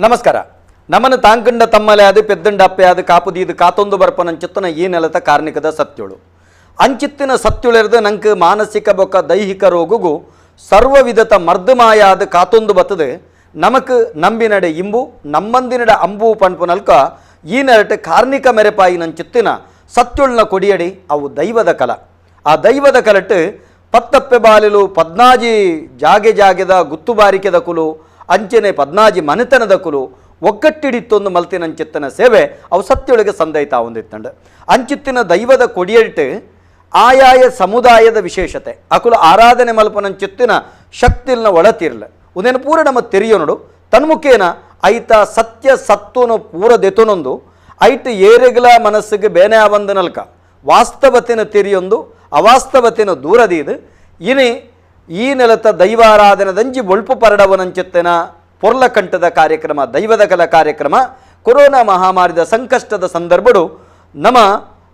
ನಮಸ್ಕಾರ. ನಮನ ತಾಂಕಂಡ ತಮ್ಮಲೆ ಅದು ಪೆದ್ದಂಡ ಅಪ್ಪೆ ಅದು ಕಾಪುದೀದು ಕಾತೊಂದು ಬರ್ಪನಂಚಿತ್ತನ ಈ ನೆಲದ ಕಾರ್ಣಿಕದ ಸತ್ಯುಳು ಅಂಚಿತ್ತಿನ ಸತ್ಯುಳೆರ್ದು ನಂಗೆ ಮಾನಸಿಕ ಬೊಕ್ಕ ದೈಹಿಕ ರೋಗಗೂ ಸರ್ವವಿಧತ ಮರ್ದಮಾಯಾದ ಕಾತೊಂದು ಬತ್ತದೆ ನಮಕ್ ನಂಬಿನಡೆ ಇಂಬು ನಮ್ಮಂದಿನಡೆ ಅಂಬು ಪಣ್ಪುನಲ್ಕ ಈ ನೆರಟೆ ಕಾರ್ಣಿಕ ಮೆರೆಪಾಯಿ ನಂಚಿತ್ತಿನ ಸತ್ಯುಳ್ನ ಕೊಡಿಯಡಿ ಅವು ದೈವದ ಕಲ. ಆ ದೈವದ ಕಲಟ್ಟು ಪತ್ತಪ್ಪೆ ಬಾಲಿಲು ಪದ್ನಾಜಿ ಜಾಗೆ ಜಾಗೆದ ಗುತ್ತುಬಾರಿಕೆದ ಕುಲು ಅಂಚನೆ ಪದ್ನಾಜಿ ಮನೆತನದ ಕುಲು ಒಗ್ಗಟ್ಟಿಡಿತ್ತೊಂದು ಮಲ್ತಿನಂಚಿತ್ತನ ಸೇವೆ ಅವು ಸತ್ಯೊಳಗೆ ಸಂದೈತಾ ಹೊಂದಿತ್ತಂಡು ಅಂಚಿತ್ತಿನ ದೈವದ ಕೊಡಿಯಡಿಟ್ಟು ಆಯಾಯ ಸಮುದಾಯದ ವಿಶೇಷತೆ ಅಕುಲು ಆರಾಧನೆ ಮಲ್ಪನಂಚಿತ್ತಿನ ಶಕ್ತಿಲ್ನ ಒಳತಿರ್ಲ ಉದೇನು ಪೂರ ನಮ್ಮ ತೆರಿಯೋನಡು ತನ್ಮುಖೇನ ಐತ ಸತ್ಯ ಸತ್ವನು ಪೂರ ದೆತೊನೊಂದು ಐಟ್ ಏರೆಗ್ಲ ಮನಸ್ಸಿಗೆ ಬೇನೆ ಆವಂದನಲ್ಕ ವಾಸ್ತವತಿನ ತೆರಿಯೊಂದು ಅವಾಸ್ತವತಿನ ದೂರದೀದು ಇನಿ ಈ ನೆಲತ ದೈವಾರಾಧನದಂಜಿ ಬೊಳ್ಪು ಪರಡವನಂಚಿತ್ತಿನ ಪೊರ್ಲಕಂಠದ ಕಾರ್ಯಕ್ರಮ ದೈವದ ಕಲ ಕಾರ್ಯಕ್ರಮ ಕೊರೋನಾ ಮಹಾಮಾರಿದ ಸಂಕಷ್ಟದ ಸಂದರ್ಭಡು ನಮ್ಮ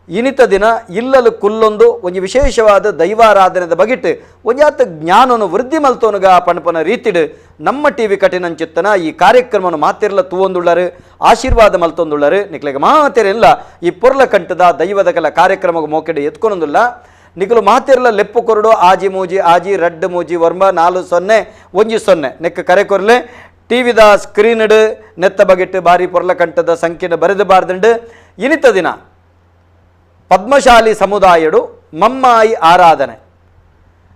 ಇನಿತ ದಿನ ಇಲ್ಲಲು ಕುಲ್ಲೊಂದು ಒಂಜಿ ವಿಶೇಷವಾದ ದೈವಾರಾಧನೆದ ಬಗಿಟ್ಟು ಒಂಜಾತ ಜ್ಞಾನನು ವೃದ್ಧಿ ಮಲ್ತೋನುಗ ಪಣಪನ ರೀತಿಡು ನಮ್ಮ ಟಿ ವಿ ಕಠಿಣಂಚಿತ್ತನ ಈ ಕಾರ್ಯಕ್ರಮನು ಮಾತಿರ್ಲ ತೂವೊಂದುಳ್ಳರು ಆಶೀರ್ವಾದ ಮಲ್ತೊಂದುಳ್ಳರು ನಿಕ್ಲೆಗೆ ಮಾತಿರಲ್ಲ ಈ ಪೊರ್ಲಕಂಠದ ದೈವದ ಕಲ ಕಾರ್ಯಕ್ರಮ ಮೋಕೆಡೆ ಎತ್ಕೊನೊಂದುಲ್ಲ. ನಿಕಲು ಮಾತಿರ್ಲ ಲೆಪ್ಪು ಕೊರಡು ಆಜಿ ಮೂಜಿ ಆಜಿ ರಡ್ಡು ಮೂಜಿ ವರ್ಮ 4 0 1 0 ನೆಕ್ಕ ಕರೆ ಕೊರ್ಲೆ ಟಿವಿದ ಸ್ಕ್ರೀನ್ಡ್ ನೆತ್ತ ಬಗೆಟ್ಟು ಬಾರಿ ಪೊರ್ಲಕಂಠದ ಸಂಖ್ಯೆನ ಬರೆದು ಬಾರ್ದಂಡು. ಇನಿತ ದಿನ ಪದ್ಮಶಾಲಿ ಸಮುದಾಯಡು ಮಮ್ಮಾಯಿ ಆರಾಧನೆ.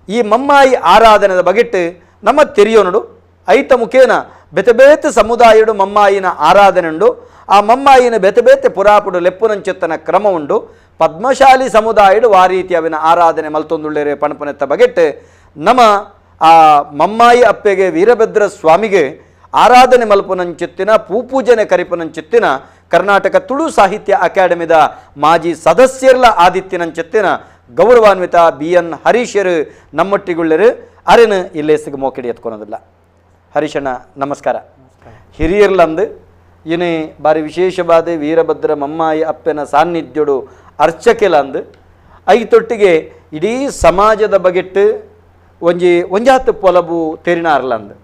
ಈ ಮಮ್ಮಾಯಿ ಆರಾಧನೆದ ಬಗೆಟ್ಟು ನಮ್ಮ ತೆರಿಯೋನುಡು ಐತ ಮುಖೇನ ಬೆತೆ ಬೇತೆ ಸಮುದಾಯಡು ಮಮ್ಮಾಯಿನ ಆರಾಧನೆ ಉಂಡು. ಆ ಮಮ್ಮಾಯಿನ ಬೆತೆ ಬೇತೆ ಪುರಾಪುಡು ಲೆಪ್ಪುನಂಚೆತ್ತನ ಕ್ರಮ ಉಂಡು. ಪದ್ಮಶಾಲಿ ಸಮುದಾಯಡು ಆ ರೀತಿ ಅವಿನ ಆರಾಧನೆ ಮಲ್ತೊಂದುಳ್ಳೇರೆ ಪಣಪನೆತ್ತ ಬಗೆಟ್ಟು ನಮ್ಮ ಆ ಮಮ್ಮಾಯಿ ಅಪ್ಪೆಗೆ ವೀರಭದ್ರ ಸ್ವಾಮಿಗೆ ಆರಾಧನೆ ಮಲ್ಪುನಂಚಿತ್ತಿನ ಪೂಪೂಜನೆ ಕರಿಪುನಂಚಿತ್ತಿನ ಕರ್ನಾಟಕ ತುಳು ಸಾಹಿತ್ಯ ಅಕಾಡೆಮಿದ ಮಾಜಿ ಸದಸ್ಯರ್ಲ ಆದಿತ್ಯನಂಚಿತ್ತಿನ ಗೌರವಾನ್ವಿತ ಬಿ ಎನ್ ಹರೀಶರು ನಮ್ಮೊಟ್ಟಿಗುಳ್ಳರು ಅರೆನು ಇಲ್ಲೇಸಿಗೆ ಮೋಕೆಡಿ ಎತ್ಕೊಳೋದಿಲ್ಲ. ಹರೀಶಣ್ಣ ನಮಸ್ಕಾರ. ಹಿರಿಯರ್ಲಂದು ಇನಿ ಬಾರಿ ವಿಶೇಷವಾದ ವೀರಭದ್ರ ಮಮ್ಮಾಯಿ ಅಪ್ಪನ ಸಾನ್ನಿಧ್ಯೋಡು ಅರ್ಚಕೆಲಂದು ಐತೊಟ್ಟಿಗೆ ಇಡೀ ಸಮಾಜದ ಬಗೆಟ್ಟು ಒಂಜಿ ಒಂಜಾತು ಪೊಲಬು ತೆರಿನಾರ್ಲಂದು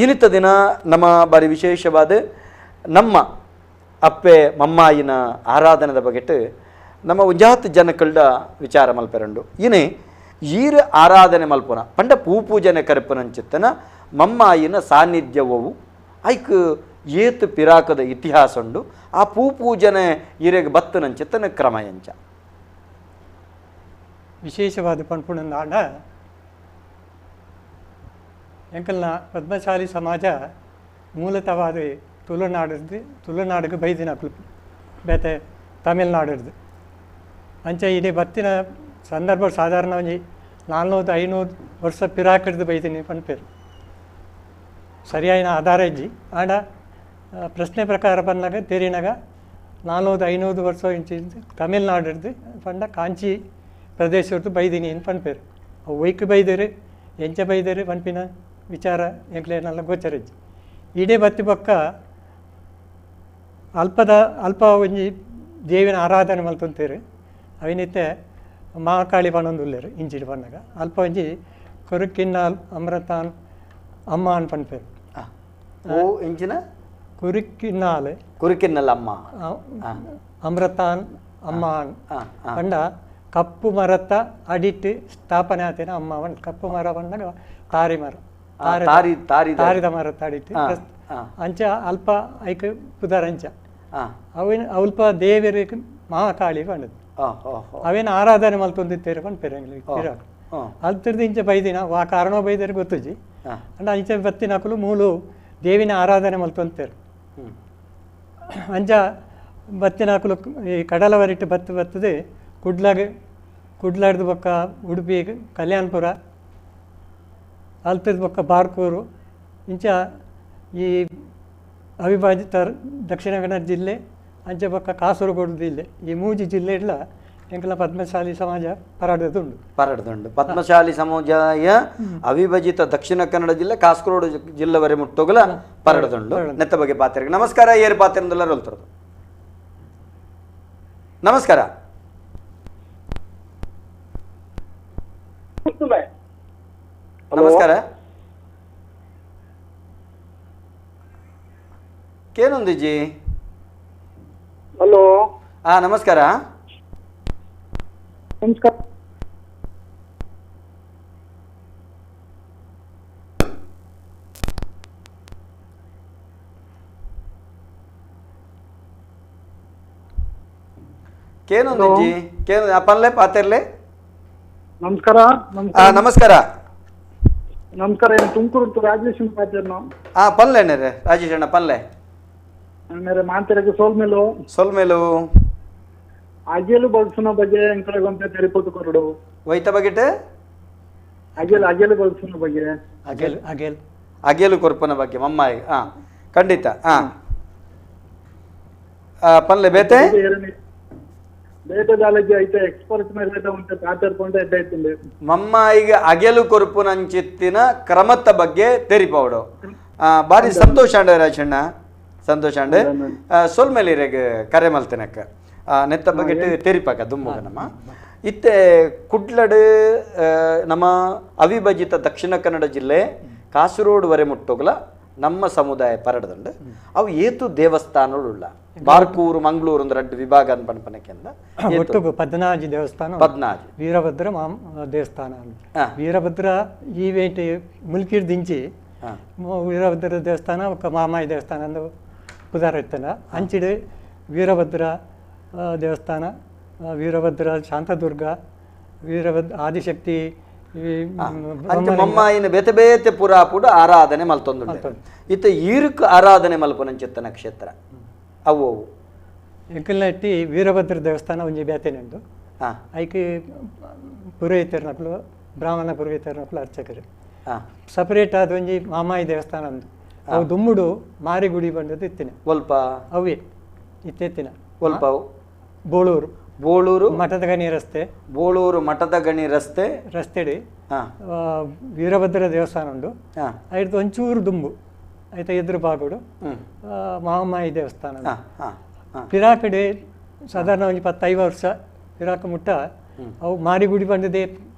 ಇನಿತ ದಿನ ನಮ್ಮ ಬಾರಿ ವಿಶೇಷವಾದ ನಮ್ಮ ಅಪ್ಪೆ ಮಮ್ಮಾಯಿನ ಆರಾಧನೆದ ಬಗೆಟ್ಟು ನಮ್ಮ ಒಂಜಾತು ಜನಕಳ್ಡ ವಿಚಾರ ಮಲ್ಪೆರಂಡು. ಇನಿ ಈರ ಆರಾಧನೆ ಮಲ್ಪುನ ಪಂಡ ಪೂಪೂಜನೆ ಕರಿಪನಂಚಿತ್ತನ ಮಮ್ಮಾಯಿನ ಸಾನ್ನಿಧ್ಯವವು ಐಕ್ ಏತು ಪಿರಾಕದ ಇತಿಹಾಸ ಉಂಡು. ಆ ಪೂಪೂಜನೆ ಈರೆಗೆ ಬತ್ತನಂಚಿತ್ತನ ಕ್ರಮ ಎಂಚ ವಿಶೇಷವಾದ ಪಣ್ಪುಣಂದಾಂಡ ಎಂಕಲ್ನ ಪದ್ಮಶಾಲಿ ಸಮಾಜ ಮೂಲತವಾದ ತುಳುನಾಡಿದ್ದು ತುಳುನಾಡಿಗೆ ಬೈದಿನ ಬೇತೆ ತಮಿಳ್ನಾಡಿದ್ದು ಅಂಚೆ ಇಡೀ ಬತ್ತಿನ ಸಂದರ್ಭ ಸಾಧಾರಣ ಒಂಜಿ 400-500 ವರ್ಷ ಪಿರಾಕಿಡ್ದು ಬೈದಿನಿ ಪನ್ಪೇರು ಸರಿಯಾಯಿನ ಆಧಾರ ಇಜ್ಜಿ. ಆಂಡ ಪ್ರಶ್ನೆ ಪ್ರಕಾರ ಬಂದಾಗ ತೆರಿನಾಗ 400-500 ವರ್ಷ ಇಂಚಿ ತಮಿಳ್ನಾಡಿಡ್ದು ಪಂಡ ಕಾಂಚಿ ಪ್ರದೇಶದ್ದು ಬೈದಿನಿ ಅಂತ ಪನ್ಪೇರು. ಅವು ಒಯ್ಕ್ ಬೈದೇರು ಎಂಚ ಬೈದೇರು ಪನ್ಪಿನ ವಿಚಾರ ಎಂಕ್ಲೇನೆಲ್ಲ ಗೋಚರ ಇಜ್ಜಿ. ಇಡೀ ಬತ್ತಿ ಬೊಕ್ಕ ಅಲ್ಪದ ಅಲ್ಪ ಒಂಜಿ ದೇವಿನ ಆರಾಧನೆ ಮಲ್ತೊಂತೇರು ಅವಿನಿತ್ತೆ ಮಹಾಕಾಳಿ ಪನೊಂದುಲ್ಲೇರು ಇಂಚಿಡ್ ಪನ್ನಗ ಅಲ್ಪ ಒಂಜಿ ಕೊರುಕಿನ್ನಾಲ್ ಅಮೃತಾನ್ ಅಮ್ಮ ಅನ್ ಪನ್ಪೇರು. ಓ ಎಂಚಿನ ಕುರುಕಿನ್ನಾಲ್ ಕುರುಕಿನ್ನಲ್ ಅಮ್ಮ ಅಮೃತಾನ್ ಅಮ್ಮ ಪಂಡ ಕಪ್ಪು ಮರತ್ತ ಅಡಿಟ್ಟು ಸ್ಥಾಪನೆ ಆತೇನ ಅಮ್ಮ. ಕಪ್ಪು ಮರ ಪಂಡಾಗ ತಾರಿ ಮರ ತಾರಿದ ಮರತ್ತ ಅಡಿಟ್ಟು ಅಂಚ ಅಲ್ಪ ಐಕ್ ಪುದರ್ ಅಂಚ ಅವಿನ ಅಲ್ಪ ದೇವರಿಗೆ ಮಹಾಕಾಳಿ ಪಂಡದು ಅವೇನು ಆರಾಧನೆ ಮಲ್ತೊಂದಿತ್ತೇರು ಪನ್ಪೇರು ಎಂಗ್ಲಿಗೆ. ಅಲ್ತಿರ್ದು ಇಂಚ ಬೈದಿನ ವಾ ಕಾರಣ ಬೈದೇರು ಗೊತ್ತುಜಿ. ಅಂಡ ಇಂಚ ಬತ್ತಿನಕುಲು ಮೂಲು ದೇವಿನ ಆರಾಧನೆ ಮಲ್ತೊಂತೇರು. ಅಂಚ ಬತ್ತಿನಕುಲು ಈ ಕಡಲವರಿಟ್ಟು ಬತ್ತು ಬತ್ತದೆ ಕುಡ್ಲಾಗ ಕುಡ್ಲಾಡ್ದು ಬೊಕ್ಕ ಉಡುಪಿ ಕಲ್ಯಾಣಪುರ ಅಲ್ತಿರ್ದು ಬೊಕ್ಕ ಬಾರ್ಕೂರು ಇಂಚ ಈ ಅವಿಭಾಜಿತ ದಕ್ಷಿಣ ಕನ್ನಡ ಜಿಲ್ಲೆ ಅಂಚ ಬೊಕ್ಕ ಕಾಸರಗೋಡು ಜಿಲ್ಲೆ ಈ ಮೂಜಿ ಜಿಲ್ಲೆ ಇಡ್ಲ ಎಂಕಲ ಪದ್ಮಶಾಲಿ ಸಮಾಜ ಪರಡದುಂಡು ಪರಡದುಂಡು. ಪದ್ಮಶಾಲಿ ಸಮಾಜ ಅವಿಭಜಿತ ದಕ್ಷಿಣ ಕನ್ನಡ ಜಿಲ್ಲೆ ಕಾಸರಗೋಡು ಜಿಲ್ಲೆವರೆ ಮುಟ್ಟೋಗಲ ಪರಡದುಂಡು. ನೆತ್ತ ಬಗ್ಗೆ ಪಾತ್ರೆಗೆ ನಮಸ್ಕಾರ. ಏರು ಪಾತ್ರೆಂದೆಲ್ಲ ರೋಲ್ತರದು ನಮಸ್ಕಾರ. ನಮಸ್ಕಾರ. ಕೇನೊಂದಿಜಿ. ಹಲೋ. ಹಾ ನಮಸ್ಕಾರ. ನಮಸ್ಕಾರ. ಕೇನೊಂದಿಜಿ ಕೇನು ಪನ್ಲೆ ಪಾತೆರ್ಲೆ. ನಮಸ್ಕಾರ. ನಮಸ್ಕಾರ. ನಮಸ್ಕಾರ. ತುಮಕೂರು ರಾಜೇಶ್ ಪಾತೆರ್ನ. ಹಾ ಪನ್ಲೆ ಅಣ್ಣರೇ, ರಾಜೇಶ್ ಅಣ್ಣ ಪನ್ಲೆ. ಅಣ್ಣರೇ ಮಾಂತೆರಗೆ ಸೋಲ್ಮೇಲು. ಸೋಲ್ಮೇಲು. ಅಗೆಲು ಬಳಸುನ ಬಗ್ಗೆ ಎಂಕಲೆಗೊಂತೆ ತೆರಿಪೊಟ್ಟು ಕೊರಡು. ವೈತ ಬಗೆಟ್ ಅಗೆಲು ಅಗೆಲು ಬಳಸುನ ಬಗ್ಗೆ. ಅಗೆಲು ಅಗೆಲು ಅಗೆಲು ಕೊರ್ಪನ ಬಗ್ಗೆ ಮಮ್ಮಾಯಿ. ಹಾ ಖಂಡಿತ. ಹಾ ಪನ್ಲೆ ಬೇತೆ ಬೇತೆ ದಾಲಜಿ ಐತೆ ಎಕ್ಸ್ಪರ್ಟ್ ಮೇಲೆ ಉಂಟು ಪಾತೆರ್ಕೊಂಡು ಎಡ್ಡಾಯ್ತುಂಡು. ಮಮ್ಮಾಯಿಗೆ ಅಗೆಲು ಕೊರ್ಪುನಂಚಿತ್ತಿನ ಕ್ರಮತ್ತ ಬಗ್ಗೆ ತೆರಿಪವಡು. ಬಾರಿ ಸಂತೋಷ ಅಂಡ ರಾಜಣ್ಣ, ಸಂತೋಷ ಅಂಡ್ ಸೊಲ್ಮೇಲಿರೆಗ್ ಕರೆ ಮಲ್ತಿನಕ್ಕ ನೆತ್ತ ಬಗ್ಗೆ ತೆರಿಪಾಕ ದುಂಬುಗ ನಮ್ಮ ಇತ್ತೆ ಕುಡ್ಲಡು ನಮ್ಮ ಅವಿಭಜಿತ ದಕ್ಷಿಣ ಕನ್ನಡ ಜಿಲ್ಲೆ ಕಾಸರಗೋಡು ವರೆ ಮುಟ್ಟೋಗ್ಲ ನಮ್ಮ ಸಮುದಾಯ ಪರಡದಂಡು ಅವು ಏತು ದೇವಸ್ಥಾನಗಳು ಬಾರ್ಕೂರು ಮಂಗಳೂರು ಒಂದು ರಡ್ಡು ವಿಭಾಗ ಅಂತ ಪಣಪನಕ್ಕೆಂದ ಒಟ್ಟು ಪದ್ನಾಜಿ ದೇವಸ್ಥಾನ, ಪದ್ನಾಜಿ ವೀರಭದ್ರ ದೇವಸ್ಥಾನ. ವೀರಭದ್ರ ಈ ವೇಟ್ ಮುಲ್ಕಿರ್ ದಿಂಚಿ ವೀರಭದ್ರ ದೇವಸ್ಥಾನ ఒక ಮಾಮಾಯಿ ದೇವಸ್ಥಾನ ಅಂದು ಪುದಾರ ಇತ್ತಲ್ಲ. ಅಂಚಿಡು ವೀರಭದ್ರ ದೇವಸ್ಥಾನ, ವೀರಭದ್ರ ಶಾಂತದುರ್ಗ, ವೀರಭದ್ರ ಆದಿಶಕ್ತಿ ಮಮ್ಮಾಯಿನ ಬೇತೆ ಬೇತೆ ಪುರಾಪುಡು ಆರಾಧನೆ ಮಲ್ತೊಂದು ಇತ್ತ ಈರುಕ್ ಆರಾಧನೆ ಮಲ್ಪುನಂಚಿತ್ತನ ಕ್ಷೇತ್ರ ಅವು ಅವು ಎಂಕಲ್ನಟ್ಟಿ ವೀರಭದ್ರ ದೇವಸ್ಥಾನ ಒಂಜಿ ಬೇತೆನೆ ಉಂಟು. ಐಕ್ ಪುರೋಹಿತರ್ನಕ್ಲು ಬ್ರಾಹ್ಮಣ ಪುರೋಹಿತರ್ನಕ್ಲು ಅರ್ಚಕರು. ಸಪರೇಟ್ ಆದ ಒಂಜಿ ಮಾಮಾಯಿ ದೇವಸ್ಥಾನ ಉಂಟು. ಅವು ದುಮ್ಮುಡು ಮಾರಿಗುಡಿ ಬಂದದ್ದು ಇತ್ತಿನ ಒಲ್ಪ ಅವೇ ಇತ್ತೆತ್ತಿನ ಒಲ್ಪ ಅವು ಬೋಳೂರು ಬೋಳೂರು ಮಠದ ಗಣಿ ರಸ್ತೆ, ಬೋಳೂರು ಮಠದ ಗಣಿ ರಸ್ತೆ ರಸ್ತೆಡಿ ವೀರಭದ್ರ ದೇವಸ್ಥಾನ ಉಂಟು. ಐದು ಒಂಚೂರು ದುಂಬು ಆಯ್ತಾ ಎದುರು ಬಾಗುಡು ಮಾಮಾಯಿ ದೇವಸ್ಥಾನ. ಪಿರಾಕಡೆ ಸಾಧಾರಣ ಒಂಜಿ 15 ವರ್ಷ ಪಿರಾಕ ಮುಟ್ಟ ಅವು ಮಾರಿಗುಡಿ ಬಂದದೇ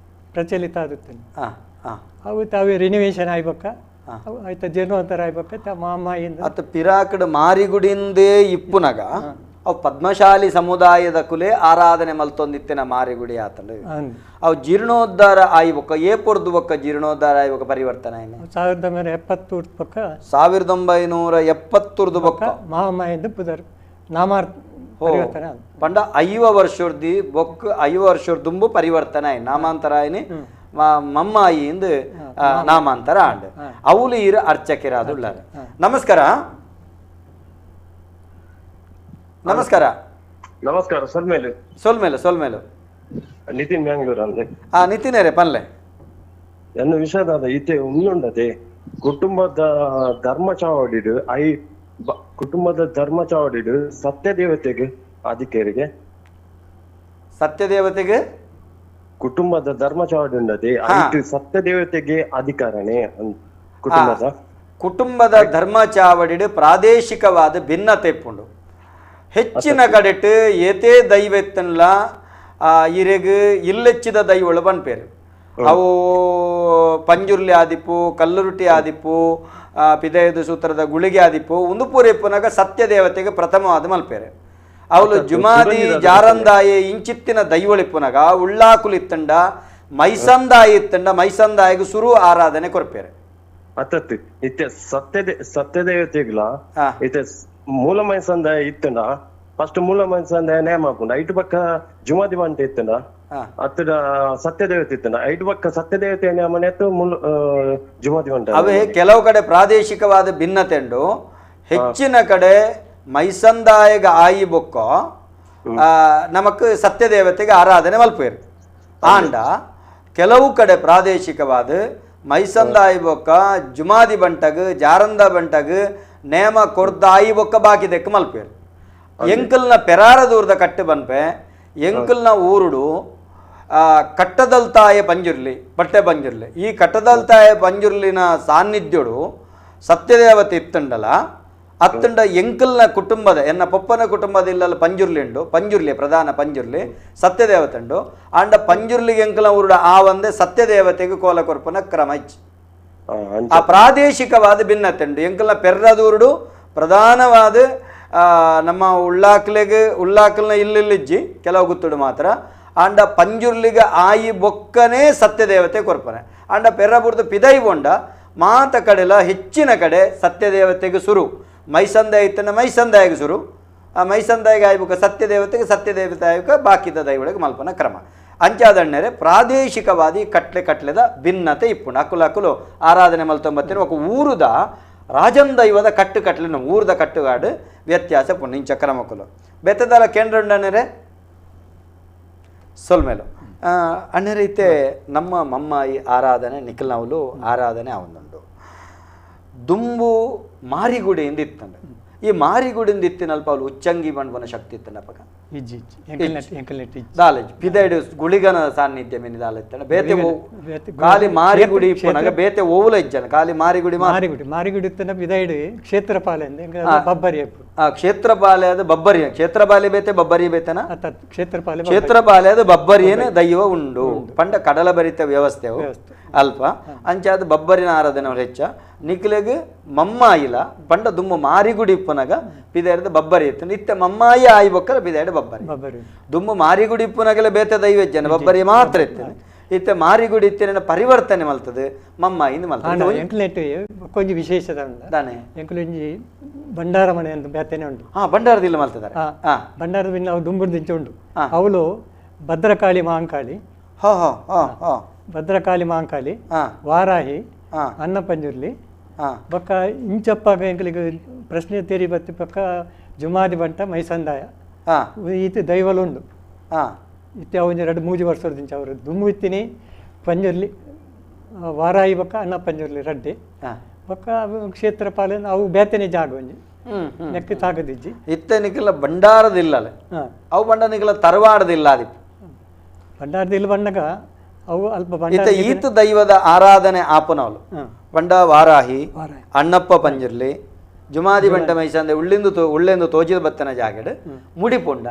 ಪ್ರಚಲಿತ ಆಗುತ್ತೆ. ಅವು ತಾವೇ ರಿನೋವೇಷನ್ ಆಯ್ಬಕ್ಕ ಆಯ್ತಾ ಜೀರ್ಣೋದ್ಧಾರ ಆಯ್ಬಕ್ಕ ಮಾಮಾಯಿ ಅತ್ತ ಪಿರಾಕಡ್ ಮಾರಿಗುಡಿಂದೇ ಇಪ್ಪುನಗ ಅವು ಪದ್ಮಶಾಲಿ ಸಮುದಾಯದ ಕುಲೆ ಆರಾಧನೆ ಮಲ್ತೊಂದಿತ್ತಿನ ಮಾರಿಗುಡಿ ಆತಂಡು. ಅವು ಜೀರ್ಣೋದ್ಧಾರ ಆಯ್ಬೊಕ್ಕ ಏ ಪೊರ್ದು ಬೊಕ್ಕ ಜೀರ್ಣೋದ್ಧಾರ ಆಯ್ಬೊಕ್ಕ ಪರಿವರ್ತನೆ ಆಯ್ನೆ 1970 1970 ಬೊಕ್ಕ ಮಾಮಾಯಿಂದ ಪುದರ್ ನಾಮಾರ್ ಪರಿವರ್ತನೆ ಪಂಡ 50 ವರ್ಷರ್ದಿ ಬೊಕ್ಕ 50 ವರ್ಷ ದುಂಬು ಪರಿವರ್ತನೆ ಆಯ್ ನಾಮಾಂತರ ಆಯ್ನಿ ಮಮ್ಮಾಯಿ ಇಂದು ನಾಮಾಂತರ ಆಂಡ್ ಅವಳು ಇರ ಅರ್ಚಕಿರಾದುಳ್ಳಾರ. ನಮಸ್ಕಾರ. ನಮಸ್ಕಾರ. ನಮಸ್ಕಾರ. ಸೊಲ್ಮೇಲು. ಸೊಲ್ಮೇಲು ಸೊಲ್ಮೇಲು. ನಿತಿನ್ ಬ್ಯಾಂಗ್ಳೂರ್ ಅಂದ್ರೆ. ಆ ನಿತಿನ್ ರೇ ಪನ್ಲೆ. ಎನ್ನ ವಿಷಯದಾದ ಇತ್ತೆ ಉಂದುಂಡದೆ ಕುಟುಂಬದ ಧರ್ಮ ಚಾವಡಿಡು I ಕುಟುಂಬದ ಧರ್ಮ ಚಾವಡಿಡು ಸತ್ಯ ದೇವತೆಗೆ ಅಧಿಕಾರಿಗೆ ಸತ್ಯ ದೇವತೆಗೆ ಕುಟುಂಬದ ಧರ್ಮ ಚಾವಡಿ ಉಂಡದೆ ಐಟು ಸತ್ಯ ದೇವತೆಗೆ ಅಧಿಕಾರನೇ ಕುಟುಂಬದ ಕುಟುಂಬದ ಧರ್ಮ ಚಾವಡಿಡು ಪ್ರಾದೇಶಿಕವಾದ ಭಿನ್ನತೆ ಇಪ್ಪುಂಡು. ಹೆಚ್ಚಿನ ಕಡೆಟ್ ಏತೇ ದೈವೆತ್ತನ್ಲ ಇರೆಗ್ ಇಲ್ಲೆಚ್ಚಿದ ದೈವಳು ಪನ್ಪೇರು. ಅವು ಪಂಜುರ್ಲಿ ಆದಿಪ್ಪು, ಕಲ್ಲುರುಟಿ ಆದಿಪ್ಪು, ಪಿದಯದ ಸೂತ್ರದ ಗುಳಿಗೆ ಆದಿಪ್ಪು ಉಂದು ಪೂರೆಪ್ಪುನಾಗ ಸತ್ಯ ದೇವತೆಗೆ ಪ್ರಥಮವಾದ ಮಲ್ಪೇರು. ಅವಳು ಜುಮಾದಿ ಜಾರಂದಾಯಿ ಇಂಚಿತ್ತಿನ ದೈವಳಿಪ್ಪುನಾಗ ಉಳ್ಳಾಕುಲಿತ್ತಂಡ ಮೈಸಂದಾಯಿ ಇತ್ತಂಡ ಮೈಸಂದಾಯಿಗೆ ಸುರು ಆರಾಧನೆ ಕೊರ್ಪೇರು. ಅತ್ತತ್ತು ಇತ್ತೆ ಸತ್ಯ ಸತ್ಯ ದೇವತೆಗಳ ಇತ್ತೆ ಮೂಲ ಮೈಸಂದಾಯ ಇತ್ತಂಡ ಫಸ್ಟ್ ಮೂಲ ಮೈಸಂದಾಯ ನೇಮ ಹಾಕೊಂಡು ಐಟು ಪಕ್ಕ ಜುಮಾದಿ ಬಂಟ ಇತ್ತಂಡ ಅತ್ತಡ ಸತ್ಯ ದೇವತೆ ಇತ್ತಂಡ ಐಟು ಪಕ್ಕ ಸತ್ಯ ದೇವತೆ ನೇಮನೆ ಮೂಲ ಜುಮಾದಿ ಬಂಟ. ಅವೇ ಕೆಲವು ಕಡೆ ಪ್ರಾದೇಶಿಕವಾದ ಭಿನ್ನತೆ ಉಂಟು. ಹೆಚ್ಚಿನ ಕಡೆ ಮೈಸಂದಾಯಗ ಆಯಿ ಬೊಕ್ಕ ನಮಕ್ ಸತ್ಯ ದೇವತೆಗೆ ಆರಾಧನೆ ಮಲ್ಪೇರು. ಆಂಡ ಕೆಲವು ಕಡೆ ಪ್ರಾದೇಶಿಕವಾದ ಮೈಸಂದಾಯಿ ಬೊಕ್ಕ ಜುಮಾದಿ ಬಂಟಗ್ ಜಾರಂದ ಬಂಟಗ್ ನೇಮ ಕೊರ್ದಾಯಿ ಬೊಕ್ಕ ಬಾಕಿ ದೆಕ್ಕ ಮಲ್ಪೇರು. ಎಂಕಲ್ನ ಪೆರಾರ ದೂರದ ಕಟ್ಟು ಬನ್ಪೆ ಎಂಕಲ್ನ ಊರುಡು ಕಟ್ಟದಲ್ತಾಯ ಪಂಜುರ್ಲಿ ಪಟ್ಟೆ ಪಂಜುರ್ಲಿ ಈ ಕಟ್ಟದಲ್ತಾಯ ಪಂಜುರ್ಲಿನ ಸಾನ್ನಿಧ್ಯೋಡು ಸತ್ಯದೇವತೆ ಇತ್ತಂಡಲ ಅತ್ತಂಡ ಎಂಕಲ್ನ ಕುಟುಂಬದ ಎನ್ನ ಪೊಪ್ಪನ ಕುಟುಂಬದ ಇಲ್ಲಲ್ಲ ಪಂಜುರ್ಲಿ ಉಂಡು, ಪಂಜುರ್ಲಿ ಪ್ರಧಾನ ಪಂಜುರ್ಲಿ ಸತ್ಯದೇವತೆ ಉಂಡು. ಆಂಡ ಪಂಜುರ್ಲಿಗೆ ಎಂಕಲ್ನ ಊರುಡು ಆ ಒಂದೇ ಸತ್ಯದೇವತೆಗೆ ಕೋಲ ಕೊರ್ಪನ ಕ್ರಮ ಇಚ್ಚಿ. ಆ ಪ್ರಾದೇಶಿಕವಾದ ಭಿನ್ನತೆ ಉಂಡು. ಎಂಕಲ್ನ ಪೆರ್ರದೂರುಡು ಪ್ರಧಾನವಾದ ನಮ್ಮ ಉಳ್ಳಾಕ್ಲೆಗೆ ಉಳ್ಳಾಕಲ್ನ ಇಲ್ಲಿಜ್ಜಿ ಕೆಲವು ಗುತ್ತುಡು ಮಾತ್ರ ಆಂಡ ಪಂಜುರ್ಲಿಗ ಆಯಿ ಬೊಕ್ಕನೇ ಸತ್ಯದೇವತೆ ಕೊರ್ಪನೆ ಆಂಡ ಪೆರ್ರಬುರ್ದು ಪಿದೈ ಬೊಂಡ ಮಾತ ಕಡೆಲ ಹೆಚ್ಚಿನ ಕಡೆ ಸತ್ಯದೇವತೆಗೆ ಸುರು ಮೈಸಂದಾಯ ಇತ್ತನ ಮೈಸಂದಾಯಗೆ ಸುರು ಆ ಮೈಸಂದಾಯಿಗೆ ಆಯ್ಬುಕ ಸತ್ಯದೇವತೆಗೆ ಸತ್ಯದೇವತೆ ಆಯ್ಬುಕ ಬಾಕಿದ ದೈವಳಿಗೆ ಮಲ್ಪನ ಕ್ರಮ ಅಂಚಾದಣ್ಣರೆ ಪ್ರಾದೇಶಿಕವಾದಿ ಕಟ್ಲೆ ಕಟ್ಲೆದ ಭಿನ್ನತೆ ಇಪ್ಪುಂಡು ಅಕುಲು ಅಕುಲು ಆರಾಧನೆ ಮಲ್ತೊಂಬತ್ತಿನ ఒక ಊರುದ ರಾಜನ್ ದೈವದ ಕಟ್ಟು ಕಟ್ಲೆ ಊರದ ಕಟ್ಟುಗಾಡು ವ್ಯತ್ಯಾಸ ಪುಂಡು ಇಂಚ ಕ್ರಮಕುಲು ಬೆತ್ತದಲ ಕೇಂದ್ರ ಉಂಡಣ್ಣರೆ ಸೊಲ್ಮೇಲು ಅಣ್ಣರೆ ಇತ್ತೆ ನಮ್ಮ ಮಮ್ಮಾಯಿ ಆರಾಧನೆ ನಿಖಲ್ನವಲು ಆರಾಧನೆ ಅವನುಂಡು ದುಂಬು ಮಾರಿಗುಡಿಯಿಂದ ಇತ್ತಂಡ ಈ ಮಾರಿಗುಡಿಯಿಂದ ಇತ್ತಿನಲ್ಪ ಅವಳು ಉಚ್ಚಂಗಿ ಬಂಡ್ಬನ ಶಕ್ತಿ ಇತ್ತಂಡಪಕ ಇಜ್ಜಿ ಇಜ್ಜಿ ದಾಲೇಜ್ ಪಿದೈಡು ಗುಳಿಗನ ಸಾನ್ನಿಧ್ಯ ಮೇನಿ ದಾಲ ಇತ್ತಂಡ ಬೇತೆ ಖಾಲಿ ಮಾರಿಗುಡಿ ಇಪ್ಪನಾಗ ಬೇತೆ ಓವುಲ ಇಜ್ಜನ ಖಾಲಿ ಮಾರಿಗುಡಿ ಮಾರಿಗುಡಿ ಮಾರಿಗುಡಿ ಇತ್ತನ ಪಿದೈಡು ಕ್ಷೇತ್ರಪಾಲೆ ಬಬ್ಬರಿ ಕ್ಷೇತ್ರಪಾಲೆ ಅದು ಬಬ್ಬರಿ ಕ್ಷೇತ್ರಪಾಲೆ ಬೇತೆ ಬಬ್ಬರಿ ಬೇತನ ಕ್ಷೇತ್ರಪಾಲೆ ಕ್ಷೇತ್ರಪಾಲೆ ಅದು ಬಬ್ಬರಿಯೇನೆ ದೈವ ಉಂಡು ಪಂಡ ಕಡಲ ಬರಿತ ವ್ಯವಸ್ಥೆ ಅಲ್ಪ ಅಂಚಾದ ಬಬ್ಬರಿನ ಆರಾಧನೆ ಹೆಚ್ಚ ನಿಕ್ಲೆಗ್ ಮಮ್ಮಾಯಿಲ ಪಂಡ ದುಮ್ಮ ಮಾರಿಗುಡಿ ಇಪ್ಪನಾಗ ಪಿದಾಯ್ದ ಬಬ್ಬರಿ ಇತ್ತು ಇತ್ತೆ ಮಮ್ಮಾಯಿ ಆಯಿ ಬೊಕ್ಕಲ ಪಿದಾಯ್ದ ಬಬ್ಬರಿ ದುಮ್ಮು ಮಾರಿಗುಡಿ ಇಪ್ಪನಾಗಲೇ ಬೇತೆ ದೈವ ಜನ ಬಬ್ಬರಿ ಮಾತ್ರ ಇತ್ತೇನೆ ಇತ್ತೆ ಮಾರಿಗುಡಿ ಇತ್ತೇನೆ ಪರಿವರ್ತನೆ ಮಲ್ತದೆ ಮಮ್ಮಾಯಿಂದ ಮಲ್ತದೆ ಎಂಕ್ಲೆಟ್ ಕೊಂಚ ವಿಶೇಷದ ದಾನೆ ಎಂಕ್ಲೊಂಜಿ ಭಂಡಾರ ಮನೆ ಅಂತ ಬೇತೆನೆ ಉಂಟು ಹಾ ಭಂಡಾರದಿಲ್ಲ ಮಲ್ತದಾರೆ ಭಂಡಾರದ ನಾವು ದುಂಬುರ್ದಿಂಚ ಉಂಟು ಅವಳು ಭದ್ರಕಾಳಿ ಮಹಾಂಕಾಳಿ ಹಾ ಹಾ ಹಾ ಹಾ ಭದ್ರಕಾಳಿ ಮಹಾಂಕಾಳಿ ವಾರಾಹಿ ಅನ್ನಪಂಜುರ್ಲಿ ಬೊಕ್ಕ ಇಂಚಪ್ಪಾಗ ಎಂಕ್ಲಿಗೆ ಪ್ರಶ್ನೆ ತೇರಿ ಬತ್ತಿ ಪಕ್ಕ ಜುಮಾದಿ ಬಂಟ ಮೈಸಂದಾಯ ಈತ ದೈವಲುಂಡು ಇತ್ತೆ ಒಂಜಿ ಎರಡು ಮೂಜಿ ವರ್ಷದಿಂಚ ಅವರು ದುಮ್ಮು ಇತ್ತೀನಿ ಪಂಜುರ್ಲಿ ವಾರಾಯಿ ಬೊಕ್ಕ ಅನ್ನ ಪಂಜುರ್ಲಿ ರಡ್ಡೆ ಬೊಕ್ಕ ಕ್ಷೇತ್ರ ಪಾಲನೆ ಅವು ಬೇತನೆ ಜಾಗ ಒಂಜಿ ನೆಕ್ ತಾಗದಿಜ್ಜಿ ಇತ್ತೆ ನಿಕ್ಲ ಭಂಡಾರದಿಲ್ಲ ಅವು ಬಂಡ ನಿಕ್ಲ ತರವಾಡದಿಲ್ಲ ಅದಿಪ್ಪು ಭಂಡಾರದಿಲ್ಲ ಬಂಡಗ ಅವು ಅಲ್ಪ ಇತ್ತ ಈತ ದೈವದ ಆರಾಧನೆ ಆಪನವಲು ಬಂಡ ವಾರಾಹಿ ಅಣ್ಣಪ್ಪ ಪಂಜುರ್ಲಿ ಜುಮಾದಿ ಬಂಟ ಮೈಸಂದೆ ಉಳ್ಳಿಂದು ಉಳ್ಳೆಂದು ತೋಜಿದ ಬತ್ತನ ಜಾಗಡ್ ಮುಡಿಪುಂಡ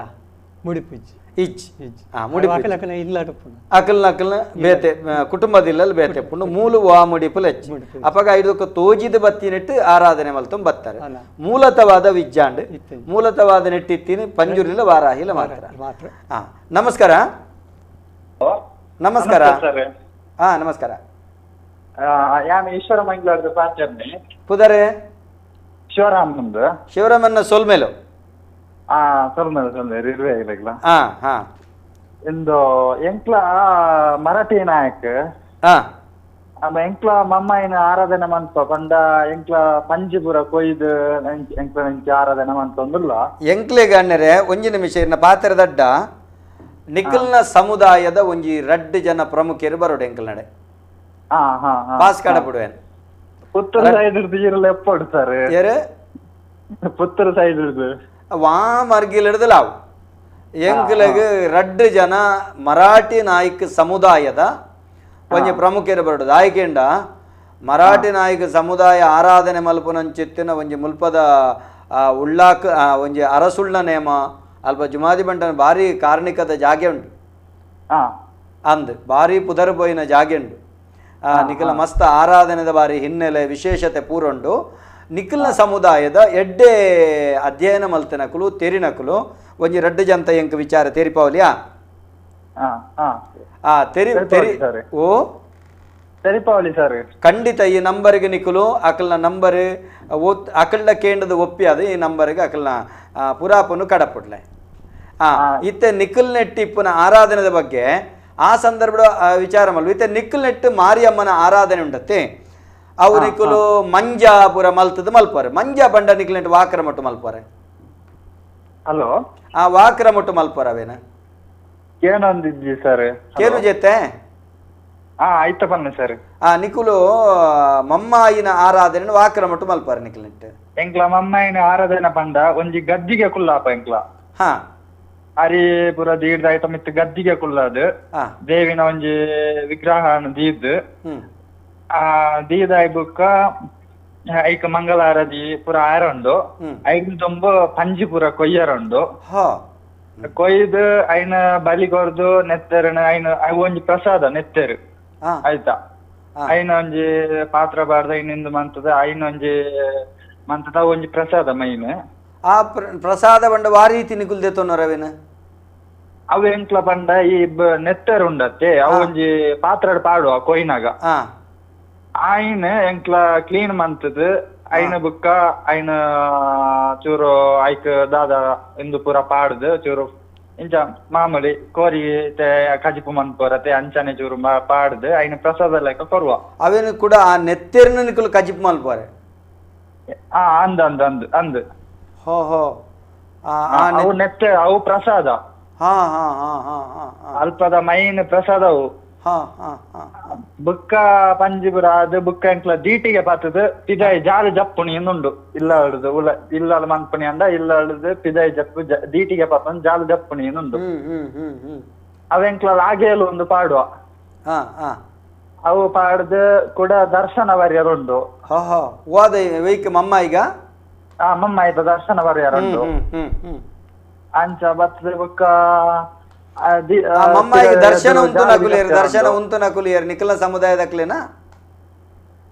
ಮುಡಿಪು ಇಜ್ಜಿ ಇಜ್ಜಿ ಮುಡಿಪು ಅಕಲ್ ಅಕಲ್ನ ಬೇತೆ ಕುಟುಂಬದಿಲ್ಲ ಬೇತೆ ಪುಂಡು ಮೂಲು ವಾ ಮುಡಿಪುಲ ಹೆಚ್ಚು ಅಪಗ ಐದಕ್ಕೆ ತೋಜಿದ ಬತ್ತಿನಿಟ್ಟು ಆರಾಧನೆ ಮಲ್ತೊಂಬ ಬತ್ತಾರೆ ಮೂಲತವಾದ ವಿಜ್ಜಾಂಡ್ ಮೂಲತವಾದ ನೆಟ್ಟಿತ್ತೀನಿ ಪಂಜುರ್ಲಿಲ್ಲ ವಾರಾಹಿಲ ಮಾತ್ರ ಹಾ ನಮಸ್ಕಾರ ನಮಸ್ಕಾರ ಹಾ ನಮಸ್ಕಾರ ಈಶ್ವರ ಮಂಗಳಾರದ ಪಾಚರ್ನೆ ಪುದರೆ ಶಿವರಾಮ್ ಶಿವರಾಮನ್ನ ಸೊಲ್ಮೇಲು ಆ ಸೊಲ್ಮೇಲು ಸೊಲ್ಮೇಲು ಇರ್ವೆ ಇಲ್ಲ ಹಾ ಹಾ ಇಂದು ಎಂಕ್ಲ ಮರಾಠಿ ನಾಯಕ್ ಹಾ ಎಂಕ್ಲ ಮಮ್ಮಾಯಿನ ಆರಾಧನೆ ಮನ್ಪ ಪಂಡ ಎಂಕ್ಲ ಪಂಜಿಪುರ ಕೊಯ್ದು ಎಂಕ್ಲ ನಂಚಿ ಆರಾಧನೆ ಮಂತೊಂದುಲ್ಲ ಎಂಕ್ಲೆಗೆ ಅಣ್ಣರೆ ಒಂಜಿ ನಿಮಿಷ ಇನ್ನ ಪಾತ್ರ ದಡ್ಡ ನಿಖಲ್ನ ಸಮುದಾಯದ ಒಂಜಿ ರಡ್ಡು ಜನ ಪ್ರಮುಖರು ಬರೋಡು ಎಂಕಲ್ ನಡೆ ಪಾಸ್ ಕಾಡಪಡುವೇನು ಪುತ್ತೂರು ಸೈಡ್ ಎಪ್ಪಡು ಸರ್ ಏರು ಪುತ್ತೂರು ಸೈಡ್ ವಾ ಮರ್ಗಿಲ್ ಹಿಡ್ದಲ್ಲ ಅವು ಎಂಕ್ಲೆಗ್ ರಡ್ಡು ಜನ ಮರಾಠಿ ನಾಯಕ್ ಸಮುದಾಯದ ಒಂಜಿ ಪ್ರಮುಖರು ಬರೋಡು ಆಯ್ಕೆಂಡ ಮರಾಠಿ ನಾಯಕ ಸಮುದಾಯ ಆರಾಧನೆ ಮಲ್ಪುನಂಚಿತ್ತಿನ ಒಂಜಿ ಮುಲ್ಪದ ಉಳ್ಳಾಕ್ ಒಂಜಿ ಅರಸುಳ್ಳ ನೇಮ ಅಲ್ಪ ಜುಮಾದಿ ಬಂಟನ ಭಾರಿ ಕಾರ್ಣಿಕದ ಜಾಗೆ ಉಂಟು ಅಂದ್ ಭಾರಿ ಪುದರ್ ಪೋಯಿನ ಜಾಗೆ ಉಂಟು ನಿಖಲ ಮಸ್ತ್ ಆರಾಧನೆದ ಬಾರಿ ಹಿನ್ನೆಲೆ ವಿಶೇಷತೆ ಪೂರುಂಡು ನಿಖಲ್ನ ಸಮುದಾಯದ ಎಡ್ಡೆ ಅಧ್ಯಯನ ಮಲ್ತನಕುಲು ತೆರಿನಕುಲು ಒಂಜಿ ರಡ್ಡು ಜಂತ ಎಂಕ್ ವಿಚಾರ ತೆರಿಪಾವಲಿಯಾ ತೆರಿ ತೆರಿ ಓ ತೆರಿಪಾವಲಿ ಸರ್ ಖಂಡಿತ ಈ ನಂಬರ್ಗೆ ನಿಖಲು ಅಕಲ್ನ ನಂಬರ್ ಅಕಲ್ನ ಕೇಂದ್ರದ ಒಪ್ಪಿ ಅದು ಈ ನಂಬರ್ಗೆ ಅಕಲ್ನ ಪುರಾಪನ್ನು ಕಡಪುಡ್ಲೆ ಇತ್ತೆ ನಿಖಲ್ ನೆಟ್ಟಿ ಇಪ್ಪುನ ಆರಾಧನೆದ ಬಗ್ಗೆ ಆ ಸಂದರ್ಭದ ವಿಚಾರ ಮಲ್ವ ಇತ್ತೆ ನಿಖಲ್ ನೆಟ್ಟು ಮಾರಿಯಮ್ಮನ ಆರಾಧನೆ ಉಂಡತ್ತೆ ಅವು ನಿಖಲು ಮಂಜಾಪುರ ಮಲ್ತದ ಮಲ್ಪರೆ ಮಂಜಾ ಬಂಡ ನಿಖಲ್ ನೆಟ್ಟು ವಾಕ್ರ ಮಟ್ಟು ಮಲ್ಪರೆ ಹಲೋ ಆ ವಾಕ್ರ ಮಟ್ಟು ಮಲ್ಪರ ಅವೇನ ಕೇನೊಂದಿದ್ವಿ ಸರ್ ಕೇನು ಜೊತೆ ಆಯ್ತ ಬನ್ನಿ ಸರ್ ಆ ನಿಖಲು ಮಮ್ಮಾಯಿನ ಆರಾಧನೆ ವಾಕ್ರ ಮಟ್ಟು ಮಲ್ಪರೆ ನಿಖಲ್ ನೆಟ್ಟು ಎಂಕ್ಲ ಮಮ್ಮಾಯಿನ ಆರಾಧನೆ ಪಂಡ ಒಂಜಿ ಗದ್ದಿಗೆ ಕುಲ್ಲಾಪ ಎಂಕ್ಲ ಹಾ ಅರಿಪುರ ದೀರ್ದ ಆಯ್ತ ಮಿತ್ತು ಗದ್ದಿಗೆ ಕುಲ್ಲದು ದೇವಿನ ಒಂಜಿ ವಿಗ್ರಹ ದೀದ್ ಆ ದೀದಾಯ್ ಬುಕ್ಕ ಐಕ ಮಂಗಳಾರತಿ ಪುರ ಆರುಂಡು ಐನ್ ದೊಂಬ ಪಂಜಿಪುರ ಕೊಯ್ಯರುಂಡು ಕೊಯ್ದು ಐನ ಬಲಿ ಕೊರ್ದು ನೆತ್ತರನ ಐನ ಒಂಜಿ ಪ್ರಸಾದ ನೆತ್ತೆರು ಆಯ್ತಾ ಐನ ಒಂಜಿ ಪಾತ್ರ ಬಾರ್ದ ಐನಿಂದ ಮಂತದ ಐನ ಒಂಜಿ ಮಂತದ ಒಂಜಿ ಪ್ರಸಾದ ಮೈನ್ ಆ ಪ್ರಸಾದ ಬಂಡ ವಾರೀತಿ ನಿಕುಲ್ ದೆತೊನ್ನರವೇನ ಅವು ಎಂಕ್ಲ ಪಂಡ ಈ ನೆತ್ತರ್ ಉಂಡತ್ತೆ ಅವು ಒಂಜಿ ಪಾತ್ರ ಪಾಡುವ ಕೊಯ್ನಾಗ ಆಯ್ನ ಎಂಕ್ಲ ಕ್ಲೀನ್ ಮಂತದ ಐನ ಬುಕ್ಕ ಐನ ಚೂರು ಐಕ್ ದಾದ ಇಂದು ಪೂರ ಪಾಡ್ದು ಚೂರು ಇಂಚ ಮಾಮೂಲಿ ಕೋರಿ ಕಜಿಪು ಮನ್ಪೋರತೆ ಅಂಚನೆ ಚೂರು ಪಾಡ್ದು ಐನ ಪ್ರಸಾದ ಲೆಕ್ಕ ಕೊರುವ ಅವೇನು ಕೂಡ ಆ ನೆತ್ತೆರ್ನ ನಿಕುಲು ಕಜಿಪು ಮಲ್ಪೋರೆ ಅಂದ್ ಅಂದ್ ಅಂದ್ ಅಂದ್ ಹೋ ಹೋ ಅವು ನೆತ್ತೆ ಅವು ಪ್ರಸಾದ ಹಾ ಹಾ ಹಾ ಹಾ ಹಾ ಅಲ್ಪದ ಮೈನ್ ಪ್ರಸಾದವು ಹಾ ಹಾ ಹಾ ಬುಕ್ಕ ಪಂಜಿಪುರ ಅದು ಬುಕ್ಕ ಎಂಕ್ಲ ದೀಟಿಗೆ ಪಾತದ ಪಿದಾಯಿ ಜಾಲು ಜಪ್ಪುಣಿ ಉಂಡು ಇಲ್ಲ ಅಳುದು ಉಲ ಇಲ್ಲ ಮನ್ಪುಣಿ ಅಂಡ ಇಲ್ಲ ಅಳುದು ಪಿದಾಯಿ ಜಪ್ಪು ದೀಟಿಗೆ ಪಾತನ್ ಜಾಲು ಜಪ್ಪುಣಿ ಉಂಡು ಅವೆಂಕ್ಲ ಲಾಗೇಲು ಒಂದು ಪಾಡುವ ಅವು ಪಾಡ್ದು ಕೂಡ ದರ್ಶನ ಬರ್ಯರುಂಡು ಮಮ್ಮ ಈಗ ಮಮ್ಮ ಆಯ್ತ ದರ್ಶನ ಬರ್ಯರುಂಡು ಅಂಚ ಬತ್ತದ ಬುಕ್ಕ ಮಮ್ಮಾಯಿಗೆ ದರ್ಶನ ಉಂಟು ನಕುಲಿಯರ್ ದರ್ಶನ ಉಂಟು ನಕುಲಿಯರ್ ನಿಖಲ ಸಮುದಾಯದಕ್ಲೇನಾ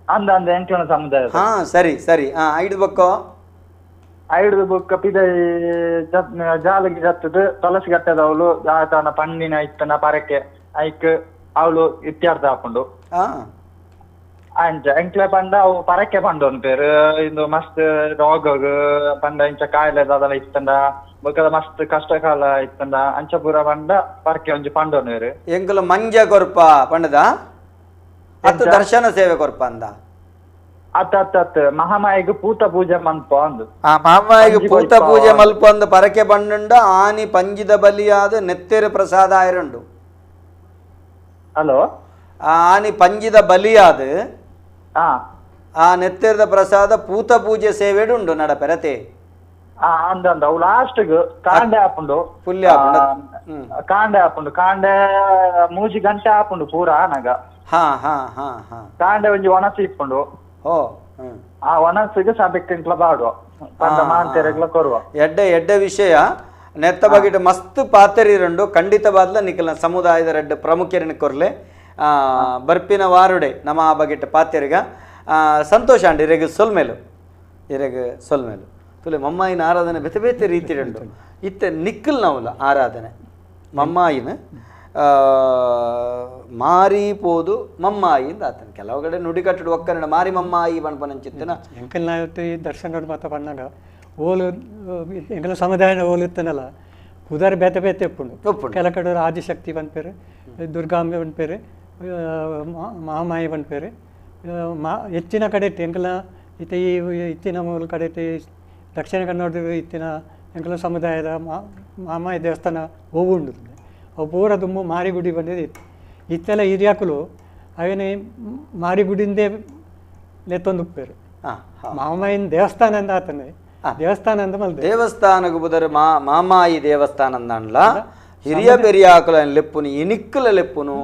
ಅಂದ ಅಂದ ಎಂಕ್ಲನ ಸಮುದಾಯ ಹಾ ಸರಿ ಸರಿ ಹಾ ಐದು ಬೊಕ್ಕ ಐದು ಬೊಕ್ಕ ಪಿದೈ ಜಾಲಗಿ ಜತ್ತದ ತುಳಸಿ ಗಟ್ಟದವಳು ಆತನ ಪಣ್ಣಿನ ಇತ್ತನ ಪರಕೆ ಐಕ್ ಅವಳು ಇತ್ಯಾರ್ಥ ಹಾಕೊಂಡು ಅಂಚ ಎಂಕ್ಲೆ ಪಂಡ ಅವು ಪರಕೆ ಪಂಡ ಪೇರು ಇಂದು ಮಸ್ತ್ ರೋಗ ಪಂಡ ಇಂಚ ಕಾಯಿಲೆ ದಾದಲ ಇತ್ತಂಡ ಬೊಕ್ಕದ ಮಸ್ತ್ ಕಷ್ಟ ಕಾಲ ಇತ್ತಂಡ ಅಂಚ ಪೂರ ಪಂಡ ಪರಕೆ ಒಂಜಿ ಪಂಡೋನ್ ಎಂಕುಲು ಮಂಜ ಕೊರ್ಪ ಪಂಡದ ಅತ್ತು ದರ್ಶನ ಸೇವೆ ಕೊರ್ಪ ಅಂದ ಅತ್ತ ಅತ್ತ ಅತ್ತ ಮಹಾಮಾಯಿಗೆ ಪೂತ ಪೂಜೆ ಮನ್ಪ ಅಂದು ಆ ಮಹಾಮಾಯಿಗೆ ಪೂತ ಪೂಜೆ ಮಲ್ಪ ಅಂದು ಪರಕೆ ಬಂಡುಂಡ ಆನಿ ಪಂಜಿದ ಬಲಿಯಾದ ನೆತ್ತೆರು ಪ್ರಸಾದ ಆಯರುಂಡು ಹಲೋ ಆನಿ ಪಂಜಿದ ಬಲಿಯಾದ ಆ ನೆತ್ತೆರದ ಪ್ರಸಾದ ಪೂತ ಪೂಜೆ ಸೇವೆಡು ಉಂಡು ನಡ ಪೆರತೆ ಅಂದ ಅವು ಲಾಸ್ಟ್ ಕಾಂಡೆ ಆಪುಂಡು ಪುಲ್ಯ ಕಾಂಡೆ ಆಪುಂಡು ಕಾಂಡೆ ಮೂಜಿ ಗಂಟೆ ಆಪುಂಡು ಪೂರ ಆನಗ ಹಾ ಹಾ ಹಾ ಹಾ ಕಾಂಡೆ ಒಂಜಿ ಒಣಸು ಇಪ್ಪುಂಡು ಓ ಆ ಒಣಸಿಗೆ ಸಭೆಕ್ಕಿಂಟ್ಲ ಬಾಡುವ ಪಂಡ ಮಾಂತೆರೆಗ್ಲ ಕೊರುವ ಎಡ್ಡೆ ಎಡ್ಡೆ ವಿಷಯ ನೆತ್ತ ಬಗೆಟ್ ಮಸ್ತ್ ಪಾತೆರಿರುಂಡು ಖಂಡಿತವಾದ್ಲ ನಿಖಲ ಸಮುದಾಯದ ರೆಡ್ಡ ಪ್ರಮುಖರನ್ನ ಕೊರ್ಲೆ ಬರ್ಪಿನ ವಾರುಡೆ ನಮ್ಮ ಆ ಬಗೆಟ್ ಪಾತೆರಿಗ ಸಂತೋಷ ಅಂಡ್ ಇರೆಗ್ ಸೊಲ್ಮೇಲು ಇರೆಗ್ ಸೊಲ್ಮೇಲು ತುಲೆ ಮಮ್ಮಾಯಿನ ಆರಾಧನೆ ಬೇತೆ ಬೇತೆ ರೀತಿ ಉಂಟು ಇತ್ತೆ ನಿಕ್ಕಲ್ ನಾವುಲ ಆರಾಧನೆ ಮಮ್ಮಾಯಿನ ಮಾರಿ ಪೋದು ಮಮ್ಮಾಯಿ ಅಂದ ಆತನ ಕೆಲವು ಕಡೆ ನುಡಿಕಟ್ಟಡು ಒಕ್ಕರಣ ಮಾರಿ ಮಮ್ಮಾಯಿ ಬಣ್ಪನಂಚಿತ್ತನ ಎಂಕಲ್ ದರ್ಶನ ಮಾತ ಪಣ್ಣಾಗ ಓಲು ಎಂಕಲ ಸಮುದಾಯನ ಓಲು ಇತ್ತನಲ್ಲ ಉದಾರ ಬೇತೆ ಬೇತೆ ಉಪ್ಪುಂಡು ಕೆಲ ಕಡೆ ಆದಿಶಕ್ತಿ ಪನ್ಪೇರು ದುರ್ಗಾಂಬೆ ಪನ್ಪೇರು ಮಹಾಮಾಯಿ ಪನ್ಪೇರು ಮಾ ಹೆಚ್ಚಿನ ಕಡೆ ಎಂಕಲ ಇತ್ತೆ ಈ ಇತ್ತಿನ ಮೂಲ ಕಡೆ ದಕ್ಷಿಣ ಕನ್ನಡದ ಇತ್ತಿನ ಎಂಕಲ ಸಮುದಾಯದ ಮಾಮಾಯಿ ದೇವಸ್ಥಾನ ಹೂವು ಉಂಡು ಅವು ಪೂರ ದುಂಬು ಮಾರಿಗುಡಿ ಬಂದಿದೆ ಇತ್ತು ಇತ್ತೆಲ್ಲ ಹಿರಿಯಾಕುಲು ಅವೇನೆ ಮಾರಿಗುಡಿಂದೇ ಲೆತ್ತೊಂದು ಉಪ್ಪೇರು ಮಾಮಾಯಿನ ದೇವಸ್ಥಾನ ಅಂದ ಆತನೇ ದೇವಸ್ಥಾನ ಅಂದ ಮಲ್ದೆ ದೇವಸ್ಥಾನకు ಬುದರ್ ಮಾಮಾಯಿ ದೇವಸ್ಥಾನ ಅಂದನ್ಲ ಹಿರಿಯ ಪೆರಿಯಾಕುಲ ಲೆಪ್ಪುನು ಇನಿಕ್ಕಲ ಲೆಪ್ಪುನು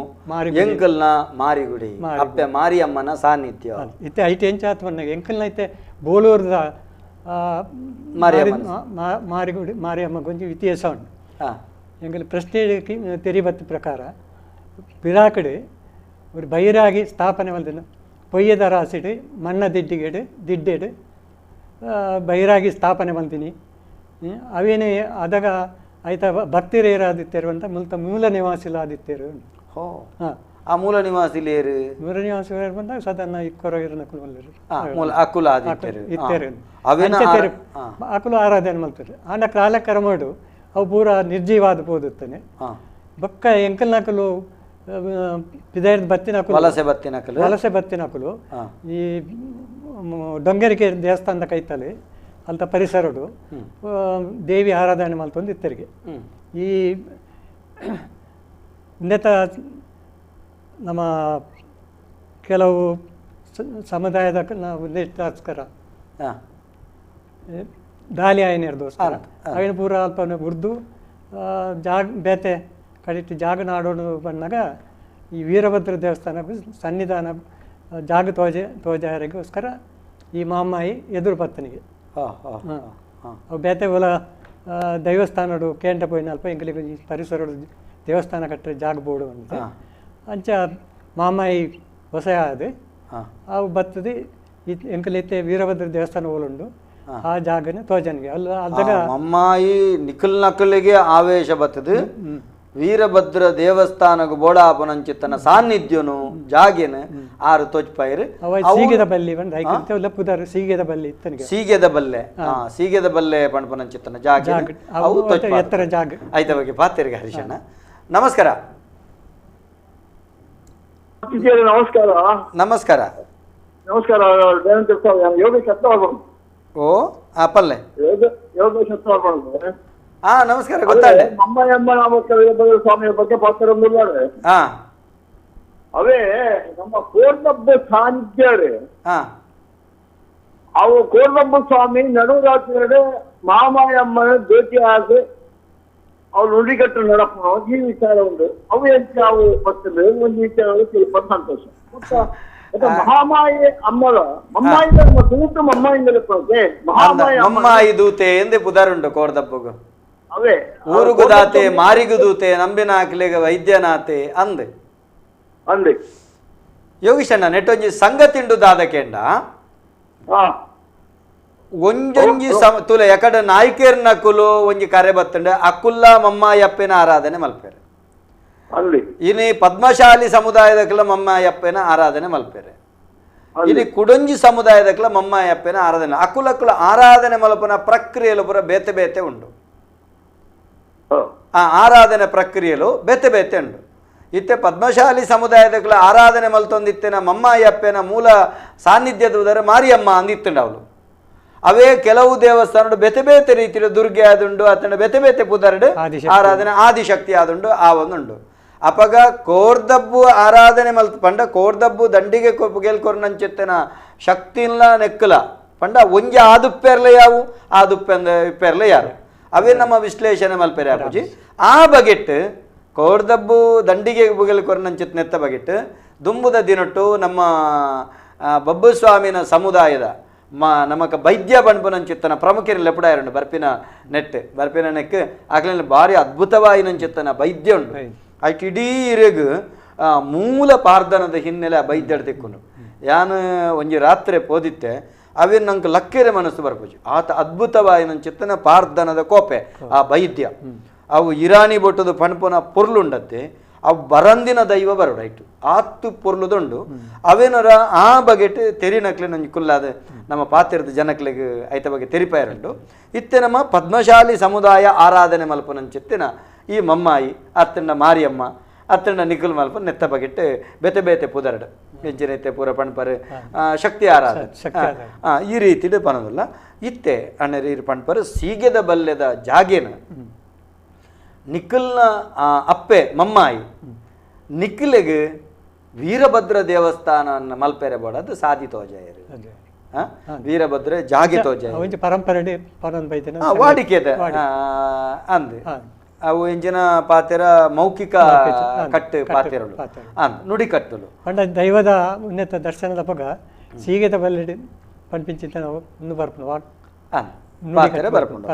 ಎಂಕಲ್ನ ಮಾರಿಗುಡಿ ಅಪ್ಪೆ ಮಾರಿಯಮ್ಮನ ಸಾನ್ನಿಧ್ಯ ಇತ್ತೆ ಐತೆ ಎಂಚ ಆತ್ಮನ್ನ ಎಂಕಲ್ನ ಐತೆ ಬೋಲೂರ್ದ ಮಾರಿಗುಡಿ ಮಾರಿಯಮ್ಮ ಗೊಂಜಿ ಇತಿಹಾಸ ಉಂಟು ಎಂಕಲ್ ಪ್ರಶ್ನೆ ತೆರಿಬತ್ತ ಪ್ರಕಾರ ಪಿರಾಕಡೆ ஒரு ಬೈರಾಗಿ ಸ್ಥಾಪನೆ ಮಲ್ದಿನ ಪೊಯ್ಯದ ರಾಸಿಡು ಮಣ್ಣ ದಿಡ್ಡಿಗೆಡು ದಿಡ್ಡೆಡು ಬೈರಾಗಿ ಸ್ಥಾಪನೆ ಮಲ್ದಿನಿ ಅವೇನೇ ಅದಾಗ ಆಯ್ತಾ ಭಕ್ತಿರೇರಾದಿತ್ತೇರು ಅಂತ ಮುಲ್ತ ಮೂಲ ನಿವಾಸಿಲಾದಿತ್ತೇರು ಹೋ ಆ ಮೂಲ ನಿವಾಸಿಲೇರು ಮೂಲ ನಿವಾಸಿ ಬಂದಾಗ ಸಾಧಾರಣ ಇಕ್ಕೊರ ಇರನಕುಲು ಮೂಲ ಅಕುಲ ಆದಿತ್ತೇರು ಇತ್ತೇರು ಅಕುಲು ಆರಾಧನೆ ಮಲ್ತಾರೆ ಆಂಡ ಕಾಲಕ್ರಮಡು ಅವು ಪೂರ ನಿರ್ಜೀವಾದ ಪೋದುತ್ತಾನೆ ಬೊಕ್ಕ ಎಂಕಲ್ನಕುಲು ಪಿದಾಯದ ಬತ್ತಿನಕುಲು ವಲಸೆ ಬತ್ತಿನಕುಲು ವಲಸೆ ಬತ್ತಿನಕುಲು ಈ ಡೊಂಗರಿಕೆ ದೇವಸ್ಥಾನದ ಕೈತಲೆ ಅಲ್ತ ಪರಿಸರಡು ದೇವಿ ಆರಾಧನೆ ಮಲ್ತೊಂದು ಇತ್ತರಿಗೆ ಈ ಉನ್ನತ ನಮ್ಮ ಕೆಲವು ಸಮುದಾಯದ ನಾವು ಉದ್ದೇಶಕ್ಕೋಸ್ಕರ ದಾಲಿ ಆಯನಿರ್ದೋಸ್ಕರ ಅವಿನ ಪೂರ ಅಲ್ಪ ಉರ್ದು ಜಾಗ ಬೇತೆ ಕಡಿಟ್ಟು ಜಾಗ ನಾಡೋಣ ಬಂದಾಗ ಈ ವೀರಭದ್ರ ದೇವಸ್ಥಾನಕ್ಕೂ ಸನ್ನಿಧಾನ ಜಾಗ ತೋಜೆ ತೋಜಾರಿಗೋಸ್ಕರ ಈ ಮಾಮಾಯಿ ಎದುರು ಪತ್ತನಿಗೆ ಅವು ಬೇತೆ ಒಲ ದೈವಸ್ಥಾನಡು ಕೇಂದ್ರ ಪೋಯಿನ ಅಲ್ಪ ಎಂಕಲಿಗೆ ಈ ಪರಿಸರಡು ದೇವಸ್ಥಾನ ಕಟ್ಟರೆ ಜಾಗ ಬೋಡು ಅಂತ ಅಂಚ ಮಾಮಾಯಿ ಹೊಸ ಆದ ಅವು ಬತ್ತದು ಎಂಕಲೈತೆ ವೀರಭದ್ರ ದೇವಸ್ಥಾನ ಓಲುಂಡು ಆ ಜಾಗನ ತೋಜನ್ಗೆ ಅಲ್ಲ ಅದಾಗ ಮಮ್ಮಾಯಿ ನಿಖಲ್ ನಕಲಿಗೆ ಆವೇಶ ಬತ್ತದು ವೀರಭದ್ರ ದೇವಸ್ಥಾನಗು ಬೋಡಾಪನಂಚಿತ್ತನ ಸಾನ್ನಿಧ್ಯನು ಜಾಗೇನ ಆರು ತೋಜ್ಪಾಯಿರು. ಸೀಗೆದ ಬಲ್ಲಿ ಪುದರ್ ಸೀಗೆದ ಬಲ್ಲಿ ಸೀಗೆದ ಬಲ್ಲೆ ಸೀಗೆದ ಬಲ್ಲೆ ಪಣಪನಂಚಿತ್ತನ ಜಾಗ ಅವು ಎತ್ತರ ಜಾಗ. ಆಯ್ತ ಬಗ್ಗೆ ಪಾತಿರ್ಗೆ ಹರಿಶಣ್ಣ ನಮಸ್ಕಾರ. ನಮಸ್ಕಾರ ನಮಸ್ಕಾರ ನಮಸ್ಕಾರ. ಯೋಗೇಶ್ ಓ ಆ ಪಲ್ಲೆ ಯೋಗೇಶ್. ಹಾ ನಮಸ್ಕಾರ. ಗೊತ್ತಾಂಡೆ ಅಮ್ಮಯ್ಯಮ್ಮ ನಾಮಕ ವೀರಭದ್ರ ಸ್ವಾಮಿಯ ಬಗ್ಗೆ ಪಾತ್ರ ಅವೇ ನಮ್ಮ ಕೋರ್ದಬ್ಬ ಸಾನ್ನಿಧ್ಯ. ಅವು ಕೋರ್ದಬ್ಬ ಸ್ವಾಮಿ ನಡುರಾತ್ರಿ ಮಾಮಾಯಮ್ಮನ ಭೇಟಿಯಾಗಿ ಅವ್ರು ನುಡಿಗಟ್ಟು ನಡಪಣ ಈ ವಿಚಾರ ಉಂಟು. ಅವು ಎಂತ ಅವು ಬರ್ತದೆ ಒಂದು ವಿಚಾರ ತಿಳ್ಕೊಂಡು ಸಂತೋಷ. ಮತ್ತೆ ಮಹಾಮಾಯಿ ಅಮ್ಮಲ ಮಮ್ಮಾಯಿ ತೂಟು ಮಮ್ಮಾಯಿಂದಲೇ ಮಹಾಮಾಯಿ ಮಮ್ಮಾಯಿ ದೂತೆ ಎಂದೇ ಪುದಾರುಂಟು ಕೋರ್ದಬ್ಬಗು. ಅವೇ ಊರುಗುದಾತೆ ಮಾರಿಗುದೂತೆ ನಂಬಿನ ಹಾಕ್ಲಿಗ ವೈದ್ಯನಾತೆ ಅಂದೆ ಅಂದೆ. ಯೋಗೀಶಣ್ಣ ನೆಟ್ಟೊಂಜಿ ಸಂಗತಿಂಡು ದಾದಕೇಂಡ ಒಂಜೊಂಜಿ ತುಲೆ ಯಕಡ ನಾಯ್ಕೇರ್ನ ಕುಲು ಒಂಜಿ ಕರೆ ಬತ್ತಂಡ ಅಕ್ಕುಲ್ಲ ಮಮ್ಮಾಯಪ್ಪನ ಆರಾಧನೆ ಮಲ್ಪೇರೆ. ಇನಿ ಪದ್ಮಶಾಲಿ ಸಮುದಾಯದಕ್ಲ ಮಮ್ಮಾಯಪ್ಪನ ಆರಾಧನೆ ಮಲ್ಪೇರೆ. ಇನಿ ಕುಡೊಂಜಿ ಸಮುದಾಯದಕ್ಲ ಮಮ್ಮಾಯಪ್ಪನ ಆರಾಧನೆ ಅಕ್ಕುಲಕ್ಕುಲ ಆರಾಧನೆ ಮಲ್ಪನ ಪ್ರಕ್ರಿಯೆಲು ಪೂರ ಬೇತೆ ಬೇತೆ ಉಂಡು. ಆ ಆರಾಧನೆ ಪ್ರಕ್ರಿಯೆಲು ಬೇತೆ ಬೇತೆ ಉಂಡು. ಇತ್ತೆ ಪದ್ಮಶಾಲಿ ಸಮುದಾಯದಕ್ಲ ಆರಾಧನೆ ಮಲ್ತೊಂದಿತ್ತಿನ ಮಮ್ಮಾಯಪ್ಪನ ಮೂಲ ಸಾನ್ನಿಧ್ಯದ ಉದರ ಮಾರಿಯಮ್ಮ ಅಂದಿತ್ತಂಡು ಅವಳು. ಅವೇ ಕೆಲವು ದೇವಸ್ಥಾನ ಬೇತೆ ಬೇತೆ ರೀತಿಯ ದುರ್ಗೆ ಆದುಂಡು ಆತನ ಬೇತೆ ಬೇತೆ ಪುದರ್ಡು ಆರಾಧನೆ ಆದಿಶಕ್ತಿ ಆದುಂಡು ಆ ಒಂದುಂಡು. ಅಪಗ ಕೋರ್ದಬ್ಬು ಆರಾಧನೆ ಮಲ್ತ ಪಂಡ ಕೋರ್ದಬ್ಬು ದಂಡಿಗೆ ಗೆಲ್ಕೊರ್ನಂಚಿತ್ತನ ಶಕ್ತಿಲ್ಲ ನೆಕ್ಕಲ ಪಂಡ ಒಂಜಿ ಆದುಪ್ಪೆರ್ಲ ಯಾವು ಆದುಪ್ಪೆಂದ ಇಪ್ಪೆರ್ಲ ಯಾರು ಅವೇ ನಮ್ಮ ವಿಶ್ಲೇಷಣೆ ಮಲ್ಪೆರೆ ಅಪ್ಪುಜಿ. ಆ ಬಗೆಟ್ ಕೋರ್ದಬ್ಬು ದಂಡಿಗೆ ಬುಗೆಲ್ಕೊರ್ನಂಚಿತ್ ನೆತ್ತ ಬಗೆಟ್ ದುಂಬುದ ದಿನಟ್ಟು ನಮ್ಮ ಬಬ್ಬುಸ್ವಾಮಿನ ಸಮುದಾಯದ ನಮಕ ವೈದ್ಯ ಬಣ್ಪುನಂಚಿತ್ತನ ಪ್ರಮುಖರು ಲೆಪುಡಾಯರುಂಡು ಬರ್ಪಿನ ನೆಟ್ ಬರ್ಪಿನ ನೆಕ್ ಆಕಲಿನ ಭಾರಿ ಅದ್ಭುತವಾಯಿನಂಚಿತ್ತನ ವೈದ್ಯ ಉಂಡು. ಐಟ್ ಇಡೀ ಇರೆಗ್ ಮೂಲ ಪಾರ್ದನದ ಹಿನ್ನೆಲೆ ಆ ವೈದ್ಯಡು ತಿಕ್ಕೊಂಡು ಯಾನು ಒಂಜಿ ರಾತ್ರಿ ಪೋದಿತ್ತೆ ಅವೇನು ನಂಗೆ ಲಕ್ಕೆರೆ ಮನಸ್ಸು ಬರ್ಪುಜಿ ಆತ ಅದ್ಭುತವಾಯಿನಂಚಿತ್ತನ ಪಾರ್ದನದ ಕೋಪೆ ಆ ವೈದ್ಯ. ಅವು ಇರಾನಿ ಬೊಟ್ಟದು ಪಣ್ಪುನ ಪೊರ್ಲುಂಡತ್ತೆ ಅವು ಬರಂದಿನ ದೈವ ಬರೋಡು ಐಟು ಆತ್ತು ಪೊರ್ಲುದುಂಡು. ಅವೇನರ ಆ ಬಗೆಟ್ ತೆರಿನಕ್ಲೆ ನಂಜಿ ಕುಲ್ಲಾದ ನಮ್ಮ ಪಾತಿರದ ಜನಕ್ಲೆಗ್ ಐತ ಬಗ್ಗೆ ತೆರಿಪಾಯರುಂಡು. ಇತ್ತೆ ನಮ್ಮ ಪದ್ಮಶಾಲಿ ಸಮುದಾಯ ಆರಾಧನೆ ಮಲ್ಪನಂಚಿತ್ತಿನ ಈ ಮಮ್ಮಾಯಿ ಅತ್ತಂಡ ಮಾರಿಯಮ್ಮ ಅತ್ತಂಡ ನಿಖುಲ್ ಮಲ್ಪ ನೆತ್ತ ಬಗೆಟ್ ಬೇತೆ ಬೇತೆ ಪುದರಡು ಎಂಚಿನೈತೆ ಪೂರ ಪಣ್ಪರ್ ಶಕ್ತಿ ಆರಾಧನೆ ಈ ರೀತಿಡು ಪನೋದಿಲ್ಲ. ಇತ್ತೆ ಅಣ್ಣರು ಇರು ಪಣ್ಪರ್ ಸೀಗೆದ ಬಲ್ಲೆದ ಜಾಗೇನ ನಿಖಲ್ನ ಅಪ್ಪೆ ಮಮ್ಮಾಯಿ ನಿಖಿಲಿಗೆ ವೀರಭದ್ರ ದೇವಸ್ಥಾನ ಮಲ್ಪೆರೆ ಬೋಡದು ಸಾಧಿ ತೋಜಾಯರು. ವೀರಭದ್ರ ಜಾಗೆ ತೋಜಾಯ ಪರಂಪರೆ ವಾಡಿಕೆದ ಅಂದ್ ಅವು ಎಂಜಿನ ಪಾತೆರ ಮೌಖಿಕ ಕಟ್ಟು ಪಾತೆರಳು ಅಂದ್ ನುಡಿ ಕಟ್ಟಲು ಪಂಡ ದೈವದ ಉನ್ನತ ದರ್ಶನದ ಪಗ ಸೀಗೆದ ಬಲ್ಲೆಡ್ ಪಂಪಿಂಚಿತ ನಾವು ಬರ್ಪುಂಡು ಪಾತೆರ ಬರ್ಪುಂಡು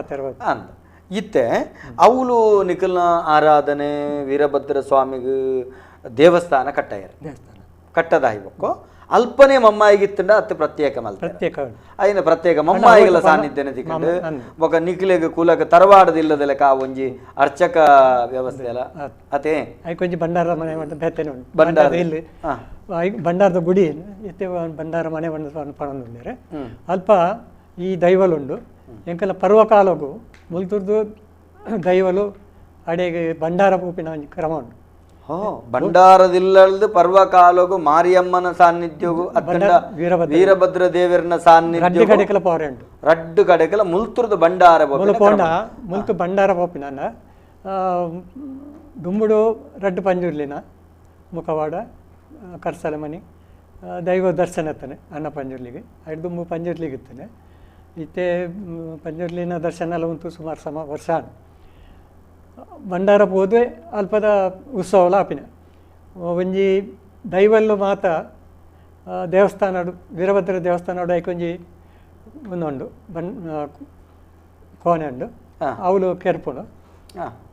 ಅಂದ್. ಇತ್ತೆ ಅವಳು ನಿಖಲ್ನ ಆರಾಧನೆ ವೀರಭದ್ರ ಸ್ವಾಮಿಗೆ ದೇವಸ್ಥಾನ ಕಟ್ಟಾಯರು ಕಟ್ಟದಾಯಿಬಕ್ಕು ಅಲ್ಪನೆ ಮಮ್ಮಾಯಿಗಿತ್ತಂಡ ಅತ್ತ ಪ್ರತ್ಯೇಕ ಮಲ್ತ ಪ್ರತ್ಯೇಕ ಅಯ್ಯನ ಪ್ರತ್ಯೇಕ ಮಮ್ಮಾಯಿಗಳ ಸಾನ್ನಿಧ್ಯನ ತಿಕ್ಕಂಡು ಬೊಕ ನಿಖಿಲೆಗ್ ಕುಲಕ ತರವಾಡದಿಲ್ಲದಲೆಕ ಆ ಒಂಜಿ ಅರ್ಚಕ ವ್ಯವಸ್ಥೆ ಅಲ್ಲ ಅತೆ ಐಕೊಂಜಿ ಭಂಡಾರ ಮನೆ ಬೇತೆನೆ ಉಂಟು ಭಂಡಾರ ಇಲ್ಲಿ ಭಂಡಾರದ ಗುಡಿ ಇತ್ತೆ ಭಂಡಾರ ಮನೆ ಪಣಂದುಲ್ಲೆರ್ ಅಲ್ಪ ಈ ದೈವಲುಂಡು ಎಂಕಲ ಪರ್ವಕಾಲಗು ಮುಲ್ತುರ್ದು ದೈವಲು ಅಡೆಗೆ ಭಂಡಾರ ಪೂಪಿನ ಒಂಜಿ ಕ್ರಮ ಉಂಟು. ಭಂಡಾರದಿಲ್ಲದು ಪರ್ವಕಾಲಗು ಮಾರಿಯಮ್ಮನ ಸಾನ್ನಿಧ್ಯಗು ಅತ್ತಂಡ ವೀರಭದ್ರ ದೇವರನ ಸಾನ್ನಿಧ್ಯ ಕಡೆಕಲ ಪವರೆ ಉಂಟು ರಡ್ಡು ಕಡೆಕಲ ಮುಲ್ತುರ್ದು ಭಂಡಾರ ಮುಲ್ಪೋಂಡ ಮುಲ್ತು ಭಂಡಾರ ಪೋಪಿನ ದುಂಬುಡು ರಡ್ಡು ಪಂಜುರ್ಲಿನ ಮುಖವಾಡ ಕರ್ಸಲ ಮನಿ ದೈವ ದರ್ಶನ ಇತ್ತಾನೆ ಅಣ್ಣ ಪಂಜುರ್ಲಿಗೆ ಐದು ದುಂಬು ಪಂಜುರ್ಲಿಗೆ ಇತ್ತಾನೆ ಇತ್ತೆ ಪಂಜುರ್ಲಿನ ದರ್ಶನ ಎಲ್ಲ ಉಂಟು ಸುಮಾರು ಸಮ ವರ್ಷ ಭಂಡಾರ ಪೋದು ಅಲ್ಪದ ಉತ್ಸವಲ ಆಪಿನ ಒಂಜಿ ದೈವಲ್ಲು ಮಾತ ದೇವಸ್ಥಾನ ವೀರಭದ್ರ ದೇವಸ್ಥಾನ ಐಕೊಂಜಿ ಉಂಡು ಬನ್ ಕೋಣೆ ಉಂಡು ಅವಳು ಕೆರ್ಪುಂಡು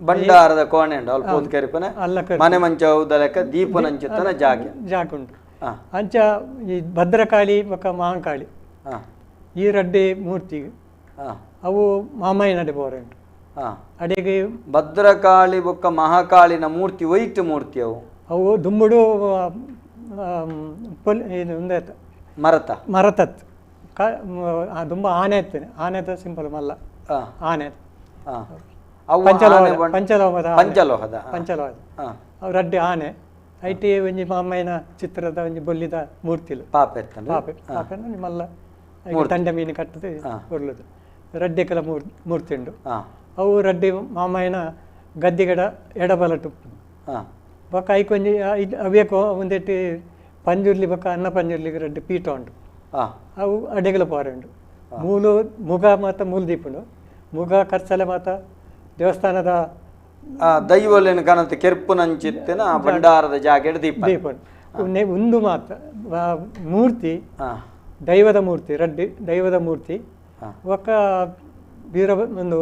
ಭಂಡಾರದ ಕೋಣೆ ಉಂಡು ಅಲ್ಪ ಪೋದು ಕೆರ್ಪುನ ಅಲ್ಲ ಮನೆ ಮಂಚ ಲೆಕ್ಕ ದೀಪನಂಚಿತ್ತನ ಜಾಗೆ ಜಾಗ ಉಂಟು. ಅಂಚ ಈ ಭದ್ರಕಾಳಿ ಬೊಕ್ಕ ಮಹಾಂಕಾಳಿ ಈ ರಡ್ಡೆ ಮೂರ್ತಿ ಅವು ಮಾಮಾಯಿ ನಡೆ ಪೋರೆ ಉಂಡು. ಅಡೆಗೆ ಭದ್ರಕಾಳಿ ಬೊಕ್ಕ ಮಹಾಕಾಳಿನ ಮೂರ್ತಿ ವೈಟ್ ಮೂರ್ತಿ ಅವು ಅವು ದುಂಬುಡು ಮರತ ಮರತತ್ ದುಂಬ ಆನೆ ಇತ್ತೇನೆ ಆನೆದ ಸಿಂಪಲ್ ಮಲ್ಲ ಆನೆ ಪಂಚಲೋಹದ ಪಂಚಲೋಹದ ಪಂಚಲೋಹದ ಅವು ರಡ್ಡೆ ಆನೆ IT ಒಂಜಿ ಮಾಮಯ್ಯನ ಚಿತ್ರದ ಒಂಜಿ ಬೊಲ್ಲಿದ ಮೂರ್ತಿಲು ಪಾಪೆ ಪಾಪೆ ಪಾಪೆ ಮಲ್ಲ ತಂಡ ಮೀನು ಕಟ್ಟದು ಒರ್ಲುದು ರಡ್ಡೆ ಕೆಲ ಮೂರ್ತಿ ಉಂಡು. ಅವು ರಡ್ಡೆ ಮಾಮಯ್ಯನ ಗದ್ದಿಗಡ ಎಡಬಲಟು ಬೊಕ್ಕ ಐಕೊಂಜಿ ಅವ್ಯಕೋ ಒಂದೆಟ್ಟಿ ಪಂಜುರ್ಲಿ ಬೊಕ್ಕ ಅನ್ನ ಪಂಜುರ್ಲಿಗೆ ರಡ್ಡೆ ಪೀಠ ಉಂಡು. ಅವು ಅಡೆಗಲ ಪಾರೆ ಉಂಡು. ಮೂಲು ಮುಗ ಮಾತ ಮೂಲು ದೀಪುಂಡು ಮುಗ ಕರ್ಸಲೆ ಮಾತ ದೇವಸ್ಥಾನದ ದೈವಲೇನು ಕನತ ಕೆರ್ಪುನಂಚಿತ್ತಿನ ಭಂಡಾರದ ಜಾಗೆಡ್ ದೀಪ ದೀಪ ಒಂದು ಮಾತ ಮೂರ್ತಿ ದೈವದ ಮೂರ್ತಿ ರಡ್ಡಿ ದೈವದ ಮೂರ್ತಿ ಬೊಕ್ಕ ವೀರ ಒಂದು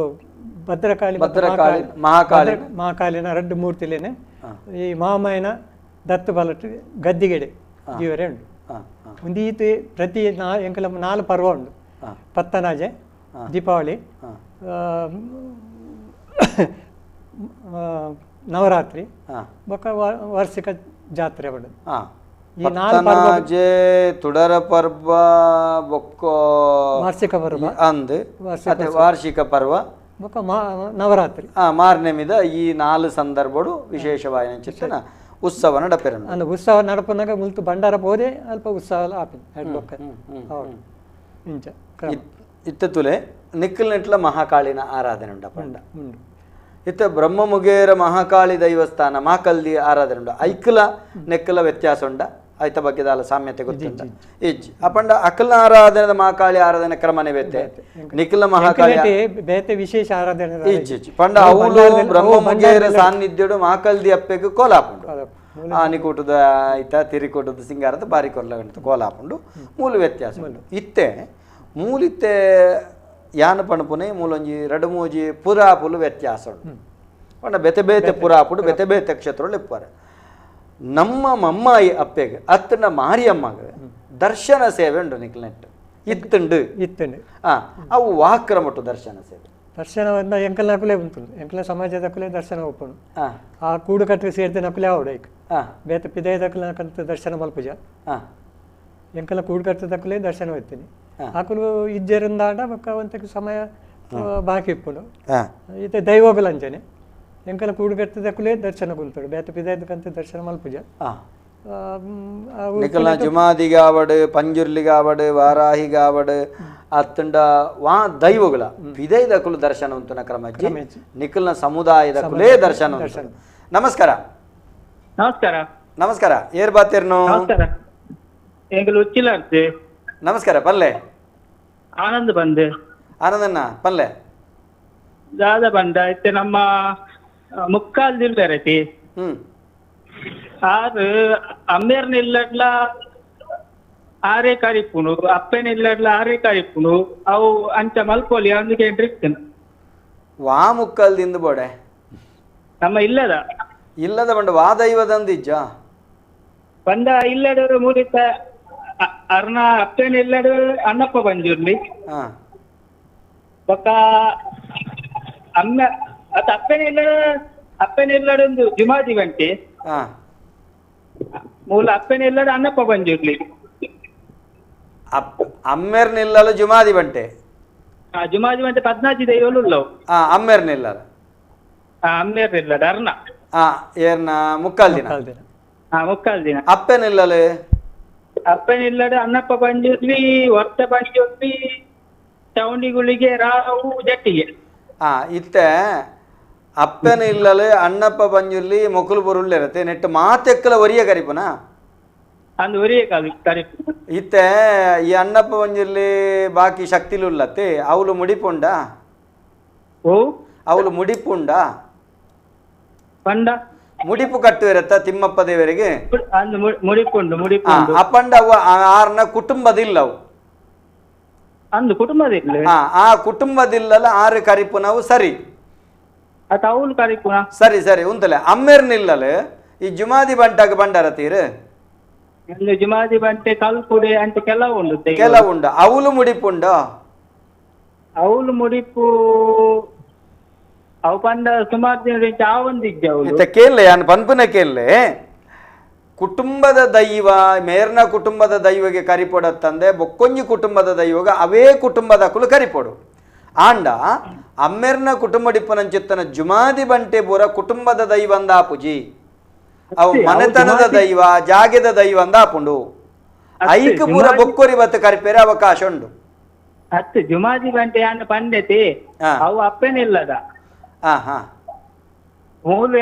ಭದ್ರಕಾಳಿ ಭದ್ರಕಾಳಿ ಮಹಾಕಾಳಿ ಮಹಾಕಾಳಿನ ರಡ್ಡು ಮೂರ್ತಿಲೇನೆ ಈ ಮಾಮಾಯನ ದತ್ತು ಬಲಟ್ಟು ಗದ್ದಿಗೆಡೆ ಜೀವರೆ ಉಂಡು. ಒಂದೀತಿ ಪ್ರತಿ ಎಂಕಲ ನಾಲ್ ಪರ್ವ ಉಂಡು. ಪತ್ತನಾಜೆ, ದೀಪಾವಳಿ, ನವರಾತ್ರಿ ಬೊಕ್ಕ ವಾರ್ಷಿಕ ಜಾತ್ರೆ ಉಂಡು. ಈ ಪತ್ತನಾಜೆ ತುಡರ ಪರ್ವ ಬೊಕ್ಕ ವಾರ್ಷಿಕ ಪರ್ವ ಅಂದ್ ವಾರ್ಷಿಕ ಪರ್ವ ಬೊಕ್ಕ ನವರಾತ್ರಿ ಮಾರ್ನೆಮಿದ ಈ ನಾಲ್ ಸಂದರ್ಭಡು ವಿಶೇಷವಾಯಿನ ಚಿತ್ತನ ಉತ್ಸವ ನಡಪೆರ ಅಂದ್ ಉತ್ಸವ ನಡಪನಾಗ ಮುಲ್ತು ಭಂಡಾರ ಪೋದೆ ಅಲ್ಪ ಉತ್ಸವ ಆಪಿನ ಇಂಚ ಇತ್ತ ತುಲೆ ನಿಕ್ಕಲ್ನೆಟ್ಲ ಮಹಾಕಾಳಿನ ಆರಾಧನೆ ಉಂಡಪ್ಪ ಇತ್ತ ಬ್ರಹ್ಮಮುಗೇರ ಮಹಾಕಾಳಿ ದೈವಸ್ಥಾನ ಮಹಾಕಲ್ದಿ ಆರಾಧನೆ ಉಂಡು. ಐಕ್ಲ ನೆಕ್ಕಲ ವ್ಯತ್ಯಾಸ ಉಂಡ ಐತ ಬಗ್ಗೆ ದಾಲ ಸಾಮ್ಯತೆ ಗೊತ್ತುಂಡ ಇಜ್ಜಿ ಅಪಂಡ ಅಕಲ ಆರಾಧನೆ ಮಹಾಕಾಳಿ ಆರಾಧನೆ ಕ್ರಮನೇ ಬೇತೆ ನಿಖಿಲ ಮಹಾಕಾಳಿ ಬೇತೆ ವಿಶೇಷ ಆರಾಧನೆ ಇಜ್ಜಿ ಇಜ್ಜಿ ಪಂಡ ಅವಳು ಬ್ರಹ್ಮಮುಗೇರ ಸಾನ್ನಿಧ್ಯಡು ಮಹಾಕಲ್ದಿ ಅಪ್ಪೆಗ್ ಕೋಲಾಪುಂಡು ಆನಿಕೂಟದ ಐತ ತಿರಿಕೂಟದ ಸಿಂಗಾರದ ಬಾರಿ ಕೊರ್ಲ ಕೋಲಾಪುಂಡು ಮೂಲ ವ್ಯತ್ಯಾಸ ಇತ್ತೆ ಮೂಲಿತ್ತೆ ಯಾನ ಪಣಪುನೆ ಮೂಲೊಂಜಿ ರಡು ಮೂಜಿ ಪುರಾಪುಲು ವ್ಯತ್ಯಾಸ ಉಂಡು. ಪಂಡ ಬೇತೆ ಬೇತೆ ಪುರಾಪುಡು ಬೇತೆ ಬೇತೆ ಕ್ಷೇತ್ರಗಳು ಇಪ್ಪಾರೆ. ನಮ್ಮ ಮಮ್ಮಾಯಿ ಅಪ್ಪೆಗೆ ಅತ್ತನ ಮಾರಿಯಮ್ಮಗ ದರ್ಶನ ಸೇವೆ ಉಂಡು ನಿಕ್ಲೆಟ್ ಇತ್ತುಂಡು ಇತ್ತುಂಡು ಅವು ವಾಕ್ರಮಟ್ಟು ದರ್ಶನ ಸೇವೆ ದರ್ಶನವನ್ನ ಎಂಕಲ್ನಕುಲೇ ಉಂಟು ಎಂಕಲ ಸಮಾಜದಕುಲೇ ದರ್ಶನ ಒಪ್ಪುಂಡು. ಆ ಕೂಡು ಕಟ್ಟು ಸೇರಿದ ನಕುಲೇ ಆವಡ ಈಗ ಬೇತೆ ಪಿದಯದಕುಲನಕಂತ ದರ್ಶನ ಮಲ್ಪುಜ ಎಂಕಲ ಕೂಡು ಕಟ್ಟದಕ್ಕಲೇ ದರ್ಶನ ಹೋಗ್ತೀನಿ ಆಕುಲು ಇಜ್ಜರಿಂದಾಂಡ ಬೊಕ್ಕ ಒಂತಕ್ಕೆ ಸಮಯ ಬಾಕಿ ಇಪ್ಪುಂಡು. ಇತ್ತೆ ದೈವಗಳ ಅಂಚನೆ ಎಂಕಲ ಕೂಡು ಕಟ್ಟದಕ್ಕಲೇ ದರ್ಶನ ಕುಂತುಡು ಬೇತೆ ಪಿದಯದಕ್ಕಂತ ದರ್ಶನ ಮಲ್ಪುಜ. ನಿಕಲ್ನ ಜುಮಾದಿಗಾವಡು ಪಂಜುರ್ಲಿಗಾವಡು ವಾರಾಹಿಗಾವಡು ಅತ್ತಂಡ ವಾ ದೈವಗಳ ಪಿದಯದಕುಲು ದರ್ಶನ ಉಂಟುನ ಕ್ರಮ ನಿಕಲ್ನ ಸಮುದಾಯದ ಕುಲೇ ದರ್ಶನ. ನಮಸ್ಕಾರ. ನಮಸ್ಕಾರ. ನಮಸ್ಕಾರ. ಏರ್ ಬಾತೇರ್ನು? ನಮಸ್ಕಾರ. ಎಂಕಲು ಉಚ್ಚಿಲಾರ್ತೆ. ನಮಸ್ಕಾರ. ಪಲ್ಲೆ ಆನಂದ್ ಬಂದೆ. ಆನಂದಣ್ಣ ಪಲ್ಲೆ ದಾದ ಬಂದ ಇತ್ತೆ ನಮ್ಮ ಮುಕ್ಕಾಲ್ ದಿಲ್ದಾರತಿ ಆರು ಅಮ್ಮೇರ್ನಿಲ್ಲಡ್ಲ ಆರೇ ಕರಿಪುಣು ಅಪ್ಪನಿಲ್ಲಡ್ಲ ಆರೇ ಕರಿಪುಣು ಅವು ಅಂಚ ಮಲ್ಪೋಲಿ ಅಂದಿಗೆ ಎಂಟ್ರಿಕ್ತೇನೆ ವಾ ಮುಕ್ಕಾಲ್ದಿಂದ ಬೋಡೆ ನಮ್ಮ ಇಲ್ಲದ ಇಲ್ಲದ ಬಂಡ ವಾ ದೈವದಂದಿಜ್ಜ ಬಂದ ಇಲ್ಲಡರು ಮೂಡಿತ ಅರ್ಣ ಅಪ್ಪನ ಇಲ್ಲಡು ಅಣ್ಣಪ್ಪ ಬಂದಿರ್ಲಿ ಬೊಕ್ಕ ಅಮ್ಮ ಅತ್ತ ಅಪ್ಪನ ಇಲ್ಲ ಅಪ್ಪನ ಇಲ್ಲಡೊಂದು ಜುಮಾದಿ ಬಂಟಿ ಮೂಲ ಅಪ್ಪನ ಇಲ್ಲಡು ಅಣ್ಣಪ್ಪ ಬಂದಿರ್ಲಿ ಅಮ್ಮೇರ್ನಿಲ್ಲಲು ಜುಮಾದಿ ಬಂಟೆ ಜುಮಾದಿ ಬಂಟೆ ಪದ್ನಾಜಿ ದೈವಲು ಉಳ್ಳವು ಅಮ್ಮೇರ್ನಿಲ್ಲಲು ಅಮ್ಮೇರ್ನಿಲ್ಲಡು ಅರ್ಣ ಏರ್ನ ಮುಕ್ಕಾಲ್ ದಿನ ಮುಕ್ಕಾಲ್ ದಿನ ಅಪ್ಪನಿಲ್ಲಲು ಅಪ್ಪನಿಲ್ಲಡು ಅಣ್ಣಪ್ಪ ಬಂದಿರ್ಲಿ ವರ್ತ ಬಂದಿರ್ಲಿ ಚೌಂಡಿಗುಳಿಗೆ ರಾವು ಜಟ್ಟಿಗೆ ಇತ್ತೆ ಅಪ್ಪನ ಇಲ್ಲಲು ಅಣ್ಣಪ್ಪ ಬಂಜುರ್ಲಿ ಮೊಕಲು ಬರುಳ್ಳಿರತ್ತೆ ನೆಟ್ಟು ಮಾತೆಕ್ಕಲ ಒರಿಯ ಕರಿಪುನ ಅಂದು ಒರಿಯ ಕರಿಪು ಇತ್ತೆ ಈ ಅಣ್ಣಪ್ಪ ಬಂಜುರ್ಲಿ ಬಾಕಿ ಶಕ್ತಿಲು ಉಳ್ಳತ್ತೆ ಅವಳು ಮುಡಿಪುಂಡ ಓ ಅವಳು ಮುಡಿಪುಂಡ ಪಂಡ ಮುಡಿಪು ಕಟ್ಟು ಇರತ್ತ ತಿಮ್ಮಪ್ಪ ದೇವರಿಗೆ ಮುಡಿಪುಂಡು ಮುಡಿಪುಂಡು ಅಪ್ಪಂಡ ಅವ ಆರ್ನ ಕುಟುಂಬದಿಲ್ಲ ಅವು ಅಂದು ಕುಟುಂಬದಿಲ್ಲ ಆ ಕುಟುಂಬದಿಲ್ಲಲ್ಲ ಆರು ಕರಿಪುನವು ಸರಿ ಕರಿಪುನ ಸರಿ ಸರಿ ಉಂತಲೆ ಅಮ್ಮೇರ್ನಿಲ್ಲಲು ಈ ಜುಮಾದಿ ಬಂಟಾಗ ಬಂಡಾರ ತೀರು ಜುಮಾದಿ ಬಂಟೆ ಕಲ್ಪುಡೆ ಅಂತ ಕೆಲವು ಉಂಡು ಕೆಲವು ಉಂಡು ಅವಳು ಮುಡಿಪುಂಡು ಅವಳು ಮುಡಿಪು ಅವು ಪಂಡ ಸುಮಾರು ದಿನ ಚಾವಂದಿಜ್ಜ ಅವಳು ಇತ್ತ ಕೇಳಲೆ ಯಾನ್ ಪನ್ಪುನ ಕೇಳಲೆ ಕುಟುಂಬದ ದೈವ ಮೇರ್ನ ಕುಟುಂಬದ ದೈವಗೆ ಕರಿಪೊಡತ್ತಂದೆ ಬೊಕ್ಕೊಂಜಿ ಕುಟುಂಬದ ದೈವಗ ಅವೇ ಕುಟುಂಬದ ಕುಲು ಕರಿಪೊಡು ಆಂಡ ಅಮ್ಮೆರ್ನ ಕುಟುಂಬ ಡಿಪ್ಪನಂಚಿತ್ತನ ಜುಮಾದಿ ಬಂಟೆ ಪೂರ ಕುಟುಂಬದ ದೈವ ಅಂದಾಪುಜಿ ಅವು ಮನೆತನದ ದೈವ ಜಾಗೆದ ದೈವ ಅಂದಾಪುಂಡು ಐಕ್ ಪೂರ ಬೊಕ್ಕೊರಿ ಬತ್ತು ಕರಿಪೇರೆ ಅವಕಾಶ ಉಂಡು ಅತ್ತು ಜುಮಾದಿ ಬಂಟೆ ಯಾನ ಪಂಡೆತಿ ಅವು ಅಪ್ಪನಿಲ್ಲದ ಮೂಲು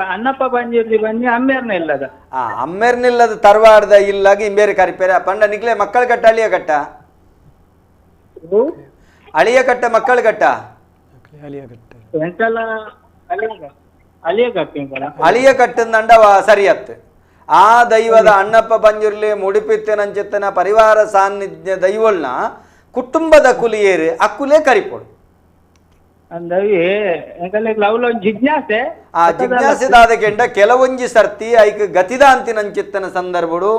ಅಣ್ಣಪ್ಪ ಬಂಜಿರ್ಲಿ ಬನ್ನಿ ಅಮ್ಮೇರ್ನ ಇಲ್ಲದ ಅಮ್ಮೇರ್ನಿಲ್ಲದ ತರವಾಡ್ದ ಇಲ್ಲಾಗ ಇಂಬೇರೆ ಕರಿಪೇರೆ ಪಂಡ ನಿಕ್ಲೆ ಮಕ್ಕಳ ಕಟ್ಟ ಅಳಿಯ ಕಟ್ಟ ಅಳಿಯ ಕಟ್ಟ ಮಕ್ಕಳ ಕಟ್ಟ ಅಳಿಯ ಕಟ್ಟಂದಂಡ ಸರಿಯತ್ತು ಆ ದೈವದ ಅಣ್ಣಪ್ಪ ಬಂಜಿರ್ಲಿ ಮುಡಿಪಿತ್ತನಂಚಿತ್ತನ ಪರಿವಾರ ಸಾನ್ನಿಧ್ಯ ದೈವಳ್ನ ಕುಟುಂಬದ ಕುಲಿಯೇರು ಅಕ್ಕುಲೇ ಕರಿಪೊಡು ಜಿಜ್ಞಾಸೆ ಆ ಜಿಜ್ಞಾಸೆದಾದ ಕೆಂಡ ಕೆಲವೊಂಜಿ ಸರ್ತಿ ಐಕ್ ಗತಿದಾಂತಿನಂಚಿತ್ತನ ಸಂದರ್ಭಡು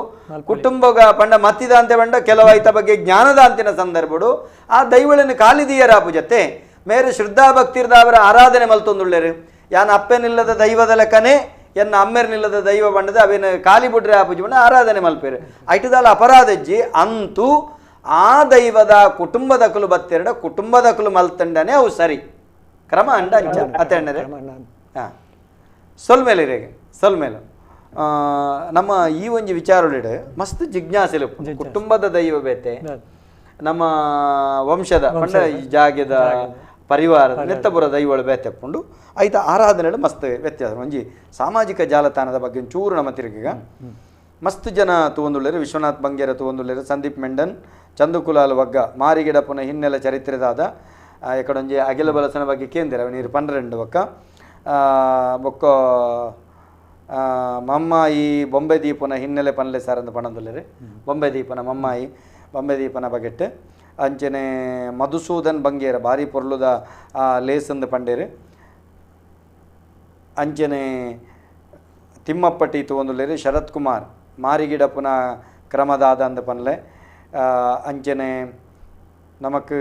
ಕುಟುಂಬಗ ಪಂಡ ಮತ್ತಿದಾಂತೆ ಪಂಡ ಕೆಲವು ಐತ ಬಗ್ಗೆ ಜ್ಞಾನದಾಂತಿನ ಸಂದರ್ಭಡು ಆ ದೈವಳನ್ನು ಕಾಲಿದೀಯರಾಪು ಜತೆ ಮೇರೆ ಶ್ರದ್ಧಾ ಭಕ್ತಿರ್ದ ಅವರ ಆರಾಧನೆ ಮಲ್ತೊಂದುಳ್ಳೇರು ಯಾನ್ ಅಪ್ಪನಿಲ್ಲದ ದೈವದ ಲೆಕ್ಕನೆ ಎನ್ನ ಅಮ್ಮೆರ್ನಿಲ್ಲದ ದೈವ ಬಂಡದ ಅವೇನು ಕಾಲಿ ಬುಡ್ರೆ ಆಪುಜಿ ಬಂಡ ಆರಾಧನೆ ಮಲ್ಪೇರು ಐಟದಾಲ ಅಪರಾಧಜ್ಜಿ ಅಂತೂ ಆ ದೈವದ ಕುಟುಂಬದ ಕುಲು ಬತ್ತೆರಡ ಕುಟುಂಬದ ಕುಲು ಮಲ್ತಂಡನೆ ಅವು ಸರಿ ಕ್ರಮ ಅಂಡ ಅಂಚ ಅತ್ತೆ ಹಾಂ ಸೊಲ್ಮೇಲೆ ರೇಗೆ ಸೊಲ್ಮೇಲೆ ನಮ್ಮ ಈ ಒಂಜಿ ವಿಚಾರೊಳಿಡು ಮಸ್ತ್ ಜಿಜ್ಞಾಸೆ ಕುಟುಂಬದ ದೈವ ಬೇತೆ ನಮ್ಮ ವಂಶದ ಪಂಡ ಈ ಜಾಗೆದ ಪರಿವಾರದ ನೆತ್ತಪುರ ದೈವಳು ಬೇತೆಪ್ಪುಂಡು ಐತ ಆರಾಧನೆ ಮಸ್ತ್ ವ್ಯತ್ಯಾಸ ಒಂಜಿ ಸಾಮಾಜಿಕ ಜಾಲತಾಣದ ಬಗ್ಗೆ ಒಂಚೂರು ನಮ್ಮ ತಿರುಗಿಗ ಮಸ್ತ್ ಜನ ತೂವೊಂದುಳ್ಳೇರು ವಿಶ್ವನಾಥ್ ಬಂಗೇರ ತೂವೊಂದುಳ್ಳೇರು ಸಂದೀಪ್ ಮೆಂಡನ್ ಚಂದುಕುಲಾಲ್ ವಗ್ಗ ಮಾರಿಗಿಡಪ್ಪನ ಹಿನ್ನೆಲೆ ಚರಿತ್ರೆದಾದ ಎಕಡೊಂಜಿ ಅಗಿಲ ಬಲಸನ ಬಗ್ಗೆ ಕೇಂದ್ರ ನೀರು ಪನ್ನೆರಡು ಬೊಕ್ಕ ಬೊಕ್ಕ ಮಮ್ಮಾಯಿ ಬೊಂಬೆ ದೀಪನ ಹಿನ್ನೆಲೆ ಪನ್ಲೆ ಸಾರ್ ಅಂದ್ ಪಣಂದುಲ್ಲೆರ್ ಬೊಂಬೆ ದೀಪನ ಮಮ್ಮಾಯಿ ಬೊಂಬೆ ದೀಪನ ಬಗೆಟ್ ಅಂಚನೆ ಮಧುಸೂದನ್ ಬಂಗೇರ ಬಾರಿ ಪೊರ್ಲುದ ಲೇಸಂದು ಪಂಡೇರು ಅಂಚನೆ ತಿಮ್ಮಪ್ಪಟಿ ತೂವೊಂದುಲ್ಲೆರ್ ಶರತ್ ಕುಮಾರ್ ಮಾರಿಗಿಡಪ್ಪನ ಕ್ರಮದಾದ ಅಂದ್ ಪನ್ಲೆ ಅಂಚನೆ ನಮಕ್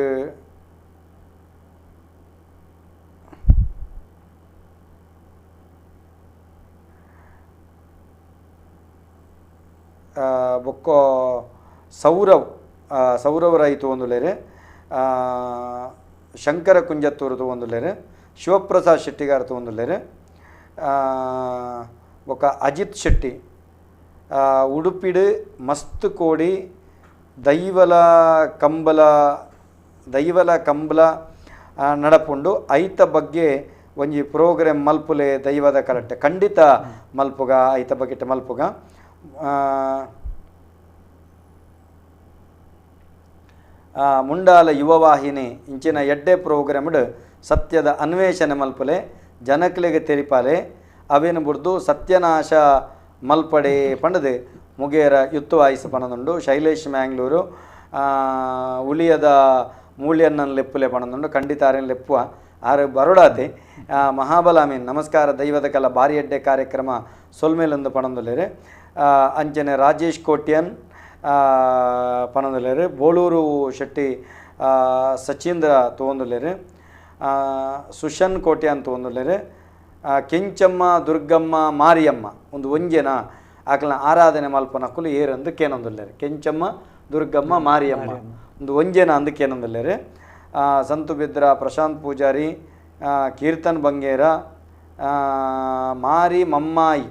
ಬೊಕ್ಕ ಸೌರವ್ ಸೌರವ್ ರೈ ತೂವೊಂದುಲ್ಲೆರ್ ಶಂಕರ ಕುಂಜತ್ತೂರು ತೂವೊಂದುಲ್ಲೆರ್ ಶಿವಪ್ರಸಾದ್ ಶೆಟ್ಟಿಗಾರ್ ತೂವೊಂದುಲ್ಲೆರ್ ಬೊಕ್ಕ ಅಜಿತ್ ಶೆಟ್ಟಿ ಉಡುಪಿಡು ಮಸ್ತ್ ಕೋಡಿ ದೈವಲ ಕಂಬಲ ದೈವಲ ಕಂಬಲ ನಡಪುಂಡು ಐತ ಬಗ್ಗೆ ಒಂಜಿ ಪ್ರೋಗ್ರಾಮ್ ಮಲ್ಪುಲೆ ದೈವದ ಕರೆಕ್ಟ್ ಖಂಡಿತ ಮಲ್ಪುಗ ಐತ ಬಗ್ಗೆ ಮಲ್ಪುಗ ಮುಂಡಾಲ ಯುವವಾಹಿನಿ ಇಂಚಿನ ಎಡ್ಡೆ ಪ್ರೋಗ್ರಾಮ್ಡ್ ಸತ್ಯದ ಅನ್ವೇಷಣೆ ಮಲ್ಪಲೆ ಜನಕ್ಲೆಗೆ ತೆರಿಪಾಲೆ ಅವೇನು ಬುಡ್ದು ಸತ್ಯನಾಶ ಮಲ್ಪಡೆ ಪಂಡದು ಮುಗೇರ ಯುತ್ತು ಆಯಿಸ ಪಣದುಂಡು ಶೈಲೇಶ್ ಮ್ಯಾಂಗ್ಳೂರು ಉಳಿಯದ ಮೂಳ್ಯನ್ನನ್ ಲೆಪ್ಪುಲೆ ಪಣದುಂಡು ಖಂಡಿತ ಆರೇನು ಲೆಪ್ಪುವ ಆರು ಬರೋಡಾತೆ ಮಹಾಬಲಾಮೀನ್ ನಮಸ್ಕಾರ ದೈವದ ಕಲ ಬಾರಿ ಎಡ್ಡೆ ಕಾರ್ಯಕ್ರಮ ಸೊಲ್ಮೇಲೊಂದು ಪಣಂದುಲ್ಲೆರ್ ಅಂಚನೆ ರಾಜೇಶ್ ಕೋಟ್ಯನ್ ಪಣಂದುಲ್ಲೆರ್ ಬೋಳೂರು ಶೆಟ್ಟಿ ಸಚೀಂದ್ರ ತೂವೊಂದುಲ್ಲೆರ್ ಸುಶನ್ ಕೋಟ್ಯಾನ್ ತೂವೊಂದುಲ್ಲೆರ್ ಕೆಂಚಮ್ಮ ದುರ್ಗಮ್ಮ ಮಾರಿಯಮ್ಮ ಒಂದು ಒಂಜೆನ ಆಕಲ್ನ ಆರಾಧನೆ ಮಲ್ಪನಕುಲು ಏರಂದು ಕೇನೊಂದುಲ್ಲೆರ್ ಕೆಂಚಮ್ಮ ದುರ್ಗಮ್ಮ ಮಾರಿಯಮ್ಮ ಒಂದು ಒಂಜೆನ ಅಂದು ಕೇನೊಂದುಲ್ಲೆರ್ ಸಂತು ಬಿದ್ರ ಪ್ರಶಾಂತ್ ಪೂಜಾರಿ ಕೀರ್ತನ್ ಬಂಗೇರ ಮಾರಿ ಮಮ್ಮಾಯಿ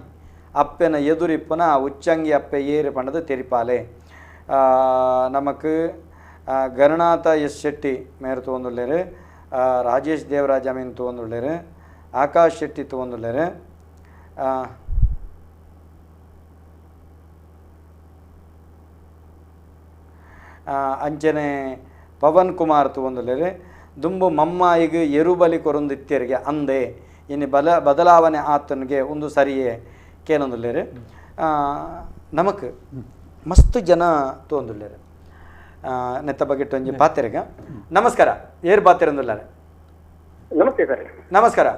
ಅಪ್ಪೆನ ಎದುರಿಪ್ಪನ ಉಚ್ಚಂಗಿ ಅಪ್ಪೆ ಏರು ಪಂಡದು ತೆರಿಪಾಲೆ ನಮಕ್ ಗರುಣಾಥ ಎಸ್ ಶೆಟ್ಟಿ ಮೇರು ತೂವೊಂದುಲ್ಲೆರ್ ರಾಜೇಶ್ ದೇವರಾಜ ಅಮೀನ್ ತೂವೊಂದುಲ್ಲೆರ್ ಆಕಾಶ್ ಶೆಟ್ಟಿ ತೂವೊಂದುಲ್ಲೆರ್ ಅಂಚನೆ ಪವನ್ ಕುಮಾರ್ ತೂವೊಂದುಲ್ಲೆರ್ ದುಂಬು ಮಮ್ಮಾಯಿಗ್ ಎರುಬಲಿ ಕೊರೊಂದು ಇತ್ತೆರಿಗೆ ಅಂದೆ ಇನ್ನು ಬದಲಾವಣೆ ಆತನಿಗೆ ಒಂದು ಸರಿಯೇ ಕೇನೊಂದುಲ್ಲೆರ್ ನಮಕ್ ಮಸ್ತ್ ಜನ ತೂವೊಂದುಲ್ಲೆರ್ ನೆತ್ತ ಬಗೆಟ್ ಒಂಜಿ ಪಾತೆರ್ಗ ನಮಸ್ಕಾರ ಏರ್ ಪಾತೆರೊಂದುಲ್ಲಾರೆ ನಮಸ್ತೆ ಸರ್ ನಮಸ್ಕಾರ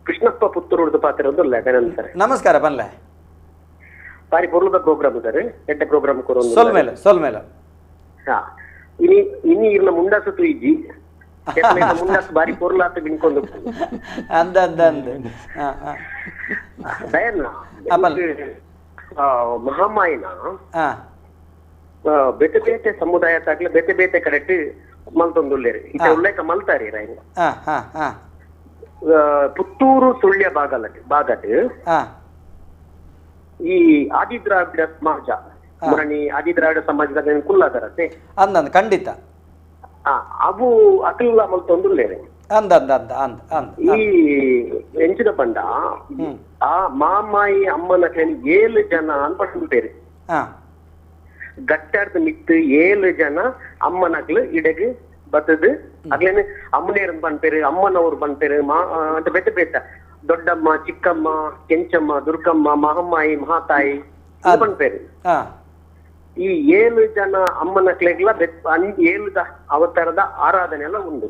ಕೃಷ್ಣಪ್ಪ ಪುತ್ತೂರು ಪಾತೆರೊಂದುಲ್ಲ ಸರ್ ನಮಸ್ಕಾರ ಪನ್ಲೆ ಬಾರಿ ಪೊರ್ಲುದ ಪ್ರೋಗ್ರಾಮ್ ಸರ್ ಎಡ್ಡೆ ಪ್ರೋಗ್ರಾಮ್ ಕೊರೊಂದು ಸೊಲ್ಮೇಲೆ ಸೊಲ್ಮೇಲೆ ಹಾ ಇನಿ ಇನಿ ಇರ್ನ ಮುಂಡಾಸು ತುಯಿಜಿ ಮುಂಡಸ್ ಬಾರಿ ಪೊರ್ಲಾತ್ ಬಿನ್ಕೊಂಡು ಅಂದ ಅಂದ ಅಂದ ದಯನ್ನ ಮಹಾಮಾಯಿನ ಬೇತೆ ಬೇತೆ ಸಮುದಾಯ ತಾಗ್ಲ ಬೇತೆ ಬೇತೆ ಕಡೆಟ್ ಮಲ್ತೊಂದುಲ್ಲೇರಿ ಇತ್ತೆ ಉಲ್ಲೇಖ ಮಲ್ತಾರಿ ರಾಯಂಗ. ಪುತ್ತೂರು ಸುಳ್ಯ ಭಾಗಟ್ ಈ ಆದಿದ್ರಾವಿಡ ಸಮಾಜ ಮುರಣಿ ಆದಿದ್ರಾವಿಡ ಸಮಾಜದಾಗ ಕುಲ್ಲಾದರತೆ ಅಂದ ಖಂಡಿತ ಅವು ಅಕಲ್ಲ ಮಲ್ತೊಂದುಲ್ಲೇರಿ ಅಂದ ಅಂದ ಅಂದ ಅಂದ ಅಂದ ಈ ಎಂಚಿನ ಪಂಡ ಆ ಮಾಮಾಯಿ ಅಮ್ಮನ 7 ಜನ ಅನ್ಪಟ್ಟುಂಟೇರಿ. ಗಟ್ಟಾರ್ದ ಮಿತ್ತು 7 ಜನ ಅಮ್ಮನಕ್ಲು ಇಡಗ್ ಬತ್ತದು ಅಗ್ಲೇನೆ ಅಮ್ಮನೇರ್ ಪನ್ಪೇರು ಅಮ್ಮನವ್ರು ಪನ್ಪೇರು ಮಾ ಅಂತ ಬೇತೆ ಬೇತ ದೊಡ್ಡಮ್ಮ ಚಿಕ್ಕಮ್ಮ ಕೆಂಚಮ್ಮ ದುರ್ಗಮ್ಮ ಮಹಮ್ಮಾಯಿ ಮಹಾತಾಯಿ ಪನ್ಪೇರು. ಈ 7 ಜನ ಅಮ್ಮನಕ್ಲೆಗ್ಲ 7 ಅವತಾರದ ಆರಾಧನೆ ಎಲ್ಲ ಉಂಟು.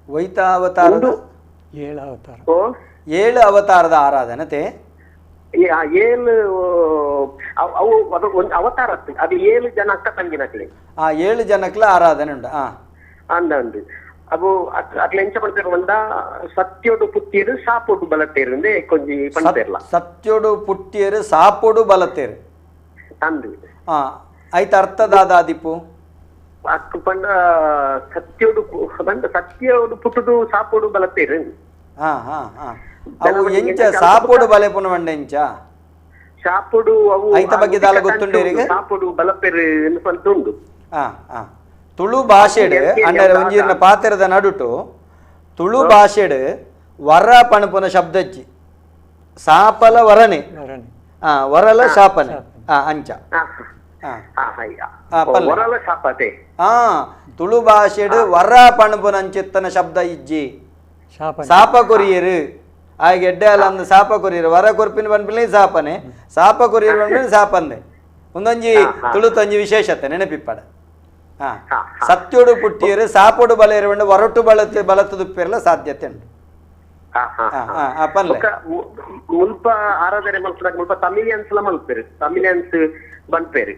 ವೈತಾವತಾರದ 7 ಅವತಾರ 7 ಅವತಾರದ ಆರಾಧನೆ 7 ಅವು ಅವತಾರ ಅದು 7 ಜನ ಅಕ್ಕ ತಂಗಿನಕ್ಲೆ ಆ 7 ಜನಕ್ಲ ಆರಾಧನೆ ಉಂಟು. ಅಂದ ಅಂದು ಅವು ಅಕ್ಲೆ ಎಂಚ ಪಡ್ತಾರೆ ಪಂಡ ಸತ್ಯೋಡು ಪುಟ್ಟಿಯರು ಸಾಪೋಡು ಬಲತ್ತೇರು ಅಂದೆ ಕೊಂಜಿ ಪಂತೇರ್ಲ ಸತ್ಯೋಡು ಪುಟ್ಟಿಯರು ಸಾಪೋಡು ಬಲತ್ತೇರು ಅಂದು. ಆಯ್ತು ಅರ್ಥದಾದಾದಿಪು ಅಕ್ ಪಂಡ ಸತ್ಯೋಡು ಪಂಡ ಸತ್ಯೋಡು ಪುಟ್ಟುದು ಸಾಪೋಡು ಬಲತ್ತೇರು. ಹಾ ಹಾ ಹಾ ಅವು ಎಂಚ ಸಾಪೋಡು ಬಲೆ ಪುನ ಎಂಚ ಸಾಪೋಡು ಅವು ಐತ ಬಗ್ಗೆ ದಾಲ ಗೊತ್ತುಂಡು ಸಾಪೋಡು ಬಲಪೇರು ಎನ್ನುವಂತ ಉಂಡು. ಹಾ ಹಾ ತುಳು ಭಾಷೆಡ್ ಅಂಡರ ಒಂಜಿರ್ನ ಪಾತ್ರದ ನಡುಟು ತುಳು ಭಾಷೆಡ್ ವರ ಪಣಪುನ ಶಬ್ದಜ್ಜಿ ಸಾಪಲ ವರನೆ ವರಲ ಶಾಪನೆ ಅಂಚ ತುಳು ಭಾಷೆಡ್ ವರ ಪಣಪುನ ಅಂಚಿತ್ತನ ಶಬ್ದ ಇಜ್ಜಿ ಸಾಪ ಕೊರಿಯರು ಆಗ ಎಡ್ಡೆ ಅಲ್ಲ ಅಂದ್ ಸಾಪ ಕೊರಿಯರು ವರ ಕೊರ್ಪಿನ ಪನ್ಪಿನ ಸಾಪನೆ ಸಾಪ ಕೊರಿಯರು ಪನ್ಪಿನ ಸಾಪಂದೆ ಒಂದೊಂಜಿ ತುಳು ವಿಶೇಷತೆ ನೆನಪಿಪ್ಪಡ. ಸತ್ಯೋಡು ಪುಟ್ಟಿಯರು ಸಾಪೋಡು ಬಲ ಇರುವಂಡು ಒರಟು ಬಲத்து ಬಲತ್ತುದುಪ್ಪಿರಲ ಸಾಧ್ಯತೆ ಉಂಟು. ಮುಲ್ಪ ಆರಾಧನೆ ಮಲ್ಪುನಾಗ ಮುಲ್ಪ ತಮಿಳಿಯನ್ಸ್ ಲ ಮಲ್ಪೇರು ತಮಿಳಿಯನ್ಸ್ ಬನ್ಪೇರು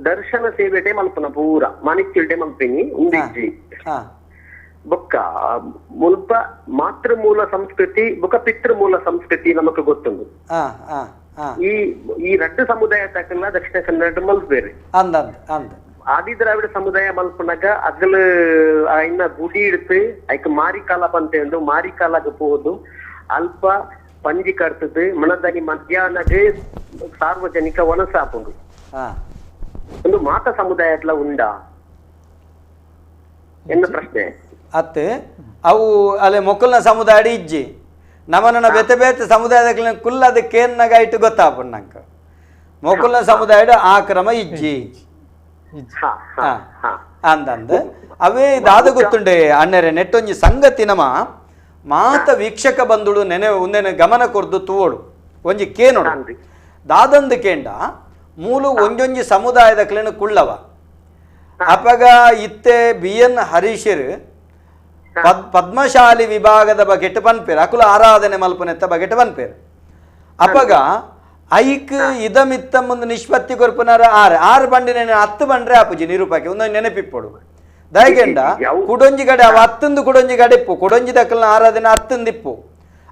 ದರ್ಶನ ಸೇವೆಟೆ ಮಲ್ಪುನ ಪೂರ ಮಾಣಿಕ್ಯಲ್ಟೆ ಮಲ್ಪಿನಿ ಉಂದಿಜ್ಜಿ ಬೊಕ್ಕ ಮುಲ್ಪ ಮಾತೃಮೂಲ ಸಂಸ್ಕೃತಿ ಬೊಕ್ಕ ಪಿತೃಮೂಲ ಸಂಸ್ಕೃತಿ ನಮಕ್ ಗೊತ್ತುಂಡು. ಈ ಈ ರಡ್ಡು ಸಮುದಾಯ ತಕ್ಕಲ್ಲ ದಕ್ಷಿಣ ಕನ್ನಡ ಮಲ್ಪೇರು ಆದಿ ದ್ರಾವಿಡ ಸಮುದಾಯ ಮಲ್ಪುನಾಗ ಅಗಲ ಇನ್ನ ಗುಡಿ ಇಡ್ತು ಐಕ್ ಮಾರಿಕಾಲ ಪಂತೆ ಉಂಡು ಮಾರಿಕಾಲಾಗ ಪೋದು ಅಲ್ಪ ಪಂಜಿ ಕಟ್ತದು ಮಣದನಿ ಮಧ್ಯಾಹ್ನಗೆ ಸಾರ್ವಜನಿಕ ವನಸಾಪುಂಡು ಒಂದು ಮಾತ ಸಮುದಾಯತ್ಲ ಉಂಡ ಎನ್ನ ಪ್ರಶ್ನೆ. ಅತ್ತೆ ಅವು ಅಲ್ಲೇ ಮೊಕ್ಕಲ್ನ ಸಮುದಾಯ ಇಜ್ಜಿ ನಮ್ಮನ್ನ ಬೇತೆ ಬೇತೆ ಸಮುದಾಯದ ಕುಲ್ಲದ ಕೇನ್ನಾಗ ಇಟ್ಟು ಗೊತ್ತಾಪುಂಡು ನಂಗೆ ಮೊಕ್ಕಲ್ನ ಸಮುದಾಯದ ಆ ಕ್ರಮ ಇಜ್ಜಿ ಅಂದಂದು ಅವೇ ದಾದ ಗೊತ್ತುಂಡೆ ಅಣ್ಣರೆ ನೆಟ್ಟೊಂಜಿ ಸಂಗತಿ ನಮ ಮಾತ ವೀಕ್ಷಕ ಬಂದುಳು ನೆನೆ ಒಂದೇನೆ ಗಮನ ಕೊರ್ದು ತೂವೋಳು ಒಂಜಿ ಕೇನೋಡು ದಾದಂದು ಕೇಂಡ ಮೂಲು ಒಂಜೊಂಜಿ ಸಮುದಾಯದ ಕ್ಲೇನು ಕುಳ್ಳವ ಅಪಗ ಇತ್ತೆ ಬಿ ಎನ್ ಹರೀಶರು ಪದ್ಮಶಾಲಿ ವಿಭಾಗದ ಬಗೆಟ್ ಪನ್ಪೇರು ಅಕುಲ ಆರಾಧನೆ ಮಲ್ಪನೆತ್ತ ಬಗೆಟ್ ಪನ್ಪೇರು ಅಪಗ ಐಕ್ ಇದಮಿತ್ತ ಮುಂದೆ ನಿಷ್ಪತ್ತಿ ಕೊರ್ಪುನಾರ ಆರು ಆರು ಬಂಡಿನ 10 ಬಂಡ್ರೆ ಆಪುಜಿ ನಿರೂಪಕ್ಕೆ ಒಂದೊಂದು ನೆನಪಿಪ್ಪಡು ದಯಗೆಂಡ ಕುಡೊಂಜಿ ಕಡೆ ಅವ ಹತ್ತೊಂದು ಕುಡೊಂಜಿ ಕಡೆ ಇಪ್ಪು ಕುಡೊಂಜಿ ದಕ್ಕಲ್ನ ಆರಾಧನೆ ಹತ್ತೊಂದಿಪ್ಪು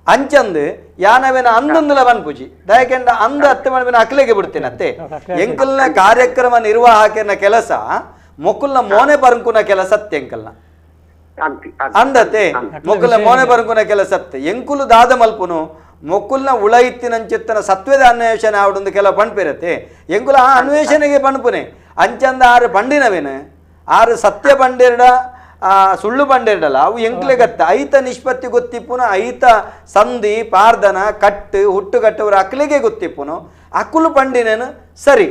ಅಂಚಂದು ಯಾನವೇನ ಅಂದೊಂದುಲ ಬನ್ಪುಜಿ ದಯಕೆಂಡ ಅಂದ 10 ಬಂಡ್ಪಿನ ಅಕ್ಲೆಗೆ ಬಿಡ್ತೀನತ್ತೆ ಎಂಕಲ್ನ ಕಾರ್ಯಕ್ರಮ ನಿರ್ವಾಹಕನ ಕೆಲಸ ಮೊಕ್ಕಲ್ನ ಮೋನೆ ಬರಂಕುನ ಕೆಲಸ ಎಂಕಲ್ನ ಅಂದತೆ ಮೊಕ್ಕಲ್ನ ಮೋನೆ ಬರಂಕುನ ಕೆಲಸ ಎಂಕುಲು ದಾದ ಮಲ್ಪುನು ಮೊಕ್ಕುಲ್ನ ಉಳೈತ್ತಿನಂಚಿತ್ತನ ಸತ್ವದ ಅನ್ವೇಷಣೆ ಆವಡೊಂದು ಕೆಲವು ಪಣ್ಪಿರತ್ತೆ ಎಂಕುಲ ಆ ಅನ್ವೇಷಣೆಗೆ ಪಣ್ಪುನೆ ಅಂಚಂದ ಆರು ಪಂಡಿನವೇನು ಆರು ಸತ್ಯ ಬಂಡಿರಡ ಆ ಸುಳ್ಳು ಬಂಡಿರಡಲ್ಲ ಅವು ಎಂಕ್ಲೆಗತ್ತ ಐತ ನಿಷ್ಪತ್ತಿ ಗೊತ್ತಿಪ್ಪುನು ಐತ ಸಂಧಿ ಪಾರ್ದನ ಕಟ್ಟು ಹುಟ್ಟು ಕಟ್ಟವರು ಅಕ್ಲಿಗೆ ಗೊತ್ತಿಪ್ಪುನು ಅಕುಲು ಪಂಡಿನೇನು ಸರಿ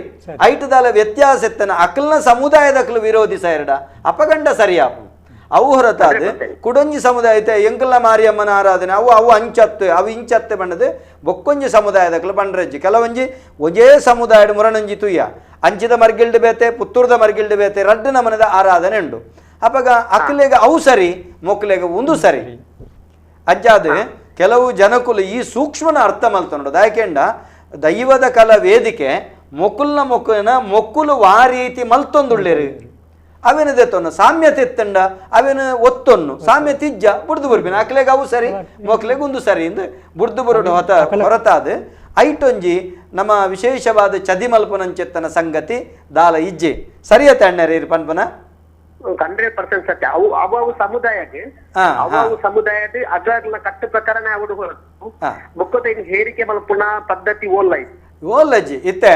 ಐಟದಾಲ ವ್ಯತ್ಯಾಸ ಎತ್ತನ ಅಕಲ್ನ ಸಮುದಾಯದ ಅಕಲು ವಿರೋಧಿಸ ಎರಡ ಅಪಗಂಡ ಸರಿಯಾಪು ಅವು ಹೊರತಾದ ಕುಡೊಂಜಿ ಸಮುದಾಯ ಎಂಕಲ್ನ ಮಾರಿಯಮ್ಮನ ಆರಾಧನೆ ಅವು ಅವು ಅಂಚತ್ತು ಅವು ಇಂಚತ್ತು ಬಣ್ಣದು ಬೊಕ್ಕೊಂಜಿ ಸಮುದಾಯದಕ್ಲು ಬಂಡ್ರಜ್ಜಿ ಕೆಲವೊಂಜಿ ಒಂಜೇ ಸಮುದಾಯದ ಮುರಣಂಜಿ ತುಯ್ಯ ಅಂಚಿದ ಮರ್ಗಿಲ್ಡ್ ಬೇತೆ ಪುತ್ತೂರ್ದ ಮರ್ಗಿಲ್ಡ್ ಬೇತೆ ರಡ್ಡು ನಮನದ ಆರಾಧನೆ ಉಂಡು ಅಪಗ ಅಕ್ಲೆಗ ಅವು ಸರಿ ಮೊಕ್ಲೆಗ ಒಂದು ಸರಿ ಅಂಚಾದ ಕೆಲವು ಜನಕುಲು ಈ ಸೂಕ್ಷ್ಮನ ಅರ್ಥ ಮಲ್ತೊಂಡು ದಾಯಕೆಂಡ ದೈವದ ಕಲ ವೇದಿಕೆ ಮೊಕ್ಕುಲ್ನ ಮೊಕ್ಕುನ ಮೊಕ್ಕುಲು ವಾ ರೀತಿ ಮಲ್ತೊಂದುಳ್ಳೇರು ಅವೇನು ದೆತ್ತೊನ್ನು ಸಾಮ್ಯತೆ ಇತ್ತಂಡ ಅವೇನು ಒತ್ತೊನ್ನು ಸಾಮ್ಯತೆ ಇಜ್ಜ ಬುಡ್ದು ಬುರ್ಪಿನ ಅಕ್ಲೆಗ್ ಅವು ಸರಿ ಮೊಕ್ಲೆಗ್ ಒಂದು ಸರಿ ಇಂದು ಬುಡ್ದು ಬುರುಡು ಹೊತ ಹೊರತಾದ ಐಟೊಂಜಿ ನಮ್ಮ ವಿಶೇಷವಾದ ಚದಿ ಮಲ್ಪನಂಚೆತ್ತನ ಸಂಗತಿ ದಾಲ ಇಜ್ಜೆ ಸರಿಯತೆ ಅಣ್ಣರೇ ಇರು ಪನ್ಪನ 100% ಸತ್ಯ. ಅವು ಅವು ಸಮುದಾಯಕ್ಕೆ ಅವು ಸಮುದಾಯದ ಅಗ್ಲ ಕಟ್ಟು ಪ್ರಕರಣ ಅವಡು ಬೊಕ್ಕದ ಹೇರಿಕೆ ಮಲ್ಪುನ ಪದ್ಧತಿ ಓಲ್ಲ ಓಲ್ಲಜ್ಜಿ ಇತ್ತೆ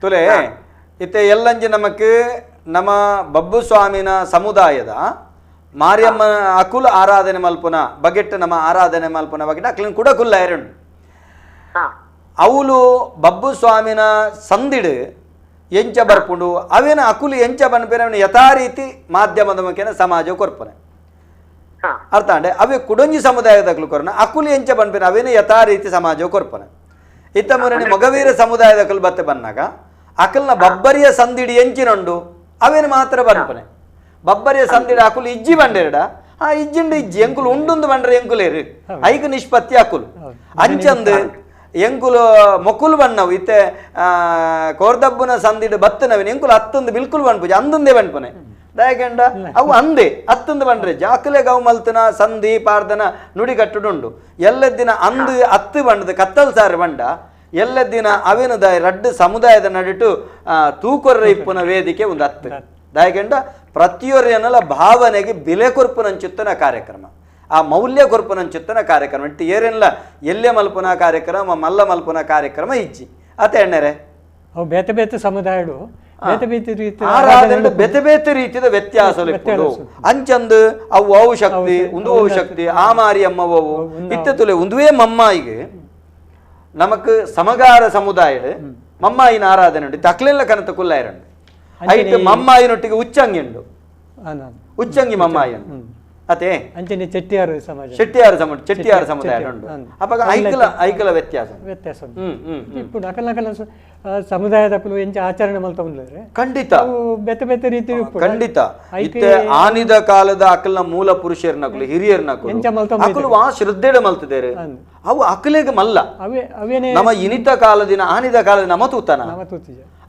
ತುಲೆ ಇತ್ತೆ ಎಲ್ಲಂಜಿ ನಮಕ್ ನಮ್ಮ ಬಬ್ಬು ಸ್ವಾಮಿನ ಸಮುದಾಯದ ಮಾರಿಯಮ್ಮ ಅಕುಲ ಆರಾಧನೆ ಮಲ್ಪುನ ಬಗೆಟ್ ನಮ್ಮ ಆರಾಧನೆ ಮಲ್ಪುನ ಬಗೆಟ್ ಅಕ್ಲಿನ ಕೂಡ ಕುಲ್ಲ ಎರಡು ಅವಳು ಬಬ್ಬು ಸ್ವಾಮಿನ ಸಂದಿಡು ಎಂಚ ಬರ್ಪುಂಡು ಅವೇನ ಅಕುಲು ಎಂಚ ಬನ್ಪೇನ ಅವನ ಯಥಾ ರೀತಿ ಮಾಧ್ಯಮದ ಮುಖೇನ ಸಮಾಜ ಕೊರ್ಪನೆ ಅರ್ಥ ಅಂಡೆ ಅವೇ ಕುಡೊಂಜಿ ಸಮುದಾಯದ ಅಕುಲು ಕೊರನ ಅಕುಲು ಎಂಚ ಬನ್ಪೇನ ಅವೇನ ಯಥಾ ರೀತಿ ಸಮಾಜ ಕೊರ್ಪನೆ ಇತ್ತ ಮುರಣಿ ಮೊಗವೀರ ಸಮುದಾಯದ ಅಕುಲು ಬತ್ತೆ ಬನ್ನಾಗ ಅಕಲ್ನ ಬಬ್ಬರಿಯ ಸಂದಿಡಿ ಎಂಚಿನುಂಡು ಅವೇನು ಮಾತ್ರ ಬನ್ಪನೆ ಬಬ್ಬರಿಯ ಸಂದಿಡ ಅಕುಲು ಇಜ್ಜಿ ಬಂಡೆರಡ ಆ ಇಜ್ಜಿಂಡು ಇಜ್ಜಿ ಎಂಕುಲು ಉಂಡುಂದು ಬಂಡ್ರೆ ಎಂಕುಲೇರು ಐಕ ನಿಷ್ಪತ್ತಿ ಅಕುಲು ಅಂಚಂದು ಎಂಕುಲು ಮೊಕ್ಕುಲು ಬಣ್ಣವು ಇತ್ತೆ ಕೋರ್ದಬ್ಬುನ ಸಂದಿಡು ಬತ್ತನವಿನ ಎಂಕುಲು ಹತ್ತೊಂದು ಬಿಲ್ಕುಲು ಬಣ್ಪುಜಿ ಅಂದಂದೇ ಬಣ್ಪನೆ ದಯಗಂಡ ಅವು ಅಂದೆ ಹತ್ತೊಂದು ಬಂಡ್ರೆ ಜಾಕಲೆ ಗೌ ಮಲ್ತನ ಸಂಧಿ ಪಾರ್ದನ ನುಡಿಗಟ್ಟುಡುಂಡು ಎಲ್ಲ ದಿನ ಅಂದು ಹತ್ತು ಬಂಡದ ಕತ್ತಲ್ ಸಾರು ಬಂಡ ಎಲ್ಲ ದಿನ ಅವೇನು ದಾಯ ರಡ್ಡು ಸಮುದಾಯದ ನಡುಟು ತೂಕೊರ್ರ ಇಪ್ಪುನ ವೇದಿಕೆ ಒಂದು ಹತ್ತು ದಯಗಂಡ ಪ್ರತಿಯೊರ್ಯನಲ ಭಾವನೆಗೆ ಬೆಲೆ ಕೊರ್ಪುನಂಚುತ್ತನ ಕಾರ್ಯಕ್ರಮ ಆ ಮೌಲ್ಯ ಕೊರ್ಪುನಂಚುತ್ತನ ಕಾರ್ಯಕ್ರಮ ಇಟ್ಟು ಏರೆಲ್ಲ ಎಲ್ಲೆ ಮಲ್ಪುನ ಕಾರ್ಯಕ್ರಮ ಮಲ್ಲ ಮಲ್ಪುನ ಕಾರ್ಯಕ್ರಮ ಇಜ್ಜಿ ಅತ ಎಣ್ಣೆರೆ ಅವು ಬೇತೆ ಬೇತೆ ಸಮುದಾಯಡು ಬೇತೆ ಬೇತೆ ರೀತಿ ಆರಾಧನೆ ಬೇತೆ ಬೇತೆ ರೀತಿಯ ವ್ಯತ್ಯಾಸ ಅಂಚಂದು ಅವು ಅವು ಶಕ್ತಿ ಒಂದು ಅವು ಶಕ್ತಿ ಆ ಮಾರಿ ಅಮ್ಮವು ಇತ್ತ ತುಲೆ ಒಂದುವೇ ಮಮ್ಮಾಯಿಗೆ ನಮಕ್ ಸಮಗಾರ ಸಮುದಾಯ ಮಮ್ಮಾಯಿನ ಆರಾಧನೆ ಉಂಟು ತಕ್ಲೆಲ್ಲ ಕನತ ಕುಲ್ಲ ಇರಂಡು ಐಟ್ ಮಮ್ಮಾಯಿನೊಟ್ಟಿಗೆ ಉಚ್ಚಂಗಿ ಉಂಡು ಉಚ್ಚಂಗಿ ಮಮ್ಮಾಯಿ ಅದೇ ಅಂಚನೆ ಚೆಟ್ಟಿಯಾರು ಸಮಾಜ ಚೆಟ್ಟಿಯಾರು ಸಮಾಜ ಚೆಟ್ಟಿಯಾರು ಸಮುದಾಯ ಉಂಟು ಅಪ್ಪ ಐಕಲ ಐಕಲ ವ್ಯತ್ಯಾಸ ವ್ಯತ್ಯಾಸ ಇಪ್ಪು ನಕಲ್ ನಕಲ ಸಮುದಾಯದ ಕುಲು ಎಂಚ ಆಚರಣೆ ಮಲ್ತ ಉಂಡ್ರೆ ಖಂಡಿತ ಬೇತೆ ಬೇತೆ ರೀತಿ ಖಂಡಿತ ಇತ್ತೆ ಆನಿದ ಕಾಲದ ಅಕಲ್ನ ಮೂಲ ಪುರುಷರ್ನಕುಲು ಹಿರಿಯರ್ನಕುಲು ಅಕಲು ಆ ಶ್ರದ್ಧೆಡೆ ಮಲ್ತಿದ್ದಾರೆ ಅವು ಅಕಲೆಗೆ ಮಲ್ಲ ನಮ್ಮ ಇನಿತ ಕಾಲದಿನ ಆನಿದ ಕಾಲದ ನಮ ತೂತನ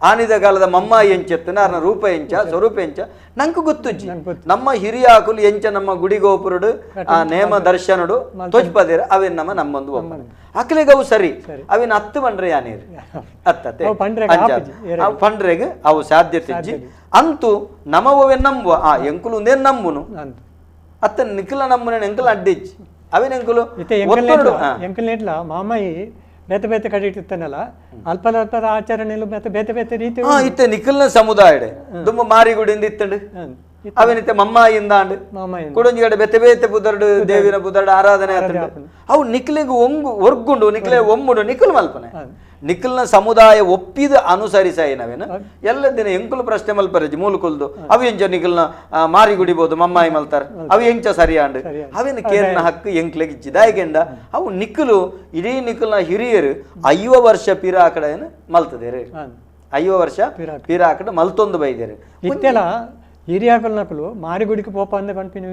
ಆನಿದ ಕಾಲದ ಮಮ್ಮ ಎಂಚೆತ್ತನ ಅರ್ನ ರೂಪ ಎಂಚ ಸ್ವರೂಪ ಎಂಚ ನಂಗೆ ಗೊತ್ತುಜ್ಜಿ ನಮ್ಮ ಹಿರಿಯ ಅಕುಲು ಎಂಚ ನಮ್ಮ ಗುಡಿ ಗೋಪುರುಡು ಆ ನೇಮ ದರ್ಶನುಡು ತೋಜ್ಪದಿರ ಅವೇನ್ ನಮ್ಮ ನಮ್ಮೊಂದು ಒಪ್ಪನೆ ಅಕಲೆಗೆ ಅವು ಸರಿ ಅವೇನು ಹತ್ತು ಬಂಡ್ರೆ ಯಾನೇರು ಅತ್ತತೆ ಪಂಡ್ರೆಗ್ ಅವು ಸಾಧ್ಯತೆ ಇಜ್ಜಿ ಅಂತೂ ನಮವೇ ನಂಬುವ ಆ ಎಂಕುಲು ಒಂದೇನು ನಂಬುನು ಅತ್ತ ನಿಖಲ ನಂಬುನ ಎಂಕುಲು ಅಡ್ಡಿಜ್ಜಿ ಅವೇನು ಎಂಕುಲು ಎಂಕುಲು ಮಾಮಾಯಿ ಬೇತೆ ಬೇತೆ ಕಡೆ ಇಟ್ಟಿರ್ತಾನಲ್ಲ ಅಲ್ಪ ಅಲ್ಪ ಆಚರಣೆಲು ಮತ್ತೆ ಬೇತೆ ಬೇತೆ ರೀತಿ ಇತ್ತೆ ನಿಖಲ್ನ ಸಮುದಾಯ ದುಂಬ ಮಾರಿಗುಡಿಂದ ಇತ್ತಂಡು ಅವೇನಿತ್ತೆ ಮಮ್ಮಾಯಿಂದ ಕುಡೊಂಜಿ ಕಡೆ ಬೇತೆ ಬೇತೆ ಪುದರ್ಡು ದೇವಿನ ಪುದರ್ಡು ಆರಾಧನೆ ಆತಂಡು ಅವು ನಿಖಲಿಗೆ ಒಂಗು ಒರ್ಗುಂಡು ನಿಖಲೆ ಒಮ್ಮುಂಡು ನಿಖಲ್ ಮಲ್ಪನೆ ನಿಖಲ್ನ ಸಮುದಾಯ ಒಪ್ಪಿದ ಅನುಸರಿಸಾಯಿನವೇನು ಎಲ್ಲ ದಿನ ಎಂಕುಲು ಪ್ರಶ್ನೆ ಮಲ್ಪರಜಿ ಮೂಲಕುಲ್ದು ಅವು ಎಂಚ ನಿಖಲ್ನ ಮಾರಿ ಗುಡಿಬೋದು ಮಮ್ಮಾಯಿ ಮಲ್ತಾರ ಅವು ಎಂಚ ಸರಿಯಾಂಡು ಅವೇನು ಕೇರ್ನ ಹಕ್ಕು ಎಂಕ್ಲೆಗೆ ಜಿದಾಯಿಗೆಂಡ ಅವು ನಿಖಲು ಇಡೀ ನಿಖಲ್ನ ಹಿರಿಯರು 50 ವರ್ಷ ಪಿರ ಆ ಕಡೆ ಮಲ್ತದೇರು 50 ವರ್ಷ ಪಿರ ಆ ಕಡೆ ಮಲ್ತೊಂದು ಬೈದೇರು ಇತ್ತೆಲ್ಲ ಹಿರಿಯಾಕಲ್ನಕಲು ಮಾರಿಗುಡಿಗೆ ಪೋಪ ಅಂದ ಪನ್ಪಿನ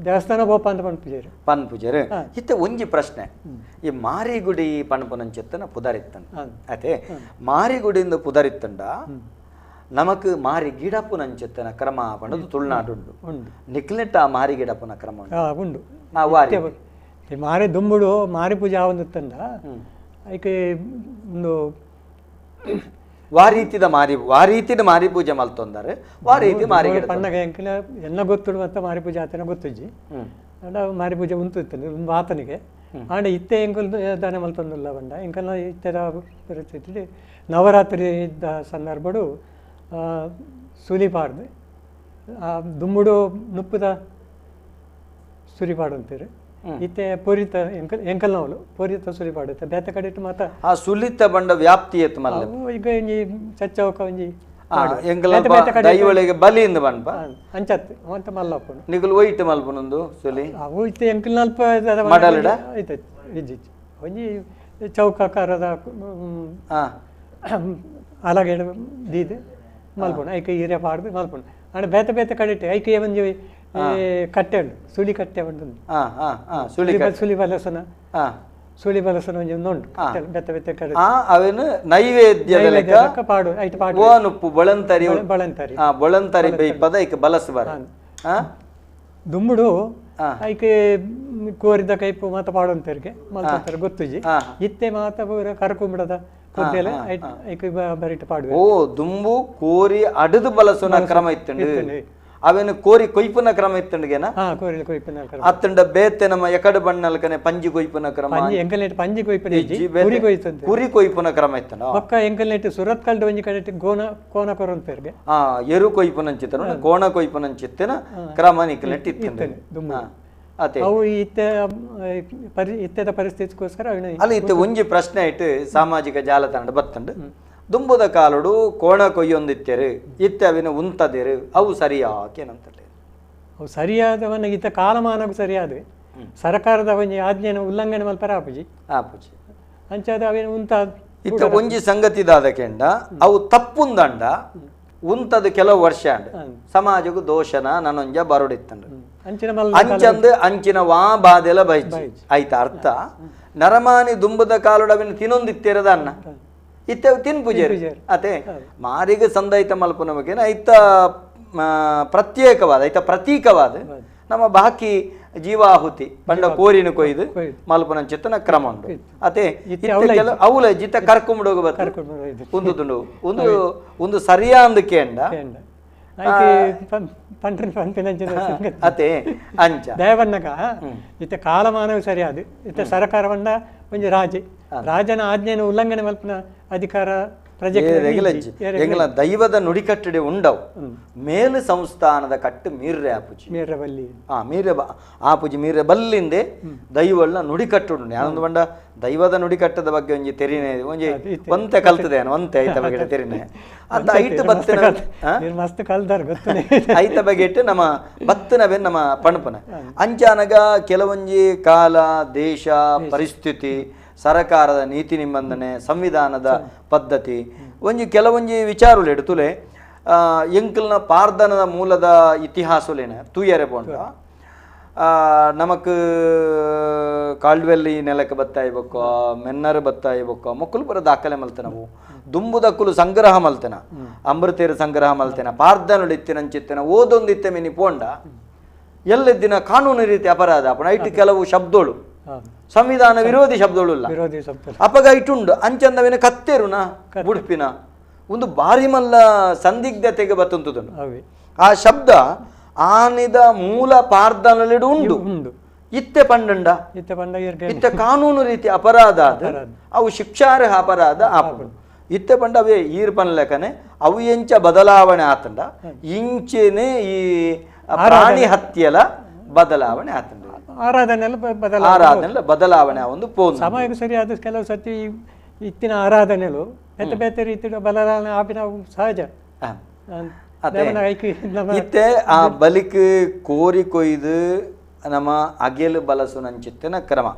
ದೇವಸ್ಥಾನ ಪೋಪ ಅಂತ ಪನ್ಪುಜೇರು ಪನ್ಪುಜೇರು ಇತ್ತೆ ಒಂಜಿ ಪ್ರಶ್ನೆ ಈ ಮಾರಿಗುಡಿ ಪನ್ಪುನಂಚೆತ್ತನ ಪುದರಿತ್ತಂಡ ಅದೇ ಮಾರಿಗುಡಿಯಿಂದ ಪುದರಿತ್ತಂಡ ನಮಕ್ ಮಾರಿ ಗಿಡಪುನಂಚೆತ್ತನ ಕ್ರಮ ಪಂಡದು ತುಳುನಾಡುಂಡು ನಿಕ್ಲೆಟ್ಟ ಆ ಮಾರಿ ಗಿಡಪುನ ಕ್ರಮ ಉಂಡು ಮಾರಿ ದುಂಬುಡು ಮಾರಿ ಪೂಜೆ ಆವೊಂದಿತ್ತಂಡ ಐಕೆ ಒಂದು ವಾರೀತಿದ ಮಾರಿ ವಾರೀತಿದ ಮಾರಿ ಪೂಜೆ ಮಲ್ತೊಂದಾರೆ ವಾರೀತಿ ಮಾರಿ ಪಣ್ಣಗ ಎಂಕಲ ಎಲ್ಲ ಗೊತ್ತುಡು ಮತ್ತೆ ಮಾರಿ ಪೂಜೆ ಆತನ ಗೊತ್ತುಜ್ಜಿ ಅಂಡ ಮಾರಿ ಪೂಜೆ ಉಂತು ಇತ್ತು ಒಂದು ಆತನಿಗೆ ಆಂಡ ಇತ್ತೆ ಎಂಕಲ್ ದಾನ ಮಲ್ತೊಂದುಲ್ಲ ಬಂಡ ಎಂಕಲ್ನ ಇತ್ತರ ಪರಿಸ್ಥಿತಿ ನವರಾತ್ರಿ ಇದ್ದ ಸಂದರ್ಭಡು ಸುಲಿಪಾಡ್ದು ದುಮ್ಮುಡು ನುಪ್ಪುದ ಸುರಿಪಾಡು ಅಂತೀರಿ ಇತ್ತೆ ಪೊರಿತ ಎಂಕಲ್ ಎಂಕಲ್ನವಲು ಪೊರಿತ ಸುಲಿಪಾಡುತ್ತೆ ಬೇತೆ ಕಡೆ ಇಟ್ಟು ಮಾತ ಆ ಸುಲಿತ ಬಂಡ ವ್ಯಾಪ್ತಿ ಎತ್ತು ಮಲ್ಲ ಈಗ ಒಂಜಿ ಚಚ್ಚವಕ ಒಂಜಿ ಎಂಕಲ್ ದೈವಳಿಗೆ ಬಲಿಯಿಂದ ಬಂಡ್ಪ ಅಂಚತ್ತು ಅಂತ ಮಲ್ಲಪ್ಪನು ನಿಕುಲು ಒಯ್ಟ್ ಮಲ್ಪನೊಂದು ಸುಲಿ ಅವು ಇತ್ತೆ ಎಂಕಲ್ನಲ್ಪ ಮಡಲಡ ಐತೆ ಇಜ್ಜಿ ಒಂಜಿ ಚೌಕಾಕಾರದ ಅಲಗೇಡು ದೀದ್ ಮಲ್ಪುಣ ಐಕೆ ಹಿರಿಯ ಪಾಡ್ದು ಮಲ್ಪುಣ ಅಂಡ ಬೇತೆ ಬೇತೆ ಕಡೆ ಇಟ್ಟು ಐಕೆ ಒಂಜಿ ಕಟ್ಟೆ ಉಂಟು ಸುಳಿ ಕಟ್ಟೆ ಉಂಟು ಸುಳಿ ಸುಳಿ ಬಲಸನ ಸುಳಿ ಬಲಸನ ಒಂಜಿ ಉಂಡು ಬೆತ್ತ ಬೆತ್ತ ಕಡೆ ಅವೇನು ನೈವೇದ್ಯದ ಲೆಕ್ಕ ಪಾಡು ಐಟ್ ಪಾಡು ಓನುಪ್ಪು ಬೊಳಂತರಿ ಬೊಳಂತರಿ ಬೊಳಂತರಿ ಬೇಯ್ಪದ ಐಕ್ ಬಲಸ ಬರ ದುಂಬುಡು ಐಕೆ ಕೋರಿದ ಕೈಪು ಮಾತ ಪಾಡೊಂತರಿಗೆ ಮಲ್ತಂತಾರೆ ಗೊತ್ತುಜಿ ಇತ್ತೆ ಮಾತ ಪೂರ ಕರ್ಕೊಂಬಿಡದ ಕೊದ್ದೆಲೆ ಐಕ್ ಬರಿಟ್ ಪಾಡುವೆ. ಓ ದುಂಬು ಕೋರಿ ಅಡದು ಬಲಸುನ ಕ್ರಮ ಇತ್ತುಂಡು ಅವೇನು ಕೋರಿ ಕೊಯ್ಪುನ ಕ್ರಮ ಇತ್ತುಂಡುಗೆನ ಕೋರಿ ಕೊಯ್ಪುನ ಕ್ರಮ ಅತ್ತಂಡ ಬೇತೆ ನಮ್ಮ ಎಕಡೆ ಬಣ್ಣಲ್ಕನೆ ಪಂಜಿ ಕೊಯ್ಪುನ ಕ್ರಮ ಎಂಕಲ್ನೆಟ್ ಪಂಜಿ ಕೊಯ್ಪುನ ಕುರಿ ಕೊಯ್ತಂತೆ ಕುರಿ ಕೊಯ್ಪುನ ಕ್ರಮ ಇತ್ತಂಡ ಪಕ್ಕ ಎಂಕಲ್ನೆಟ್ ಸುರತ್ ಕಲ್ಡ್ ಒಂಜಿ ಕಡೆ ಗೋನ ಕೋನ ಕೊರೊಂತೇರ್ಗೆ ಎರು ಕೊಯ್ಪುನಂಚಿತ್ತನ ಕೋಣ ಕೊಯ್ಪುನಂಚಿತ್ತಿನ ಕ್ರಮ ನಿಕ್ಕಲೆಟ್ ಇತ್ತುಂಡು ದುಂಬು ಅವು ಇತ್ತೆ ಇತ್ತೆದ ಪರಿಸ್ಥಿತಿಗೋಸ್ಕರ ಅಲ್ಲ ಇತ್ತೆ ಒಂಜಿ ಪ್ರಶ್ನೆ ಇಟ್ಟು ಸಾಮಾಜಿಕ ಜಾಲತಾಣ ಬತ್ತಂಡು ದುಂಬುದ ಕಾಲುಡು ಕೋಣ ಕೊಯ್ಯೊಂದಿತ್ತೇರು ಇತ್ತೆ ಅವಿನ ಉಂತದೇರು ಅವು ಸರಿಯಾಕೇನಂತಲೇ ಅವು ಸರಿಯಾದವನ್ನ ಇತ್ತ ಕಾಲಮಾನಕ್ಕೂ ಸರಿಯಾದ ಸರ್ಕಾರದ ಒಂಜಿ ಆಜ್ಞೆನ ಉಲ್ಲಂಘನೆ ಮಲ್ಪರ ಆಪುಜಿ ಆಪುಜಿ ಅಂಚಾದ ಅವೇನು ಉಂತ ಇತ್ತ ಒಂಜಿ ಸಂಗತಿ ದಾದಕೆಂಡ ಅವು ತಪ್ಪುಂದಂಡ ಉಂತದ ಕೆಲವು ವರ್ಷ ಸಮಾಜಕ್ಕೂ ದೋಷನ ನನೊಂಜ ಬರೋಡಿತ್ತಂಡು ಅಂಚಂದು ಅಂಚಿನ ವಾ ಬಾಧೆಲ ಬೈಜಿ ಆಯ್ತ ಅರ್ಥ ನರಮಾನಿ ದುಂಬದ ಕಾಲುಡು ಅವಿನ ತಿನ್ನೊಂದಿತ್ತಿರದ ಅನ್ನ ಇತ್ತೆ ತಿನ್ಪೂಜೆ ಅತೆ ಮಾರಿಗೆ ಸಂದೈತ ಮಲ್ಪುನ ಬಗ್ಗೆ ಐತ ಪ್ರತ್ಯೇಕವಾದ ಐತ ಪ್ರತೀಕವಾದ ನಮ್ಮ ಬಾಕಿ ಜೀವಾಹುತಿ ಪಂಡ ಕೋರಿನ ಕೊಯ್ದು ಮಲ್ಪುನ ಚಿತ್ತನ ಕ್ರಮ ಉಂಟು ಅತೆ ಅವುಲ ಜಿತ್ತ ಕರ್ಕೊಂಡೋಗ ಒಂದು ದುಂಡು ಒಂದು ಒಂದು ಸರಿಯಾಂದು ಕೇಂಡ ಅತೆ ಅಂಚ ದೇವನ್ನಗ ಇತ್ತೆ ಕಾಲಮಾನವು ಸರಿಯಾದ ಇತ್ತೆ ಸರ್ಕಾರವನ್ನ ಒಂಜಿ ರಾಜೆ ರಾಜನ ಆಜ್ಞೆಯನ್ನು ಉಲ್ಲಂಘನೆ ಮಲ್ಪನ ಅಧಿಕಾರ ಎಂಗಲ ದೈವದ ನುಡಿಕಟ್ಟಡೆ ಉಂಡವು ಮೇಲು ಸಂಸ್ಥಾನದ ಕಟ್ಟು ಮೀರ್ರೆ ಆಪುಜಿ ಮೀರ್ರೆ ಬಲ್ಲಿ ಮೀರ್ರೆ ಆಪುಜಿ ಮೀರ್ರೆ ಬಲ್ಲಿಂದೆ ದೈವಳ್ನ ನುಡಿಕಟ್ಟು ಉಂಡು ಯಾನೊಂದು ಬಂಡ ದೈವದ ನುಡಿಕಟ್ಟದ ಬಗ್ಗೆ ಒಂಜಿ ತೆರಿನೆ ಒಂಜಿ ಒಂತೆ ಕಲ್ತದೆ ಒಂತೆ ಐತ ಬಗ್ಗೆ ತೆರಿನೆ ಅಂತ ಐಟ್ ಬತ್ತಿನ ಮಸ್ತ್ ಕಲ್ದಾರ ಗೊತ್ತು ಐತ ಬಗ್ಗೆ ಇಟ್ಟು ನಮ್ಮ ಬತ್ತಿನ ಬೆನ್ ನಮ್ಮ ಪಣಪನ ಅಂಚಾನಗ ಕೆಲವೊಂಜಿ ಕಾಲ ದೇಶ ಪರಿಸ್ಥಿತಿ ಸರ್ಕಾರದ ನೀತಿ ನಿಬಂಧನೆ ಸಂವಿಧಾನದ ಪದ್ಧತಿ ಒಂಜಿ ಕೆಲವೊಂಜಿ ವಿಚಾರಗಳು ಎಡ್ತುಲೆ ಎಂಕಲ್ನ ಪಾರ್ದನದ ಮೂಲದ ಇತಿಹಾಸಲೇನ ತೂಯರೆ ಪೋಂಡ ನಮಕ್ ಕಾಲ್ಡ್ವೆಲ್ಲಿ ನೆಲಕ್ಕೆ ಬತ್ತಾಯಿಬೊಕ್ಕ ಮೆನ್ನರು ಬತ್ತಾಯಿಬೊಕ್ಕ ಮೊಕ್ಕಲು ಪೂರ ದಾಖಲೆ ಮಲ್ತನವು ದುಂಬುದಕ್ಕುಲು ಸಂಗ್ರಹ ಮಲ್ತನ ಅಮೃತೇರು ಸಂಗ್ರಹ ಮಲ್ತೇನ ಪಾರ್ದನುಡು ಇತ್ತಿನಂಚಿತ್ತಿನ ಓದೊಂದಿತ್ತೆ ಮಿನಿ ಪೋಂಡ ಎಲ್ಲೆದ್ದಿನ ಕಾನೂನು ರೀತಿ ಅಪರಾಧ ಅಪಣ ಐಟ್ ಕೆಲವು ಶಬ್ದಗಳು ಸಂವಿಧಾನ ವಿರೋಧಿ ಶಬ್ದಗಳು ಅಪಗ ಇಟ್ಟುಂಡು ಅಂಚಂದವಿನ ಕತ್ತೇರುನ ಬುಡ್ಪಿನ ಒಂದು ಬಾರಿ ಮಲ್ಲ ಸಂದಿಗ್ಧತೆಗೆ ಬತ್ತುಂತುದುಂಡು ಆ ಶಬ್ದ ಆನಿದ ಮೂಲ ಪಾರ್ದನಲ್ಲಿಡು ಉಂಡು ಇತ್ತೆ ಪಂಡಂಡ ಇತ್ತೆ ಕಾನೂನು ರೀತಿ ಅಪರಾಧ ಅವು ಶಿಕ್ಷಾರ್ಹ ಅಪರಾಧ ಆಪುಂಡು ಇತ್ತೆ ಪಂಡ ಅವೇ ಈರ್ ಪನ್ಲೆಕನೆ ಅವು ಎಂಚ ಬದಲಾವಣೆ ಆತಂಡ ಇಂಚೆನೆ ಈ ಪ್ರಾಣಿ ಹತ್ಯೆಲ ಬದಲಾವಣೆ ಆತಂಡ ಆರಾಧನೆ ಆರಾಧನೆ ಬದಲಾವಣೆ ಒಂದು ಪೋನ್ ಸಮಯಕ್ಕೆ ಸರಿಯಾದ ಕೆಲವು ಸತಿ ಇತ್ತಿನ ಆರಾಧನೆಲು ಬೇತೆ ಬೇತೆ ರೀತಿ ಬದಲಾವಣೆ ಆಪಿನ ಸಹಜ ಇತ್ತೆ ಆ ಬಲಿಕ್ ಕೋರಿ ಕೊಯ್ದು ನಮ್ಮ ಅಗೆಲು ಬಲಸುನಂಚಿತ್ತಿನ ಕ್ರಮ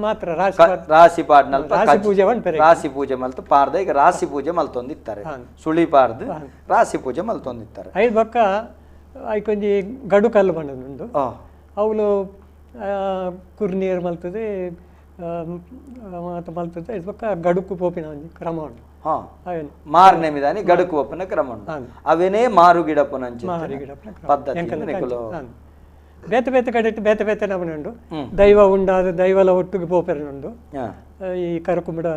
ಮಾತ್ರ ರಾಶಿ ಪಾಡ್ನಲ್ಪ ರಾಶಿ ಪೂಜೆ ಮಲ್ತು ಪಾರ್ದ ಈಗ ರಾಶಿ ಪೂಜೆ ಮಲ್ತೊಂದಿತ್ತಾರೆ ಸುಳಿ ಪಾರ್ದು ರಾಶಿ ಪೂಜೆ ಮಲ್ತೊಂದಿತ್ತಾರೆ ಐದು ಬಕ್ಕ ಐಕೊಂಜಿ ಗಡು ಕಲ್ಲು ಬಂದದುಂಡು ಅವಳು ಕುರ್ನೀರು ಮಲ್ತದೆ ಮಾತ ಮಲ್ತದೆ ಇದು ಪಕ್ಕ ಗಡುಕು ಪೋಪಿನ ಒಂಜಿ ಕ್ರಮ ಉಂಟು ಮಾರನೇ ಮಿದಾನಿ ಗಡುಕು ಪೋಪಿನ ಕ್ರಮ ಉಂಟು ಅವೇನೇ ಮಾರು ಗಿಡಪುನ ಪದ್ಧತಿ ಬೇತೆ ಬೇತೆ ಕಡೆ ಬೇತೆ ಬೇತೆ ನಮೂನೆ ಉಂಡು ದೈವ ಉಂಡಾದ ದೈವಲ ಒಟ್ಟಿಗೆ ಪೋಪೆರನುಂಡು ಈ ಕರಕುಂಬಡ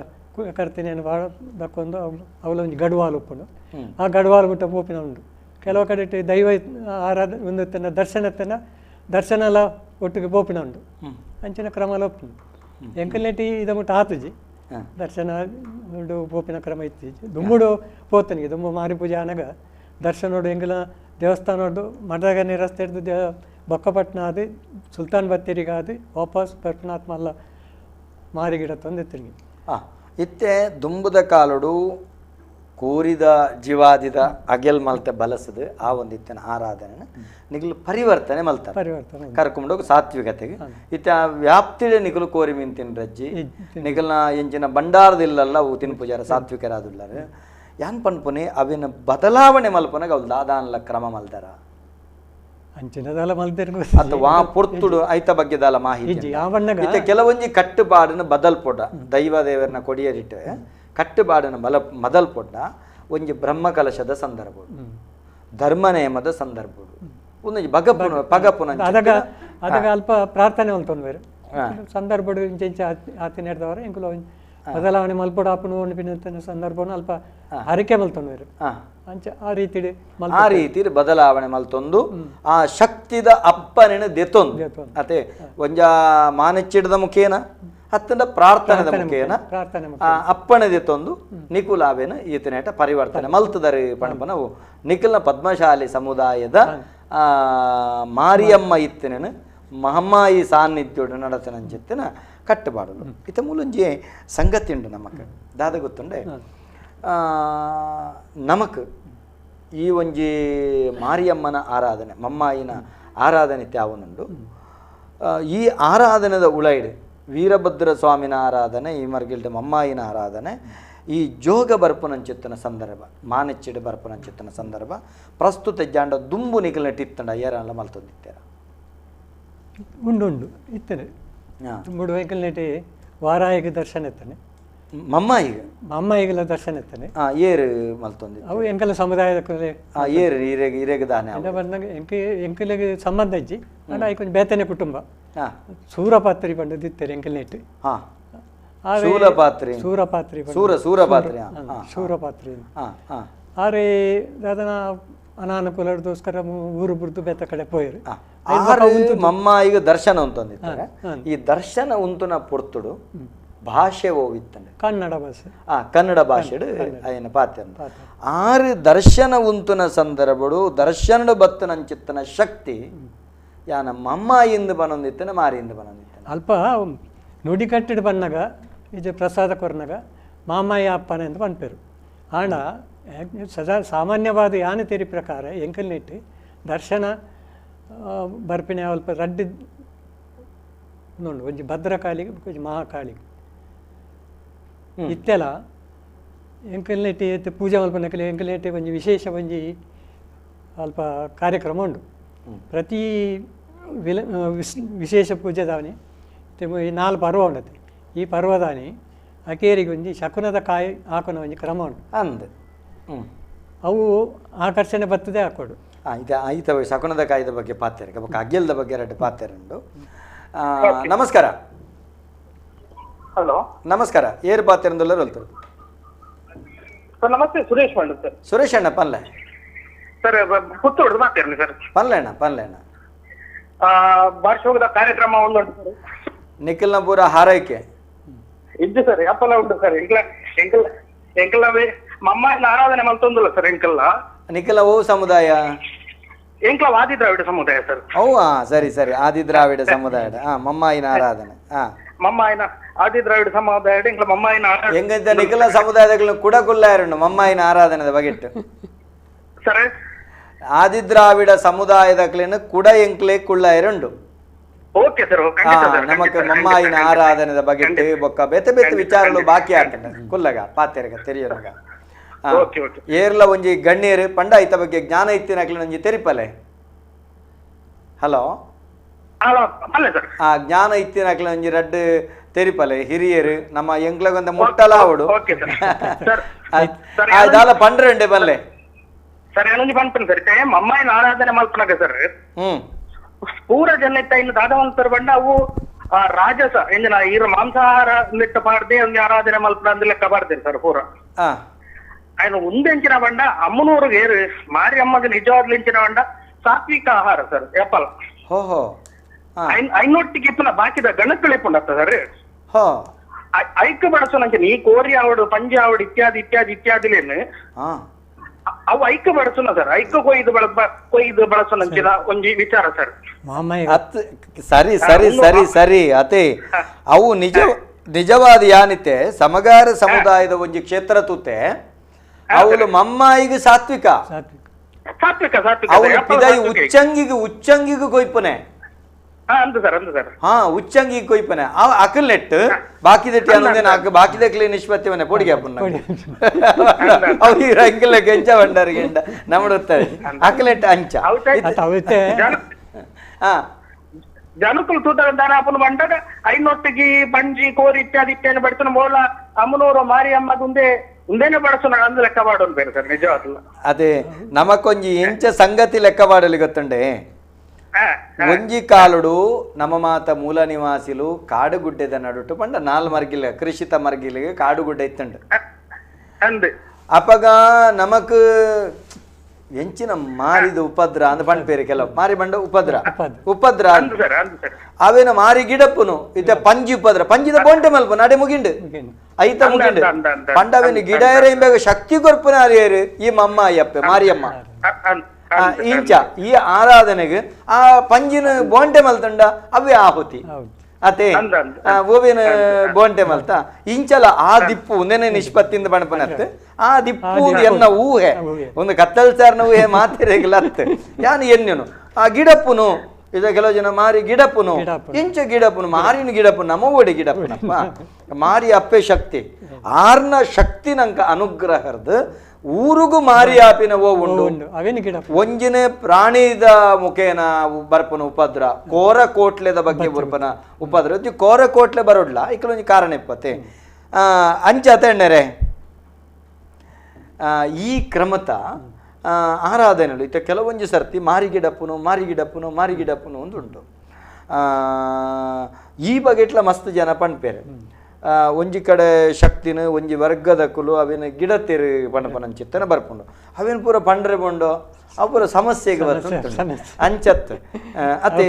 ಕರ್ತಿನೇನು ಭಾಳ ದಕ್ಕೊಂದು ಅವಳ ಒಂಜಿ ಗಡುವಾಲು ಉಪ್ಪುಂಡು ಆ ಗಡುವಾಲು ಮುಟ್ಟ ಪೋಪಿನ ಉಂಡು ಕೆಲವು ಕಡೆ ದೈವ ಆರಾಧ ಒಂದು ತನ್ನ ದರ್ಶನ ತನ್ನ ದರ್ಶನ ಎಲ್ಲ ಒಟ್ಟಿಗೆ ಪೋಪಿನ ಉಂಡು ಅಂಚಿನ ಕ್ರಮ ಒಪ್ಪುಂಡು ಎಂಕಲ್ನೆಟಿ ಇದ ಮುಟ್ಟ ಆತುಜಿ ದರ್ಶನ ಉಂಡು ಪೋಪಿನ ಕ್ರಮ ಇತ್ತೀಚೆ ದುಂಬುಡು ಪೋತನಿಗೆ ದುಂಬು ಮಾರಿ ಪೂಜೆ ಆನಗ ದರ್ಶನೋಡು ಎಂಗಲ ದೇವಸ್ಥಾನೋಡು ಮಠಗನೆ ರಸ್ತೆ ಹಿಡ್ದು ಬೊಕ್ಕಪಟ್ಟಣ ಅದು ಸುಲ್ತಾನ್ ಬತ್ತೇರಿಗಾದು ವಾಪಸ್ ಪರ್ಪನಾಥ್ ಮಲ್ಲ ಮಾರಿಗಿಡ ತಂದು ತಿರುಗಿ ಇತ್ತೆ ದುಂಬುದ ಕಾಲುಡು ಕೋರಿದ ಜೀವಾದಿದ ಅಗೆಲ್ ಮಲ್ತೆ ಬಲಸದು ಆ ಒಂದು ಇತ್ತಿನ ಆರಾಧನೆ ನಿಗಲು ಪರಿವರ್ತನೆ ಮಲ್ತಾರೆ ಪರಿವರ್ತನೆ ಕರ್ಕೊಂಡೋಗಿ ಸಾತ್ವಿಕತೆಗೆ ಇತ್ತೆ ಆ ವ್ಯಾಪ್ತಿಡೆ ನಿಗಲು ಕೋರಿ ಮೀನ್ ರಜ್ಜಿ ನಿಗಲ್ನ ಎಂಚಿನ ಭಂಡಾರದಿಲ್ಲಲ್ಲ ಅವು ತಿನ್ ಪೂಜಾರ ಸಾತ್ವಿಕರಾದುಲ್ಲಾರ ಯಾನ್ ಪನ್ಪುನೆ ಅವಿನ ಬದಲಾವಣೆ ಮಲ್ಪನಗ ಅವು ದಾದಾನ್ಲ ಕ್ರಮ ಮಲ್ದಾರ. ಅಂಚಿನದಲ್ಲ ಮಲ್ತೆರ್ ಅಥವಾ ಪೊರ್ತುಡು ಐತ ಬಗ್ಗೆ ದಾಲ ಮಾಹಿತಿ ಇತ್ತೆ ಕೆಲವೊಂಜಿ ಕಟ್ಟುಪಾಡನ್ನು ಬದಲ್ಪೊಡ ದೈವ ದೇವರನ್ನ ಕೊಡಿಯರಿಟ್ಟು ಕಟ್ಟುಪಾಡನ್ನು ಬಲ ಮದಲ್ಪೊಡ್ಡ ಒಂಜಿ ಬ್ರಹ್ಮ ಕಲಶದ ಸಂದರ್ಭ, ಧರ್ಮ ನೇಮದ ಸಂದರ್ಭ, ಒಂದೊಂಜಿ ಬಗಪುನ ಪಗಪುನ ಅದಗ ಅದಗ ಅಲ್ಪ ಪ್ರಾರ್ಥನೆ ಮಲ್ತೊಂದು ಸಂದರ್ಭ ಇಂಚ ಇಂಚ ಆತಿ ನೆಡ್ದವರ ಎಂಕುಲು ಬದಲಾವಣೆ ಮಲ್ಪೊಡು ಆಪುನು ಪನ್ಪಿನ ಸಂದರ್ಭನು ಅಲ್ಪ ಹರಿಕೆ ಮಲ್ತೊಂದು ಅಂಚ ಆ ರೀತಿ ಆ ರೀತಿ ಬದಲಾವಣೆ ಮಲ್ತೊಂದು ಆ ಶಕ್ತಿದ ಅಪ್ಪನೆನ ದೆತ್ತೊಂದು ಅತೆ ಒಂಜ ಮಾನಚ್ಚಿಡದ ಮುಖೇನ ಅತ್ತಂಡ ಪ್ರಾರ್ಥನೆದ ಮುಖೇನ ಆ ಅಪ್ಪಣೆ ದೆತ್ತೊಂದು ನಿಕುಲಾವೇನ ಈತನೇಟ ಪರಿವರ್ತನೆ ಮಲ್ತದರೆ ಪಣಪನವು ನಿಖಲ್ನ ಪದ್ಮಶಾಲಿ ಸಮುದಾಯದ ಆ ಮಾರಿಯಮ್ಮ ಇತ್ತನೇನು ಮಹಮ್ಮಾಯಿ ಸಾನ್ನಿಧ್ಯೋಡು ನಡತನಂಚಿತ್ತಿನ ಕಟ್ಟುಪಾಡಲು ಇತ ಮೂಲಂಜಿ ಸಂಗತಿ ಉಂಡು ನಮಕ್ ದಾದ ಗೊತ್ತುಂಡೆ ನಮಕ್ ಈ ಒಂಜಿ ಮಾರಿಯಮ್ಮನ ಆರಾಧನೆ ಮಮ್ಮಾಯಿನ ಆರಾಧನೆ ತ್ಯಾವನುಂಡು. ಈ ಆರಾಧನೆದ ಉಳೈಡು ವೀರಭದ್ರ ಸ್ವಾಮಿನ ಆರಾಧನೆ, ಈ ಮರ್ಗಿಲ್ಡ ಮಮ್ಮಾಯಿನ ಆರಾಧನೆ, ಈ ಜೋಗ ಬರ್ಪುನಂಚಿತ್ತನ ಸಂದರ್ಭ ಮಾನೆಚ್ಚಿಡು ಬರ್ಪುನಂಚಿತ್ತನ ಸಂದರ್ಭ ಪ್ರಸ್ತುತ ಜಾಂಡ ದುಂಬು ನಿಕಲ್ನ ಟಿತ್ತಂಡ ಏರಲ್ಲ ಮಲ್ತೊಂದಿತ್ತೇರ ಉಂಡು ಉಂಡು ಇತ್ತನೆ ದುಂಬುಡು ವೆಂಕಲ್ನೆಟಿ ವಾರಾಯಿಗೆ ದರ್ಶನ ಇತ್ತಾನೆ ಮಮ್ಮಾಯಿಗೆ ಮಮ್ಮಾಯಿಗೆಲ್ಲ ದರ್ಶನ ಇತ್ತಾನೆ ಏರು ಮಲ್ತೊಂದು ಅವು ಎಂಕಲ ಸಮುದಾಯದ ಏರು ಇರೆಗ್ ಇರೆಗ್ ದಾನೆ ಬಂದಾಗ ಎಂಕ ಎಂಕಲಿಗೆ ಸಂಬಂಧ ಇಜ್ಜಿ ಅಂಡ ಐಕೊಂಚ ಬೇತನೆ ಕುಟುಂಬ ಸೂರಪಾತ್ರಿ ಬಂದದ್ದು ಇತ್ತಾರೆ ಎಂಕಲ್ನೆಟ್ ಸೂರಪಾತ್ರಿ ಸೂರಪಾತ್ರಿ ಸೂರ ಸೂರಪಾತ್ರಿ ಸೂರಪಾತ್ರಿ ಆರೆ ದಾದನ ಅನಾನುಕೂಲದೋಸ್ಕರ ಊರು ಬುರ್ದು ಬೇತ ಕಡೆ ಪೋಯರು ಮಮ್ಮಾಯಿಗೆ ದರ್ಶನ ಉಂತೊಂದಿತ್ತಾರೆ. ಈ ದರ್ಶನ ಉಂತುನ ಪೊರ್ತುಡು ಭಾಷೆ ಓವಿತ್ತಂಡೆ ಕನ್ನಡ ಭಾಷೆ ಕನ್ನಡ ಭಾಷೆಡು ಅಯ್ಯನ ಪಾತ್ರ ಆರು ದರ್ಶನ ಉಂತುನ ಸಂದರ್ಭಡು ದರ್ಶನಡು ಬತ್ತನಂಚಿತ್ತನ ಶಕ್ತಿ ಯಾನ ಮಮ್ಮಾಯಿಂದ ಬನೊಂದಿತ್ತನ ಮಾರಿಯಿಂದ ಬನೊಂದಿತ್ತನ ಅಲ್ಪ ನುಡಿಕಟ್ಟಿಡು ಬನ್ನಾಗ ಇದು ಪ್ರಸಾದ ಕೊರ್ನಾಗ ಮಾಮಾಯಿ ಅಪ್ಪನ ಎಂದು ಪನ್ಪೇರು ಆಂಡ ಸದಾ ಸಾಮಾನ್ಯವಾದ ಯಾನ ತೇರಿ ಪ್ರಕಾರ ಎಂಕಲ್ನೆಟ್ಟು ದರ್ಶನ ಬರ್ಪಿನ ಅಲ್ಪ ರಡ್ಡು ನೋಡು ಒಂಜಿ ಭದ್ರಕಾಳಿಗೆ ಒಂಜಿ ಮಹಾಕಾಳಿಗೆ ಇತ್ತೆಲ್ಲ ಎಂಕಲ್ನೆಟ್ಟಿ ಪೂಜೆ ಮಲ್ಪನಕಲೆ ಎಂಕಲ್ನೆಟ್ಟಿ ಒಂಜಿ ವಿಶೇಷ ಒಂಜಿ ಅಲ್ಪ ಕಾರ್ಯಕ್ರಮ ಉಂಡು. ಪ್ರತಿ ವಿಶೇಷ ಪೂಜೆ ದಾವಣಿ ಈ ನಾಲ್ಕು ಪರ್ವ ಉಂಡತೆ ಈ ಪರ್ವದಾನಿ ಅಕೇರಿಗೆ ಒಂಜಿ ಶಕುನದ ಕಾಯಿ ಹಾಕೋಣ ಒಂಜಿ ಕ್ರಮ ಉಂಟು ಅಂದ್ ಅವು ಆಕರ್ಷಣೆ ಬರ್ತದೆ ಹಾಕೋಡು. ಇದು ಐತ ಶಕುನದ ಕಾಯಿದ ಬಗ್ಗೆ ಪಾತ್ರೆ ಅಗ್ಯಲ್ದ ಬಗ್ಗೆ ಎರಡು ಪಾತ್ರೆ ಉಂಡು. ನಮಸ್ಕಾರ. ಹಲೋ ನಮಸ್ಕಾರ. ಏರು ಪಾತ್ರೆ ಹೇಳ್ತಾರೆ ಸರ್. ನಮಸ್ತೆ, ಸುರೇಶ್ ಪಂಡ ಸರ್. ಸುರೇಶ್ ಅಣ್ಣ ಪನ್ಲೆ ಸರ್, ಪುತ್ತೂರು ಮಾತಾಡ್ರಿ ಸರ್. ಪನ್ಲೆ ಅಣ್ಣ ಪನ್ಲೆ ಅಣ್ಣ. ಭಾಷೋಗದ ಕಾರ್ಯಕ್ರಮ ಒಂದು ಉಂಟು ಸರ್. ನಿಖಿಲ್ನ ಪೂರ ಹಾರೈಕೆ ಇದ್ದು ಸರ್, ಅಪ್ಪಲ ಉಂಟು ಸರ್. ಎಂಕಲ ಎಂಕಲ್ ಎಂಕಲ ಮಮ್ಮ ಆರಾಧನೆ ಮಲ್ತೊಂದಿಲ್ಲ ಸರ್ ಎಂಕಲ್ಲ. ನಿಖಿಲ ಓ ಸಮುದಾಯ? ಎಂಕಲ ಆದಿ ದ್ರಾವಿಡ ಸಮುದಾಯ ಸರ್. ಓ ಸರಿ ಸರಿ, ಆದಿ ದ್ರಾವಿಡ ಸಮುದಾಯ. ಮಮ್ಮಾಯಿನ ಆರಾಧನೆ. ಮಮ್ಮಾಯಿನ ಆದಿ ದ್ರಾವಿಡ ಸಮುದಾಯ ಎಂಕಲ ಮಮ್ಮಾಯಿನ ಎಂಗಂತ ನಿಖಿಲ ಸಮುದಾಯದ ಕೂಡ ಕುಲ್ಲಾರುಂಡು ಮಮ್ಮಾಯಿನ ಆರಾಧನೆದ ಬಗೆಟ್ಟು ಸರ್. ಆದಿ ದ್ರಾವಿಡ ಸಮುದಾಯದ ಕೂಡ ಎಂಕ್ಲೆ ಕುಳ್ಳಾಯರುಂಡು. ಓಕೆ ಸರ್, ನಮಕ್ ಮಮ್ಮಾಯಿನ ಆರಾಧನೆದ ಬಗೆಟ್ಟು ಬೊಕ್ಕ ಬೇತೆ ಬೇತೆ ವಿಚಾರಗಳು ಬಾಕಿ ಆಗ್ತದೆ ಕುಲ್ಲಗ ಪಾತೆರಗ ತೆರಿಯನಗ ಏರ್ಲ ಒಂಜಿ ಗಣ್ಯರು ಪಂಡ ಐತ ಬಗ್ಗೆ ಜ್ಞಾನ ಇತ್ತಿನ ಒಂಜಿ ತೆರಿಪಲೆ. ಹಲೋ, ಆ ಜ್ಞಾನ ಇತ್ತಿನ ಒಂಜಿ ರಡ್ಡು ತೆರಿಪಲೆ ಹಿರಿಯರು ನಮ್ಮ ಎಂಕ್ಲಗೊಂದ ಮುಟ್ಟಲ ಅವಡು ದಾಲ ಪಂಡ್ರೆ ಬಲ್ಲೆ ಸರ್. ಏನೊಂಜಿ ಪನ್ಪುನ ಸರ್, ಮಮ್ಮಾಯಿನ ಆರಾಧನೆ ಮಲ್ಪನಾಗ ಸರ್ ಪೂರ ಜನ ಇನ್ನು ದಾದವಂತರ ಬಂಡ ಅವು ರಾಜಸ ಎಂಜಿನ ಈರ ಮಾಂಸಾಹಾರ ಲೆಕ್ಕ ಪಾಡ್ದೆ ಒಂಜಿ ಆರಾಧನೆ ಮಲ್ಪನ ಅಂದ್ ಲೆಕ್ಕ ಪಾಡ್ತೇನೆ ಸರ್ ಪೂರ. ఆయన ఉందెంచిన ಬಂಡ ಅಮ್ಮನೂರಿಗೆ ಮಾರಿ ಅಮ್ಮಗ ನಿಜವಾಗ್ಲು ಎಂಚಿನ ಬಂಡ ಸಾತ್ವಿಕ ಆಹಾರ ಸರ್. ಏಪಲ್ ಐನೊಟ್ಟಿಗೆ ಇಪ್ಪನ ಬಾಕಿದ ಗಣಕಳೆ ಪುಂಡತ್ತ ಸರ್. ಐಕ ಬಡಸುನಂಚಿನ ಈ ಕೋರಿ ಆವಡು ಪಂಜೆ ಆವಡು ಇತ್ಯಾದಿ ಇತ್ಯಾದಿ ಇತ್ಯಾದಿಲೇನು ಅವು ಐಕ ಬಡಸುನ ಸರ್. ಐಕ ಕೊಯ್ದು ಕೊಯ್ದು ಬಳಸುನಂಚಿನ ಒಂಜಿ ವಿಚಾರ ಸರ್. ಸರಿ ಸರಿ ಸರಿ ಸರಿ ಅತೆ ಅವು ನಿಜ ನಿಜವಾದ ಯಾನಿತೆ ಸಮಗಾರ ಸಮುದಾಯದ ಒಂಜಿ ಕ್ಷೇತ್ರ ತೂತೆ ಅವಳು ಮಮ್ಮಾಯಿಗೆ ಸಾತ್ವಿಕ ಸಾತ್ವಿಕ ಸಾತ್ವಿಕ ಅವಳು ಪಿದೈ ಉಚ್ಚಂಗಿಗೆ ಉಚ್ಚಂಗಿಗೆ ಕೊಯ್ಪುನೆ. ಹಾ ಉಚ್ಚಂಗಿ ಕೊಯ್ಪನೆ ಆ ಅಕಲ್ ನೆಟ್ ಬಾಕಿ ದಟ್ಟಿ ಅನ್ನೋದೇ ನಾಲ್ಕು ಬಾಕಿ ದಕ್ಲೆ ನಿಷ್ಪತ್ತಿ ಮನೆ ಪೊಡಿಗೆ ಅಪ್ಪನ ಅವು ಈ ರಂಗಿಲ್ಲ ಗೆಂಚ ಬಂಡಾರಿ ಗೆಂಡ ನಮ್ಮಡುತ್ತಾರೆ ಅಕಲೆಟ್ ಅಂಚ ಹಾ ಜನಕುಲು ತೂತರಂತಾನೆ ಅಪ್ಪನ ಬಂಡಗ ಐನೊಟ್ಟಿಗೆ ಬಂಜಿ ಕೋರಿ ಇತ್ಯಾದಿ ಇತ್ಯಾದಿ ಬಡಿತನ ಮೋಲ ಅಮ್ಮನೂರು ಮಾರಿಯಮ್ಮ ಉಂದೆ ಉಂದೇನೆ ಬಡಸು ಅಂದು ಲೆಕ್ಕ ಮಾಡೋನ್ ಬೇರೆ ಸರ್ ನಿಜವಾಗ್ಲೂ. ಅದೇ ನಮಕೊಂಜಿ ಎಂಚ ಸಂಗತಿ ಲೆಕ್ಕ ಮಾಡಲಿ ಗೊತ್ತುಂಡೆ. ಒಂಜಿ ಕಾಲುಡು ನಮ್ಮ ಮಾತ ಮೂಲ ನಿವಾಸಿಲು ಕಾಡುಗುಡ್ಡೆದ ನಡುಟು ಪಂಡ ನಾಲ್ ಮರ್ಗಿಲ ಕೃಷಿತ ಮರ್ಗಿಲಿಗೆ ಕಾಡುಗುಡ್ಡೆ ಇತ್ತಂಡು. ಅಪಗ ನಮಕ್ ಎಂಚಿನ ಮಾರಿದ ಉಪದ್ರ ಅಂದ್ ಪಣ್ಪೇರು ಕೆಲವು ಮಾರಿ ಬಂಡ ಉಪದ್ರ ಉಪದ್ರ ಅವೇನ ಮಾರಿ ಗಿಡಪ್ಪನು ಇತ್ತ ಪಂಜಿ ಉಪದ್ರ ಪಂಜಿದ ಬೋಂಟೆ ಮಲ್ಪ ನಡೆ ಮುಗಿಂಡು ಐತ ಮುಗಿಂಡು ಪಂಡ ಅವೇನು ಗಿಡ ಏರ ಶಕ್ತಿ ಕೊರ್ಪುನ ಅರಿಯರು ಈ ಮಮ್ಮ ಅಯ್ಯಪ್ಪೆ ಮಾರಿಯಮ್ಮ ಇಂಚ ಈ ಆರಾಧನೆಗೆ ಆ ಪಂಜಿನ ಬೋಂಟೆ ಮಲ್ತಂಡ ಅವೇ ಆಹುತಿ ಅತೆ ಓವೇನ ಬೋಂಟೆ ಮಲ್ತ ಇಂಚಲ ಆ ದಿಪ್ಪು ಒಂದೇನೆ ನಿಷ್ಪತ್ತಿಂದ ಬಣಪನತ್ತು ಆ ದಿಪ್ಪು ಎನ್ನ ಊಹೆ ಒಂದು ಕತ್ತಲ್ ಸಾರ್ನ ಊಹೆ ಮಾತಿರಗಿಲ್ಲ ಅತ್ತು ಯಾನು ಎನ್ನೇನು ಆ ಗಿಡಪ್ಪುನು ಇದ ಕೆಲವು ಜನ ಮಾರಿ ಗಿಡಪ್ಪುನು ಇಂಚ ಗಿಡಪ್ಪುನು ಮಾರಿನ ಗಿಡಪ್ಪು ನಮ್ಮ ಓಡಿ ಗಿಡಪ್ಪನಪ್ಪ ಮಾರಿ ಅಪ್ಪೆ ಶಕ್ತಿ ಆರ್ನ ಶಕ್ತಿ ನಂಕ ಅನುಗ್ರಹದ ಊರುಗು ಮಾರಿ ಆಪಿನ ಓ ಉಂಡು ಒಂಜಿನೇ ಪ್ರಾಣಿದ ಮುಖೇನ ಬರ್ಪನ ಉಪದ್ರ ಕೋರ ಕೋಟ್ಲೆದ ಬಗ್ಗೆ ಬರ್ಪನ ಉಪದ್ರ ಕೋರ ಕೋಟ್ಲೆ ಬರೋಡ್ಲ ಇಕ್ಕಲೊಂಜಿ ಕಾರಣ ಇಪ್ಪತ್ತೆ ಅಂಚ ಅತೆಣ್ಣರೆ ಈ ಕ್ರಮತ ಆರಾಧನೆಗಳು ಇತ್ತ ಕೆಲವೊಂಜಿ ಸರ್ತಿ ಮಾರಿಗಿಡಪ್ಪನು ಮಾರಿಗಿಡಪ್ಪನು ಮಾರಿಗಿಡಪ್ಪನು ಒಂದು ಉಂಟು. ಈ ಬಗೆಟ್ಲ ಮಸ್ತ್ ಜನ ಪಣ್ಪೇರು ಒಂಜಿ ಕಡೆ ಶಕ್ತಿನ ಒಂಜಿ ವರ್ಗದ ಕುಲು ಅವೇನು ಗಿಡ ತೇರು ಪಣಪನಂಚಿತ್ತನ ಬರ್ಪುಂಡು ಅವೇನು ಪೂರ ಪಂಡ್ರೆ ಬೊಂಡು ಅವು ಪೂರ ಸಮಸ್ಯೆಗೆ ಬರ್ತುಂಡು ಅಂಚತ್ತು ಅತ್ತೆ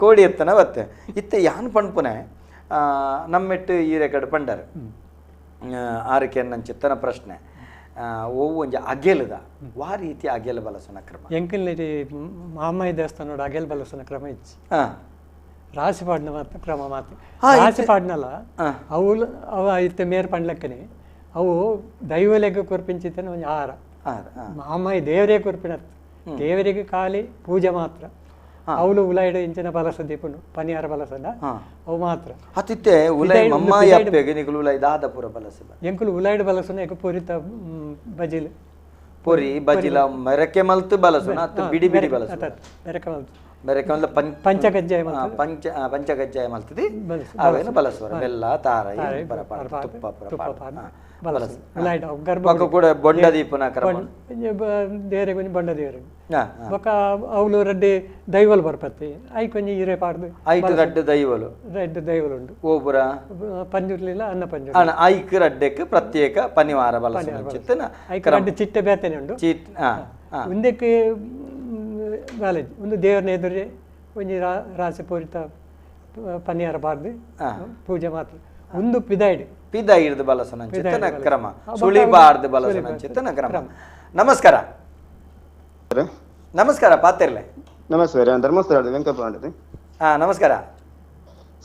ಕೋಡಿ ಎತ್ತನ ಬತ್ತೆ ಇತ್ತೆ ಯಾನ್ ಪಣ್ಪುನೆ ನಮ್ಮೆಟ್ಟು ಈ ರೆಕಾರ್ಡ್ ಪಂಡರು ಆರಕ್ಕೆ ನಂಚಿತ್ತನ ಪ್ರಶ್ನೆ ಒವು ಒಂಜಿ ಅಗೆಲದ ವಾ ರೀತಿ ಅಗೆಲ ಬಲಸುನ ಕ್ರಮ ಎಂಕಲ್ ಮಾಮಾಯಿ ದೇವಸ್ಥಾನ ಅಗೆಲ್ ಬಲಸುನ ಕ್ರಮ ಇಚ್ಚಿ ರಾಶಿ ಪಾಡ್ನ ಮಾತ್ರ ಕ್ರಮ ಮಾತ್ರ ರಾಶಿ ಪಾಡ್ನಲ್ಲ ಅವು ಅವ ಇತ್ತೆ ಮೇರ್ ಪಂಡ್ಲಕ್ಕನೆ ಅವು ದೈವಲೆಗೆ ಕೊರ್ಪಿಂಚಿತ್ತನ ಒಂಜಿ ಆಹಾರ ಮಾಮಾಯಿ ದೇವರೇ ಕೊರ್ಪಿನ ದೇವರಿಗೆ ಖಾಲಿ ಪೂಜೆ ಮಾತ್ರ ಅವಳು ಉಲಾಯಿಡ ಇಂಚಿನ ಬಲಸ ದೀಪನು ಪನಿಯಾರ ಬಲಸದ ಅವು ಮಾತ್ರ ಅತಿತ್ತೆ ಉಲಾಯಿ ಮಮ್ಮಾಯಿ ಅಪ್ಪೆಗೆ ನಿಕುಲು ಉಲಾಯಿ ದಾದ ಪೂರ ಬಲಸ ಎಂಕುಲು ಉಲಾಯಿಡ ಬಲಸುನ ಎಕ ಪೊರಿತ ಬಜಿಲ್ ಪೊರಿ ಬಜಿಲ ಮೆರಕೆ ಮಲ್ತು ಬಲಸುನ ಅತ್ತ ಬಿಡಿ ಬಿಡಿ ಬಲಸು ಮೆರಕೆ ಮಲ್ತು ಮೆರಕೆ ಮಲ್ತ ಪಂಚಕಜ್ಜಾಯ ಪಂಚಕಜ್ಜಾಯ ಮಲ್ತದಿ ಅವೇನು ಬಲಸುವರ ಬೆಲ್ಲ ತಾರಾಯಿ ತುಪ್ಪ ಬಲಸು ಕೂಡ ಬೊಂಡ ದೀಪನ ಕ್ರಮ ದೇವರಿಗೆ ಕೊಂಚ ಬೊಂಡ ದೇವರಿಗೆ ಬೊಕ್ಕ ಅವಳು ರಡ್ಡೆ ದೈವಲು ಬರ್ಪತ್ತಿ I ಕೊಂಚ ಇರೆ ಪಾಡ್ದು ಐಕ್ ರಡ್ಡೆ ದೈವಲು ರಡ್ಡೆ ದೈವಲು ಉಂಡು ಓಪುರ ಪಂಜುರ್ಲಿಲ್ಲ ಅನ್ನ ಪಂಜುರ್ಲಿ ಐಕ್ ರಡ್ಡೆಕ್ ಪ್ರತ್ಯೇಕ ಪನಿವಾರ ಬಲಸುನ ಚಿತ್ತನ ಐಕ್ ರಡ್ಡೆ ಚಿಟ್ಟೆ ಬೇತನೆ ಉಂಡು ಚೀಟ್ ಒಂದಕ್ಕೆ ಕಾಲೇಜ್ ಒಂದು ದೇವರನ್ನ ಎದುರೇ ಒಂಜಿ ರಾಸಿ ಪೂರಿತ ಪನಿಯಾರ ಬಾರ್ದು ಪೂಜೆ ಮಾತ್ರ ಒಂದು ಪಿದಾಯ್ಡು ಪಿದಾಯಿಡ್ದು ಬಲಸುನ ಚಿತ್ತನ ಕ್ರಮ ಸುಳಿಬಾರ್ದು ಬಲಸುನ ಚಿತ್ತನ ಕ್ರಮ. ನಮಸ್ಕಾರ ನಮಸ್ಕಾರ ಪಾತಿರ್ಲೆ ನಮಸ್ಕಾರ ಧರ್ಮಸ್ಥಳ ವೆಂಕಪ್ಪ ಹಾ ನಮಸ್ಕಾರ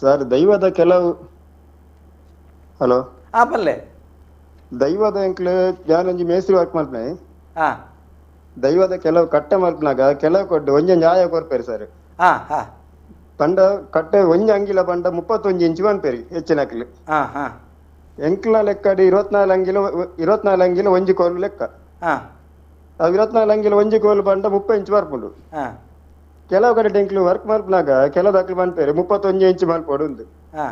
ಸರ್. ದೈವದ ಕೆಲವು ಹಲೋ ಹಾ ಪಲ್ಲೆ ದೈವದ ಎಂಕ್ಲೆ ಜಾನೊಂಜಿ ಮೇಸ್ತ್ರಿ ವರ್ಕ್ ಮಾಡ್ತೀನಿ. ಹಾ ದೈವದ ಕೆಲವು ಕಟ್ಟೆ ಮಲ್ಪನಾಗ ಕೆಲವು ಕೊಟ್ಟು ಒಂಜೊಂಜಿ ಆಯ ಕೊರ್ಪೇರು ಸರ್. ಹಾ ಹಾ ಪಂಡ ಕಟ್ಟೆ ಒಂಜಿ ಅಂಗಿಲ ಪಂಡ 31 ಇಂಚು ಪನ್ಪೇರಿ ಹೆಚ್ಚಿನ ಅಕ್ಲು. ಹಾ ಹಾ ಎಂಕ್ಲ ಲೆಕ್ಕಡಿ 24 ಅಂಗಿಲ 24 ಅಂಗಿಲ ಒಂಜಿ ಕೋಲು ಲೆಕ್ಕ. ಹಾ ಆ 24 ಅಂಗಿಲ ಒಂಜಿ ಕೋಲು ಪಂಡ 30 ಇಂಚು ಬರ್ಪುಂಡು. ಹಾ ಕೆಲವು ಕಡೆ ಎಂಕ್ಲು ವರ್ಕ್ ಮಲ್ಪನಾಗ ಕೆಲವು ದಾಖಲು ಪನ್ಪೇರಿ 31 ಇಂಚು ಮಲ್ಪೋಡು ಉಂದು. ಹಾ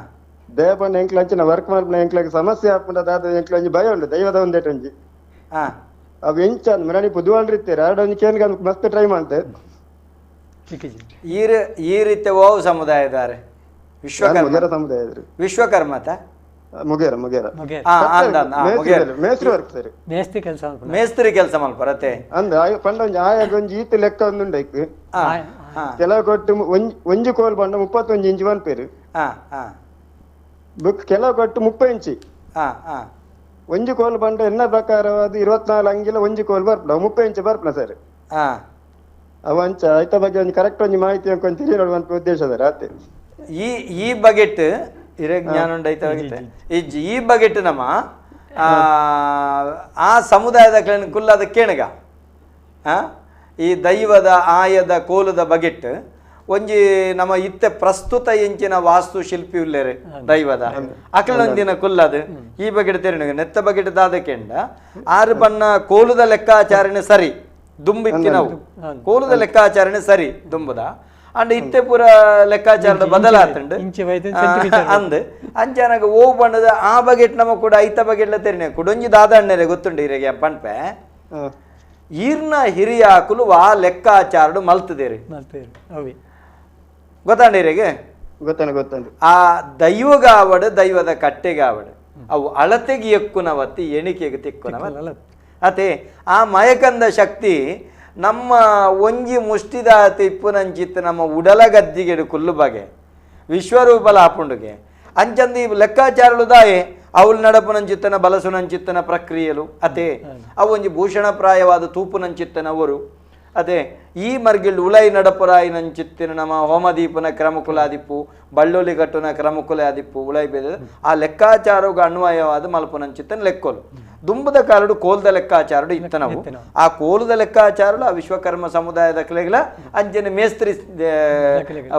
ದಯ ಪಂಡ ಎಂಕ್ಲ ಅಂಚಿನ ವರ್ಕ್ ಮಲ್ಪನ ಎಂಕ್ಲಾಗ ಸಮಸ್ಯೆ ಆಪುಂಡ ದಾದ ಎಂಕ್ಲ ಒಂಜಿ ಭಯ ಉಂಡು ದೈವದ ಒಂದೇಟ್ ಒಂಜಿ. ಹಾ ಅವು ಎಂಚ ಮರಣಿ ಪುದುವಾಳ್ರಿ ಇತ್ತೀರ ಒಂಜಿ ಕೇನ್ಗ ಮಸ್ತ್ ಟ್ರೈ ಮಾಡ್ತೆ. ಈ ರೀತಿ ಓವು ಸಮುದಾಯದಾರೆ ವಿಶ್ವಕರ್ಮ ಸಮುದಾಯ ವಿಶ್ವಕರ್ಮತ ಮುಗೇರ ಮುಗೇರ ಮೇಸ್ತ್ರಿ ವರ್ಕ್ ಸರ್ ಮೇಸ್ತ್ರಿ ಕೆಲಸ ಮೇಸ್ತ್ರಿ ಕೆಲಸ ಮಲ್ಪರತೆ ಅಂದ್ ಪಂಡ ಒಂಜಿ ಆಯಾಗ ಒಂಜಿ ಈತ ಲೆಕ್ಕ ಒಂದು ಉಂಡೈಕ್ ಕೆಲವು ಕೊಟ್ಟು ಒಂಜಿ ಕೋಲ್ ಪಂಡ 31 ಇಂಚು ಪನ್ಪೇರು. ಬುಕ್ ಕೆಲವು ಕೊಟ್ಟು 30 ಇಂಚು ಒಂಜಿ ಕೋಲ್ ಪಂಡ ಎನ್ನ ಪ್ರಕಾರವಾದ 24 ಅಂಗಿಲ ಒಂಜಿ ಕೋಲ್ ಬರ್ಪುಂಡು 30 ಇಂಚು ಬರ್ಪುನ ಸರ್. ಅವ ಅಂಚ ಐತ ಬಗ್ಗೆ ಒಂಜಿ ಕರೆಕ್ಟ್ ಒಂಜಿ ಮಾಹಿತಿ ಕೊಂಚ ತಿಳಿಯೋಣ ಉದ್ದೇಶ ಸರ್. ಆತೆ ಈ ಈ ಬಗೆಟ್ ಇರೇ ಜ್ಞಾನ ಉಂಡೈತ ಈ ಬಗೆಟ್ ನಮ್ಮ ಆ ಸಮುದಾಯದ ಕುಲ್ಲಾದ ಕೇಣಗ ಈ ದೈವದ ಆಯದ ಕೋಲದ ಬಗೆಟ್ ಒಂಜಿ ನಮ್ಮ ಇತ್ತೆ ಪ್ರಸ್ತುತ ಎಂಚಿನ ವಾಸ್ತುಶಿಲ್ಪಿ ಉಲ್ಲೇರೆ ದೈವದ ಅಕಲೊಂದಿನ ಕುಲ್ಲದು ಈ ಬಗೆಟ್ ತೆರಿನ ನೆತ್ತ ಬಗೆಟ್ ದಾದಕೆಂಡ ಆರು ಬಣ್ಣ ಕೋಲುದ ಲೆಕ್ಕಾಚಾರಣೆ ಸರಿ ದುಂಬಿತ್ತಿನವು ಕೋಲುದ ಲೆಕ್ಕಾಚಾರಣೆ ಸರಿ ದುಂಬುದ ಅಂಡ್ ಇತ್ತೆ ಪೂರ ಲೆಕ್ಕಾಚಾರದ ಬದಲಾತಂಡು ಅಂದ್ ಅಂಚನಗ ಓ ಬಣ್ಣದ ಆ ಬಗೆಟ್ ನಮ ಕೂಡ ಐತ ಬಗೆಟ್ಲ ತೆರಿನ ಕುಡೊಂಜಿ ದಾದ ಅಣ್ಣರೆ ಗೊತ್ತುಂಡು ಇರೆಗೆ ಪಂಪೆ ಈರ್ನ ಹಿರಿಯ ಕುಲು ಆ ಲೆಕ್ಕಾಚಾರಡು ಮಲ್ತದೇರಿ ಗೊತ್ತಾಂಡ ಇರೆಗೆ ಗೊತ್ತಾಂಡ ಆ ದೈವಗಾವಡು ದೈವದ ಕಟ್ಟೆಗಾವಡು ಅವು ಅಳತೆಗೆ ಎಕ್ಕುನವತ್ತಿ ಎಣಿಕೆಗೆ ತಿಕ್ಕುನವ ಅತೆ ಆ ಮಯಕಂದ ಶಕ್ತಿ ನಮ್ಮ ಒಂಜಿ ಮುಷ್ಟಿದ ಇಪ್ಪುನಂಚಿತ್ತು ನಮ್ಮ ಉಡಲ ಗದ್ದಿಗೆಡು ಕುಲ್ಲು ಬಗೆ ವಿಶ್ವರೂಪಲ ಆಪುಂಡುಗೆ ಅಂಚಂದು ಈ ಲೆಕ್ಕಾಚಾರಲು ದಾಯೆ ಅವಳು ನಡಪುನಂಚಿತ್ತನ ಬಲಸುನಂಚಿತ್ತನ ಪ್ರಕ್ರಿಯೆಲು ಅತೆ ಅವು ಒಂಜಿ ಭೂಷಣಪ್ರಾಯವಾದ ತೂಪುನಂಚಿತ್ತನವರು ಅದೇ ಈ ಮರ್ಗಿಲ್ ಉಲೈ ನಡಪುರಾಯಿನಂಚಿತ್ತಿನ ನಮ್ಮ ಹೋಮದೀಪನ ಕ್ರಮಕುಲಾದಿಪ್ಪು ಬಳ್ಳುಳ್ಳಿ ಕಟ್ಟುನ ಕ್ರಮಕುಲಾದಿಪ್ಪು ಉಲೈ ಬೇದ ಆ ಲೆಕ್ಕಾಚಾರಗ ಅನ್ವಯವಾದ ಮಲ್ಪುನಂಚಿತ್ತನ ಲೆಕ್ಕೋಲು ದುಂಬದ ಕಾಲಡು ಕೋಲ್ದ ಲೆಕ್ಕಾಚಾರಡು ಇತ್ತನವು ಆ ಕೋಲದ ಲೆಕ್ಕಾಚಾರಡು ಆ ವಿಶ್ವಕರ್ಮ ಸಮುದಾಯದ ಕಲೆಗಳ ಅಂಜನ ಮೇಸ್ತ್ರಿ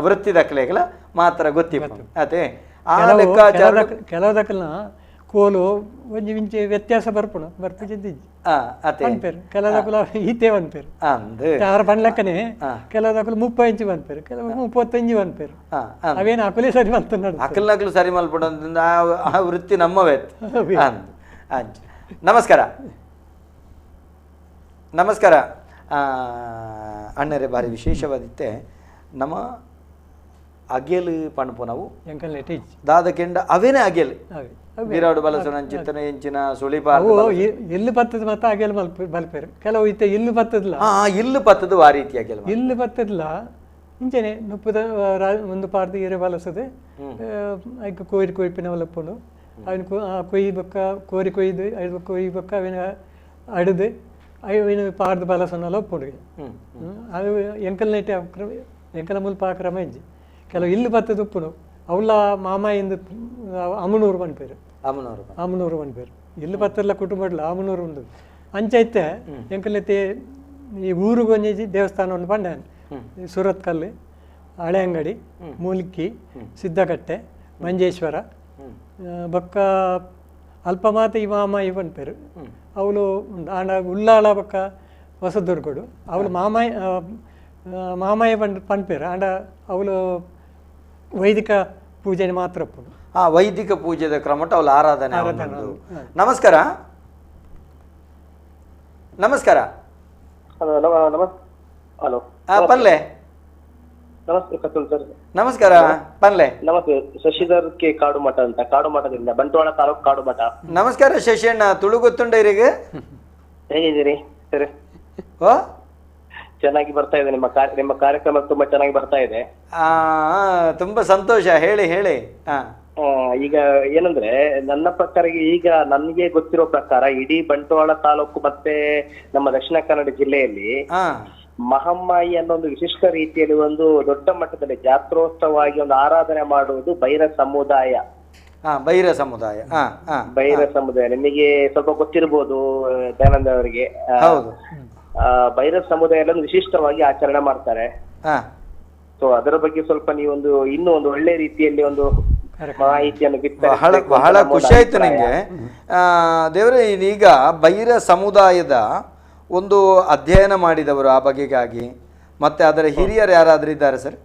ವೃತ್ತಿದ ಕಲೆಗಳ ಮಾತ್ರ ಗೊತ್ತಿತ್ತು ಅದೇ ಆ ಲೆಕ್ಕಾಚಾರ ಕೆಲವುದಕ್ಕಲ್ಲ ಕೋಲು ಒಂಜಿ ಇಂಚೆ ವ್ಯತ್ಯಾಸ ಬರ್ಪುಣ ಬರ್ಪುಜಿದ್ದಿ ಪನ್ಪೇರು ಕೆಲವುದಕ್ಕಲ ಈತೆ ಪನ್ಪೇರು ಆರು ಪನ್ಲೆಕ್ಕನೆ ಕೆಲವುದಕ್ಕಲು 30 ಇಂಚು ಪನ್ಪೇರು ಕೆಲವು 35 ಪನ್ಪೇರು ಅವೇನು ಅಕುಲೇ ಸರಿ ಮಲ್ತುన్నాడు ಅಕಲ್ನಕಲು ಸರಿ ಮಲ್ಪಡ ಆ ವೃತ್ತಿ ನಮ್ಮವೇ. ನಮಸ್ಕಾರ ನಮಸ್ಕಾರ ಅಣ್ಣರೇ ಭಾರಿ ವಿಶೇಷವಾದಿತ್ತೆ ನಮ್ಮ ಅಗೆಲು ಪಣಪು ನಾವು ದಾದ ಕೆಂಡ ಅವೇನೇ ಅಗೆಲು ಬೀರಾಡು ಬಲಸುನಂಚಿತ್ತನ ಎಂಚಿನ ಸುಳಿಪ ಇಲ್ಲು ಬತ್ತದ ಮತ್ತೆ ಅಗೆಲು ಬಲ್ಪೇರು ಕೆಲವು ಇತ್ತೆ ಇಲ್ಲು ಬತ್ತದಲ್ಲ ಇಲ್ಲು ಬತ್ತದ ಆ ರೀತಿ ಅಗೆಲು ಇಲ್ಲು ಬತ್ತದಲ್ಲ ಇಂಚನೆ ನುಪ್ಪುದ ಒಂದು ಪಾರ್ದು ಇರೆ ಬಲಸದೆ ಐಕ್ ಕೋರಿ ಕೊಯ್ಪಿನ ಒಲಪ್ಪುಂಡು ಅವನ ಕೊಯ್ಯಿ ಬೊಕ್ಕ ಕೋರಿ ಕೊಯ್ದು ಐದು ಕೊಯ್ಯಿ ಬೊಕ್ಕ ಅವಿನ ಅಡಿದು ಅವಿನ ಪಾರ್ದು ಬಲಸನ್ನೆಲ್ಲ ಒಪ್ಪುಂಡು ಅದು ಎಂಕಲ್ ನೈಟ್ ಎಂಕಲ ಮುಲ್ಪ ಆ ಕ್ರಮ ಇಜ್ಜಿ ಕೆಲವು ಇಲ್ಲು ಬತ್ತದ ಉಪ್ಪುನು ಅವಳ ಮಾಮ ಎಂದು ಅಮ್ಮನೂರು ಪನ್ಪೇರು ಅಮ್ಮನೂರು ಪನ್ಪೇರು ಇಲ್ಲು ಬತ್ತಲ್ಲ ಕುಟುಂಬಡ್ಲ ಅಮ್ಮನೂರು ಉಂಡು ಅಂಚೈತೆ ಎಂಕಲೈತೆ ಈ ಊರುಗೊಂಜಿ ದೇವಸ್ಥಾನ ಉಂಡು ಪಂಡ ಸೂರತ್ಕಲ್ಲು ಹಳೆ ಅಂಗಡಿ ಮೂಲ್ಕಿ ಸಿದ್ದಕಟ್ಟೆ ಮಂಜೇಶ್ವರ ಬೊಕ್ಕ ಅಲ್ಪ ಮಾತ ಈ ಮಾಮ ಈ ಪನ್ಪೇರು ಅವಳು ಉಂಡು ಆಂಡ ಉಳ್ಳಾಳ ಬೊಕ್ಕ ಹೊಸದುರ್ಗಡು ಅವಳು ಮಾಮಾಯ ಮಾಮಾಯ ಪನ್ಪೇರು ಆಂಡ ಅವಳು ವೈದಿಕ ಪೂಜೆ ಮಾತ್ರ ಆ ವೈದಿಕ ಪೂಜೆದ ಕ್ರಮಟ ಅವಳ ಆರಾಧನೆ. ನಮಸ್ಕಾರ ನಮಸ್ಕಾರ ಹಲೋ ಪಲ್ಲೆ ನಮಸ್ತೆ ಕತುಲ್ ಸರ್. ನಮಸ್ಕಾರ ಪಲ್ಲೆ. ನಮಸ್ತೆ, ಶಶಿಧರ್ ಕೆ ಕಾಡುಮಠ ಅಂತ, ಕಾಡುಮಠದಿಂದ, ಬಂಟ್ವಾಳ ತಾಲೂಕು ಕಾಡುಮಠ. ನಮಸ್ಕಾರ ಶಶಿಯಣ್ಣ, ತುಳು ಗೊತ್ತುಂಡ ಇರಿಗೆ? ಹೇಗಿದ್ದೀರಿ ಸರ್? ಚೆನ್ನಾಗಿ ಬರ್ತಾ ಇದೆ ನಿಮ್ಮ ನಿಮ್ಮ ಕಾರ್ಯಕ್ರಮ, ತುಂಬಾ ಚೆನ್ನಾಗಿ ಬರ್ತಾ ಇದೆ. ತುಂಬಾ ಸಂತೋಷ. ಹೇಳಿ ಹೇಳಿ. ಈಗ ಏನಂದ್ರೆ ನನ್ನ ಪ್ರಕಾರ ಈಗ ನನ್ಗೆ ಗೊತ್ತಿರೋ ಪ್ರಕಾರ ಇಡೀ ಬಂಟ್ವಾಳ ತಾಲೂಕು ಮತ್ತೆ ನಮ್ಮ ದಕ್ಷಿಣ ಕನ್ನಡ ಜಿಲ್ಲೆಯಲ್ಲಿ ಮಹಮ್ಮಾಯಿ ಅನ್ನೋ ಒಂದು ವಿಶಿಷ್ಟ ರೀತಿಯಲ್ಲಿ ಒಂದು ದೊಡ್ಡ ಮಟ್ಟದಲ್ಲಿ ಜಾತ್ರೋತ್ಸವವಾಗಿ ಒಂದು ಆರಾಧನೆ ಮಾಡುವುದು ಬೈರ ಸಮುದಾಯ. ಬೈರ ಸಮುದಾಯ, ಬೈರ ಸಮುದಾಯ ನಿಮಗೆ ಸ್ವಲ್ಪ ಗೊತ್ತಿರ್ಬೋದು ದಯಾನಂದ ಅವರಿಗೆ. ಬೈರ ಸಮುದಾಯ ವಿಶಿಷ್ಟವಾಗಿ ಆಚರಣೆ ಮಾಡ್ತಾರೆ. ಸೊ ಅದರ ಬಗ್ಗೆ ಸ್ವಲ್ಪ ನೀವೊಂದು ಇನ್ನೂ ಒಂದು ಒಳ್ಳೆ ರೀತಿಯಲ್ಲಿ ಒಂದು ಮಾಹಿತಿಯನ್ನು ಬಹಳ ಬಹಳ ಖುಷಿ ಆಯ್ತು ನಂಗೆ ದೇವರೇ. ಈಗ ಬೈರ ಸಮುದಾಯದ ಒಂದು ಅಧ್ಯಯನ ಮಾಡಿದವರು ಆ ಬಗೆಗಾಗಿ ಮತ್ತೆ ಅದರ ಹಿರಿಯರು ಯಾರಾದ್ರೂ ಇದ್ದಾರೆ ಸರ್?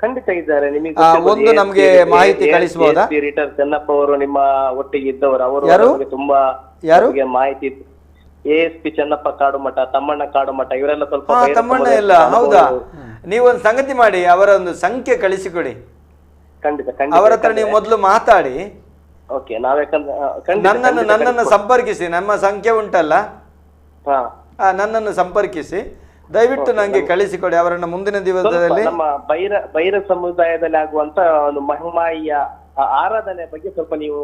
ಖಂಡಿತ ಇದ್ದಾರೆ. ನಿಮಗೆ ಒಂದು ನಮಗೆ ಮಾಹಿತಿ ಕಳಿಸಬಹುದಾ? ರಿಟರ್ನ್ ಚೆನ್ನಪ್ಪ ಅವರು ನಿಮ್ಮ ಒಟ್ಟಿಗೆ ಇದ್ದವರು, ಅವರು ತುಂಬಾ ಯಾರು ಮಾಹಿತಿ. ಎಎಸ್ಪಿ ಚೆನ್ನಪ್ಪ ಕಾಡುಮಠ, ತಮ್ಮಣ್ಣ ಕಾಡುಮಠ, ಇವರೆಲ್ಲ ಸ್ವಲ್ಪ ತಮ್ಮಣ್ಣ ಎಲ್ಲ. ಹೌದಾ? ನೀವೊಂದು ಸಂಗತಿ ಮಾಡಿ, ಅವರ ಒಂದು ಸಂಖ್ಯೆ ಕಳಿಸಿಕೊಡಿ. ಖಂಡಿತ ಅವರ ಹತ್ರ ನೀವು ಮೊದಲು ಮಾತಾಡಿ. ಓಕೆ, ನನ್ನನ್ನು ಸಂಪರ್ಕಿಸಿ. ನಮ್ಮ ಸಂಖ್ಯೆ ಉಂಟಲ್ಲ, ನನ್ನನ್ನು ಸಂಪರ್ಕಿಸಿ ದಯವಿಟ್ಟು ನನಗೆ ಕಳಿಸಿಕೊಡಿ ಅವರನ್ನು. ಮುಂದಿನ ದಿವಸದಲ್ಲಿ ನಮ್ಮ ಬೈರ ಬೈರ ಸಮುದಾಯದಲ್ಲಿ ಆಗುವಂತ ಒಂದು ಮಹಿಮಾಯಿಯ ಆರಾಧನೆ ಬಗ್ಗೆ ಸ್ವಲ್ಪ ನೀವು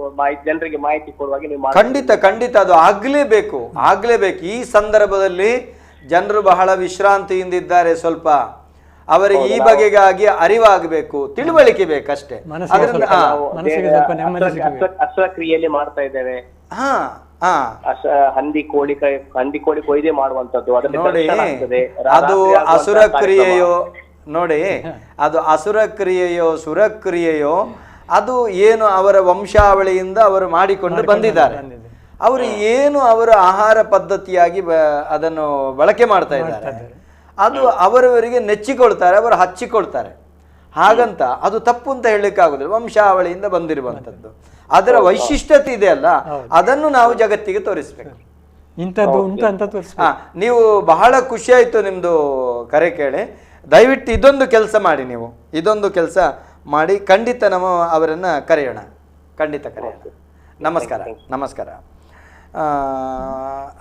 ಜನರಿಗೆ ಮಾಹಿತಿ ಕೊಡುವಾಗ ನೀವು ಖಂಡಿತ ಖಂಡಿತ ಅದು ಆಗ್ಲೇಬೇಕು, ಆಗ್ಲೇಬೇಕು. ಈ ಸಂದರ್ಭದಲ್ಲಿ ಜನರು ಬಹಳ ವಿಶ್ರಾಂತಿಯಿಂದ ಇದ್ದಾರೆ, ಸ್ವಲ್ಪ ಅವರಿಗೆ ಈ ಬಗೆಗಾಗಿ ಅರಿವಾಗಬೇಕು, ತಿಳುವಳಿಕೆ ಬೇಕಷ್ಟೇ. ಅಶ್ವಕ್ರಿಯೆಯಲ್ಲಿ ಮಾಡ್ತಾ ಇದ್ದೇವೆ. ಹಂದಿ ಕೋಳಿ ಹಂದಿ ಕೋಳಿ ಕೊಯ್ದೆ ಮಾಡುವಂತದ್ದು ನೋಡಿ, ಅದು ಅಸುರ ಕ್ರಿಯೆಯೋ ನೋಡಿ, ಅದು ಅಸುರ ಕ್ರಿಯೆಯೋ ಸುರಕ್ರಿಯೆಯೋ ಅದು ಏನು ಅವರ ವಂಶಾವಳಿಯಿಂದ ಅವರು ಮಾಡಿಕೊಂಡು ಬಂದಿದ್ದಾರೆ. ಅವರು ಏನು ಅವರ ಆಹಾರ ಪದ್ಧತಿಯಾಗಿ ಅದನ್ನು ಬಳಕೆ ಮಾಡ್ತಾ ಇದ್ದಾರೆ, ಅದು ಅವರವರಿಗೆ ನೆಚ್ಚಿಕೊಳ್ತಾರೆ, ಅವರು ಹಚ್ಚಿಕೊಳ್ತಾರೆ. ಹಾಗಂತ ಅದು ತಪ್ಪು ಅಂತ ಹೇಳಲಿಕ್ಕಾಗೋದಿಲ್ಲ. ವಂಶಾವಳಿಯಿಂದ ಬಂದಿರುವಂಥದ್ದು, ಅದರ ವೈಶಿಷ್ಟ್ಯತೆ ಇದೆ ಅಲ್ಲ, ಅದನ್ನು ನಾವು ಜಗತ್ತಿಗೆ ತೋರಿಸ್ಬೇಕು. ಇಂಥದ್ದು ಉಂಟು ಅಂತ ತೋರಿಸ್ಬೇಕು. ನೀವು ಬಹಳ ಖುಷಿ ಆಯಿತು ನಿಮ್ಮದು ಕರೆ ಕೇಳಿ. ದಯವಿಟ್ಟು ಇದೊಂದು ಕೆಲಸ ಮಾಡಿ, ನೀವು ಇದೊಂದು ಕೆಲಸ ಮಾಡಿ, ಖಂಡಿತ ನಮ್ಮ ಅವರನ್ನು ಕರೆಯೋಣ, ಖಂಡಿತ ಕರೆಯೋಣ. ನಮಸ್ಕಾರ, ನಮಸ್ಕಾರ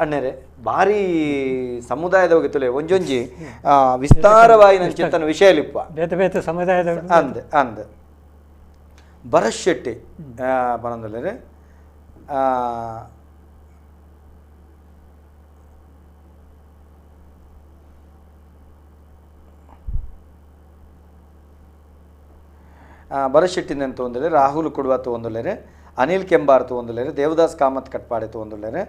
ಅಣ್ಣರೇ. ಭಾರಿ ಸಮುದಾಯದ ಹೋಗಿ ತುಲೆ ಒಂಜೊಂಜಿ ವಿಸ್ತಾರವಾಗಿ ನನ್ನ ಚಿಂತನ ವಿಷಯ ಲಿಪ್ಪ ಬೇತೆ ಬೇತೆ ಸಮುದಾಯದ ಅಂದ್ ಅಂದ್ ಭರತ್ ಶೆಟ್ಟಿ ಬರಂದಲ್ಲೇ ಭರತ್ ಶೆಟ್ಟಿನ ತೊಂದರೆ, ರಾಹುಲ್ ಕುಡ್ವಾ ತೊಂದಲೇರೆ, ಅನಿಲ್ ಕೆಂಬಾರ್ ತೊಂದಲೇರೆ, ದೇವದಾಸ್ ಕಾಮತ್ ಕಟ್ಪಾಡೆ ತೊಂದಲೇರೆ,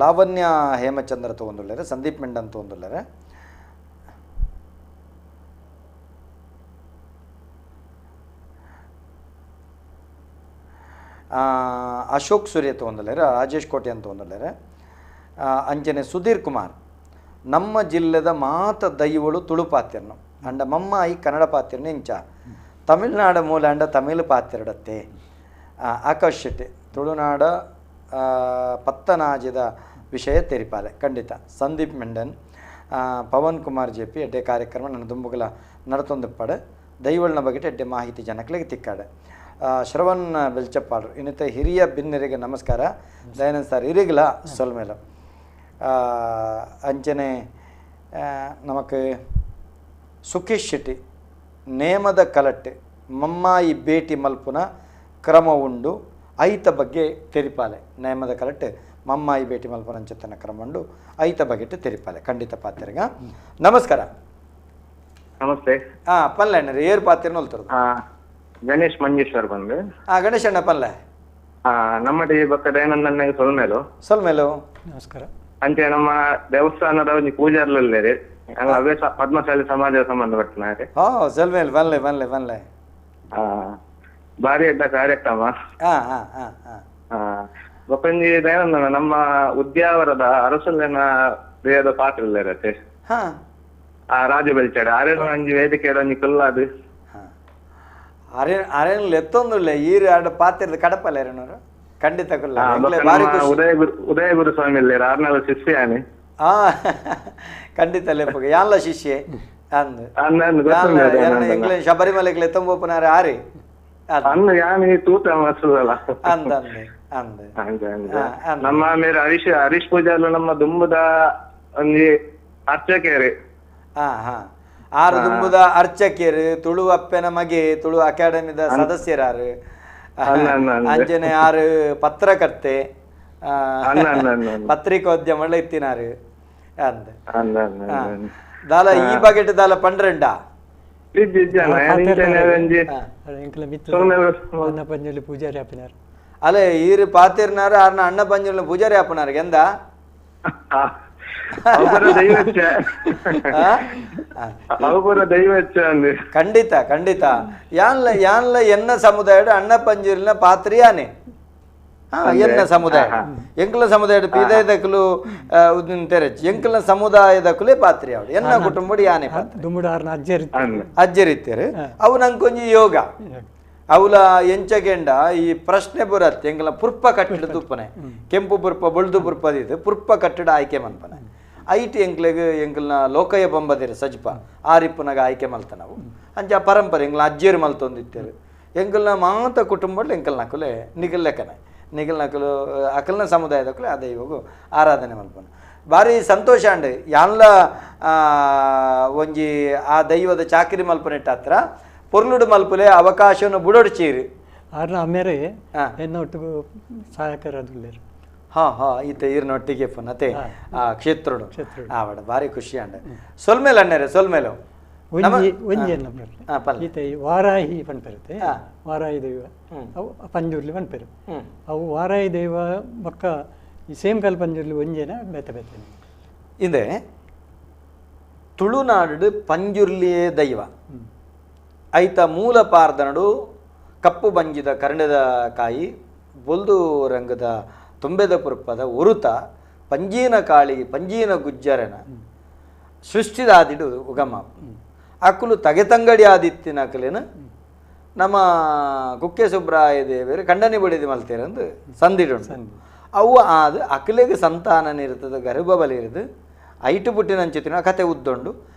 ಲಾವಣ್ಯ ಹೇಮಚಂದ್ರ ತೊಂದಲೇರೆ, ಸಂದೀಪ್ ಮೆಂಡನ್ ತೊಂದಲೇರೆ, ಅಶೋಕ್ ಸೂರ್ಯ ತೊಂದಲೇರೆ, ರಾಜೇಶ್ ಕೋಟೆ ಅಂತ ತೊಂದಲೇರೆ, ಅಂಜನೆ ಸುಧೀರ್ ಕುಮಾರ್. ನಮ್ಮ ಜಿಲ್ಲೆದ ಮಾತ ದೈವಳು ತುಳು ಪಾತ್ಯರ್ನು ಅಂಡ ಮಮ್ಮಾಯಿ ಕನ್ನಡ ಪಾತ್ಯರ್ನು ಇಂಚ ತಮಿಳ್ನಾಡ ಮೂಲ ಅಂಡ ತಮಿಳು ಪಾತ್ಯರಡತ್ತೆ. ಆಕಾಶ್ ಶೆಟ್ಟಿ ತುಳುನಾಡ ಪತ್ತನಾಜದ ವಿಷಯ ತೆರಿಪಾಲೆ ಖಂಡಿತ. ಸಂದೀಪ್ ಮೆಂಡನ್, ಪವನ್ ಕುಮಾರ್ ಜೆ ಪಿ ಎಡ್ಡೆ ಕಾರ್ಯಕ್ರಮ ನನ್ನ ದುಂಬುಗಲ ನಡತೊಂದುಪ್ಪಡೆ ದೈವಳನ ಬಗ್ಗೆ ಎಡ್ಡೆ ಮಾಹಿತಿ ಜನಕ್ಲಿಗೆ ತಿಕ್ಕಾಡೆ. ಶ್ರವಣ್ ಬೆಲ್ಚಪ್ಪಾಡ್ರು ಇನ್ನಿತ ಹಿರಿಯ ಬಿನ್ನರಿಗೆ ನಮಸ್ಕಾರ. ದಯಾನಂದ್ ಸರ್ ಇರಿಗಲ ಸೊಲ್ಮೇಲ. ಅಂಚನೆ ನಮಕ್ ಸುಖೇಶ್ ಶೆಟ್ಟಿ ನೇಮದ ಕಲಟ್ಟೆ ಮಮ್ಮಾಯಿ ಭೇಟಿ ಮಲ್ಪುನ ಕ್ರಮ ಉಂಡು ಐತ ಬಗ್ಗೆ ತೆರಿಪಾಲೆ. ನೇಮದ ಕಲಟ್ಟೆ ಮಮ್ಮಾಯಿ ಭೇಟಿ ಮಲ್ಪುನ ಅಂಚತನ ಕ್ರಮ ಉಂಡು ಐತ ಬಗ್ಗೆ ತೆರಿಪಾಲೆ ಖಂಡಿತ ಪಾತ್ರೆಗ. ನಮಸ್ಕಾರ. ನಮಸ್ತೆ. ಹಾ ಪಲ್ಲೆ ಅಣ್ಣ ಏರ್ ಪಾತ್ರೆ ನೋಲ್ತರು. ಗಣೇಶ್ ಮಂಜೇಶ್ವರ್ ಬಂದು. ಹಾ ಗಣೇಶ್ ಅಣ್ಣ ಪಲ್ಲೆ. ನಮ್ಮ ಬಕ್ಕ ದಯಾನಂದ ಸೊಲ್ಮೇಲು. ಸೊಲ್ಮೇಲು ನಮಸ್ಕಾರ. ಅಂಚೆ ನಮ್ಮ ದೇವಸ್ಥಾನದ ಒಂಜಿ ಪೂಜಾರ್ಲಲ್ಲೇರಿ ಅವೇ ಪದ್ಮಶಾಲಿ ಸಮಾಜ ಸಂಬಂಧಪಟ್ಟನಾರೆ. ಹಾ ಸೊಲ್ಮೇಲ್ ಬನ್ಲೆ ಬನ್ಲೆ ಬನ್ಲೆ. ಭಾರಿ ಅಡ್ಡ ಕಾರ್ಯಕ್ರಮ. ಬೊಕೊಂಜಿ ದಯಾನಂದನ ನಮ್ಮ ಉದ್ಯಾವರದ ಅರಸಲ್ಲಿನ ದೇಹದ ಪಾತ್ರ ಇಲ್ಲರತ್ತೆ ಆ ರಾಜು ಬೆಲ್ಚಾಡೆ ಆರೇನು ಒಂಜಿ ವೇದಿಕೆ ಒಂಜಿ ಕುಲ್ಲಾದು ಅರೆ ಅರೇನು ಲೆತ್ತೊಂದುಲ್ಲ ಈರು ಆಡ ಪಾತ್ರದ ಕಡಪಲ್ಲ ಎರನೂರು ಖಂಡಿತ ಕುಲ್ಲ. ಉದಯ ಗುರು ಉದಯ ಗುರು ಸ್ವಾಮಿ ಇಲ್ಲೇರ ಆರ್ನಾಲ ಶಿಷ್ಯಾನೆ. ಹಾ ಖಂಡಿತ ಲೆಪ್ಪಗ ಯಾನ್ಲ ಶಿಷ್ಯೆ ಅಂದ್ ಎಂಗ್ಲ ಶಬರಿಮಲೆಗ್ ಲೆತ್ತೊಂಬೋಪನಾರೆ ಆರಿ ಅಂದ ಅಂದ ಅಂದ. ನಮ್ಮ ಮೇರೆ ಹರೀಶ್ ಹರೀಶ್ ಪೂಜಾರ್ಲು ನಮ್ಮ ದುಂಬುದ ಒಂಜಿ ಅರ್ಚಕೇರಿ. ಹಾ ಹಾ ಆರು ದುಂಬುದ ಅರ್ಚಕೇರು, ತುಳು ಅಪ್ಪೆನ ಮಗೆ, ತುಳು ಅಕಾಡೆಮಿದ ಸದಸ್ಯರಾರು, ಅಂಜನೆ ಆರು ಪತ್ರಕರ್ತೆ, ಪತ್ರಿಕೋದ್ಯಮ ಇತ್ತಿನಾರು ಅಂದ. ದಾಲ ಈ ಬಗೆಟ್ ದಾಲ ಪಂಡ್ರೆಂಡ ಪೂಜಾರಿ ಆಪಿನಾರು ಅಲ್ಲೇ ಈರು ಪಾತಿರ್ನಾರು ಆರ್ನ ಅಣ್ಣ ಪಂಜುರ್ನ ಪೂಜಾರಿ ಆಪನಾರು ಎಂದ ಖಂಡಿತ ಖಂಡಿತ. ಯಾನ್ಲ ಯಾನ್ಲ ಎನ್ನ ಸಮುದಾಯ ಅಣ್ಣ ಪಂಜುರ್ನ ಪಾತ್ರಿಯಾನೆ. ಎನ್ನ ಸಮುದಾಯ ಎಂಕಲ ಸಮುದಾಯ ಪೀದಕಲು ತೆರಚ್ ಎಂಕಲ ಸಮುದಾಯದಕುಲೇ ಪಾತ್ರಿ ಅವಳು ಎನ್ನ ಕುಟುಂಬಡು ಯಾನೆ ಅಜ್ಜರಿತ್ತೇರು ಅವು ನಂಕೊಂಜಿ ಯೋಗ ಅವಲ ಎಂಚಗೆಂಡ ಈ ಪ್ರಶ್ನೆ ಬರತ್ತೆ ಎಂಕಲ ಪುರ್ಪ ಕಟ್ಟಡ ತುಪ್ಪನೆ ಕೆಂಪು ಪುರ್ಪ ಬೊಳ್ದು ಪುರ್ಪದಿದ್ದು ಪುರ್ಪ ಕಟ್ಟಡ ಆಯ್ಕೆ ಮನ್ಪನೆ ಐಟ್ ಎಂಕ್ಲೆಗ್ ಎಂಕಲ್ನ ಲೋಕಯ್ಯ ಬಂಬದಿರ ಸಜ್ಪ ಆರಿಪ್ಪುನಾಗ ಆಯ್ಕೆ ಮಲ್ತ ನಾವು ಅಂಚ ಪರಂಪರೆ ಎಂಗ್ಲ ಅಜ್ಜಿಯರು ಮಲ್ತೊಂದಿತ್ತೇರು ಎಂಕಲ್ನ ಮಾತ ಕುಟುಂಬ ಎಂಕಲ್ ನಕುಲೆ ನಿಗಲ್ ಲೆಕ್ಕನೆ ನಿಗಲ್ ನಕಲು ಅಕಲ್ನ ಸಮುದಾಯದಕ್ಕಲೆ ಅದೇ ಇವಾಗ ಆರಾಧನೆ ಮಲ್ಪನ ಭಾರಿ ಸಂತೋಷ ಅಂಡ್ ಯಾನ್ಲ ಒಂಜಿ ಆ ದೈವದ ಚಾಕಿರಿ ಮಲ್ಪನೆಟ್ಟ ಹತ್ರ ಪೊರ್ಲುಡು ಮಲ್ಪುಲೆ ಅವಕಾಶವನ್ನು ಬುಡೊಡ್ಚೀರಿ ಆರ್ನ ಅಮ್ಮೇರೆ ಎನ್ನೊಟ್ಟಿಗೂ ಸಹಾಯಕರಾದುಲ್ಲೇರು. ಹಾ ಹಾ ಈತ ಈರ್ನೊಟ್ಟಿಗೆ ಪುನತೆ ಆ ಕ್ಷೇತ್ರಡು ಆವಡ ಭಾರಿ ಖುಷಿ ಅಂಡ. ಸೊಲ್ಮೇಲೆ ಅಣ್ಣರೇ ಸೊಲ್ಮೇಲೆ ಒಂಜಿ ಒಂಜಿ ಈತ ವಾರಾಹಿ ಪನ್ಪೆರುತ್ತೆ ವಾರಾಹಿ ದೈವ ಅವು ಪಂಜುರ್ಲಿ ಪನ್ಪೆರು ಅವು ವಾರಾಹಿ ದೈವ ಬೊಕ್ಕ ಈ ಸೇಮ್ ಕಲ್ ಪಂಜುರ್ಲಿ ಒಂಜೇನ ಬೇತೆ ಬೇತೆ ಇದೆ. Tulunadu ಪಂಜುರ್ಲಿಯೇ ದೈವ ಐತ ಮೂಲ ಪಾರ್ದನಡು ಕಪ್ಪು ಬಂಜಿದ ಕರ್ಣದ ಕಾಯಿ ಬೊಲ್ದು ರಂಗದ ತುಂಬೆದ ಪುರ್ಪದ ಉರುತ ಪಂಜೀನ ಕಾಳಿ ಪಂಜೀನ ಗುಜ್ಜರನ ಸೃಷ್ಟಿದಾದಿಡು ಉಗಮ ಅಕುಲು ತಗೆತಂಗಡಿ ಆದಿತ್ತಿನ ಅಕಲೇನ ನಮ್ಮ ಕುಕ್ಕೆ ಸುಬ್ರಾಯ ದೇವರು ಖಂಡನೆ ಬಡಿದು ಮಲ್ತೇರಂದು ಸಂದಿಡು ಅವು ಆದ ಅಕಲೆಗೆ ಸಂತಾನ ಇರ್ತದೆ ಗರ್ಭ ಬಲಿರದು ಐಟು ಪುಟ್ಟಿನಂಚಿತ್ತಿನ ಕತೆ ಉದ್ದುಂಡು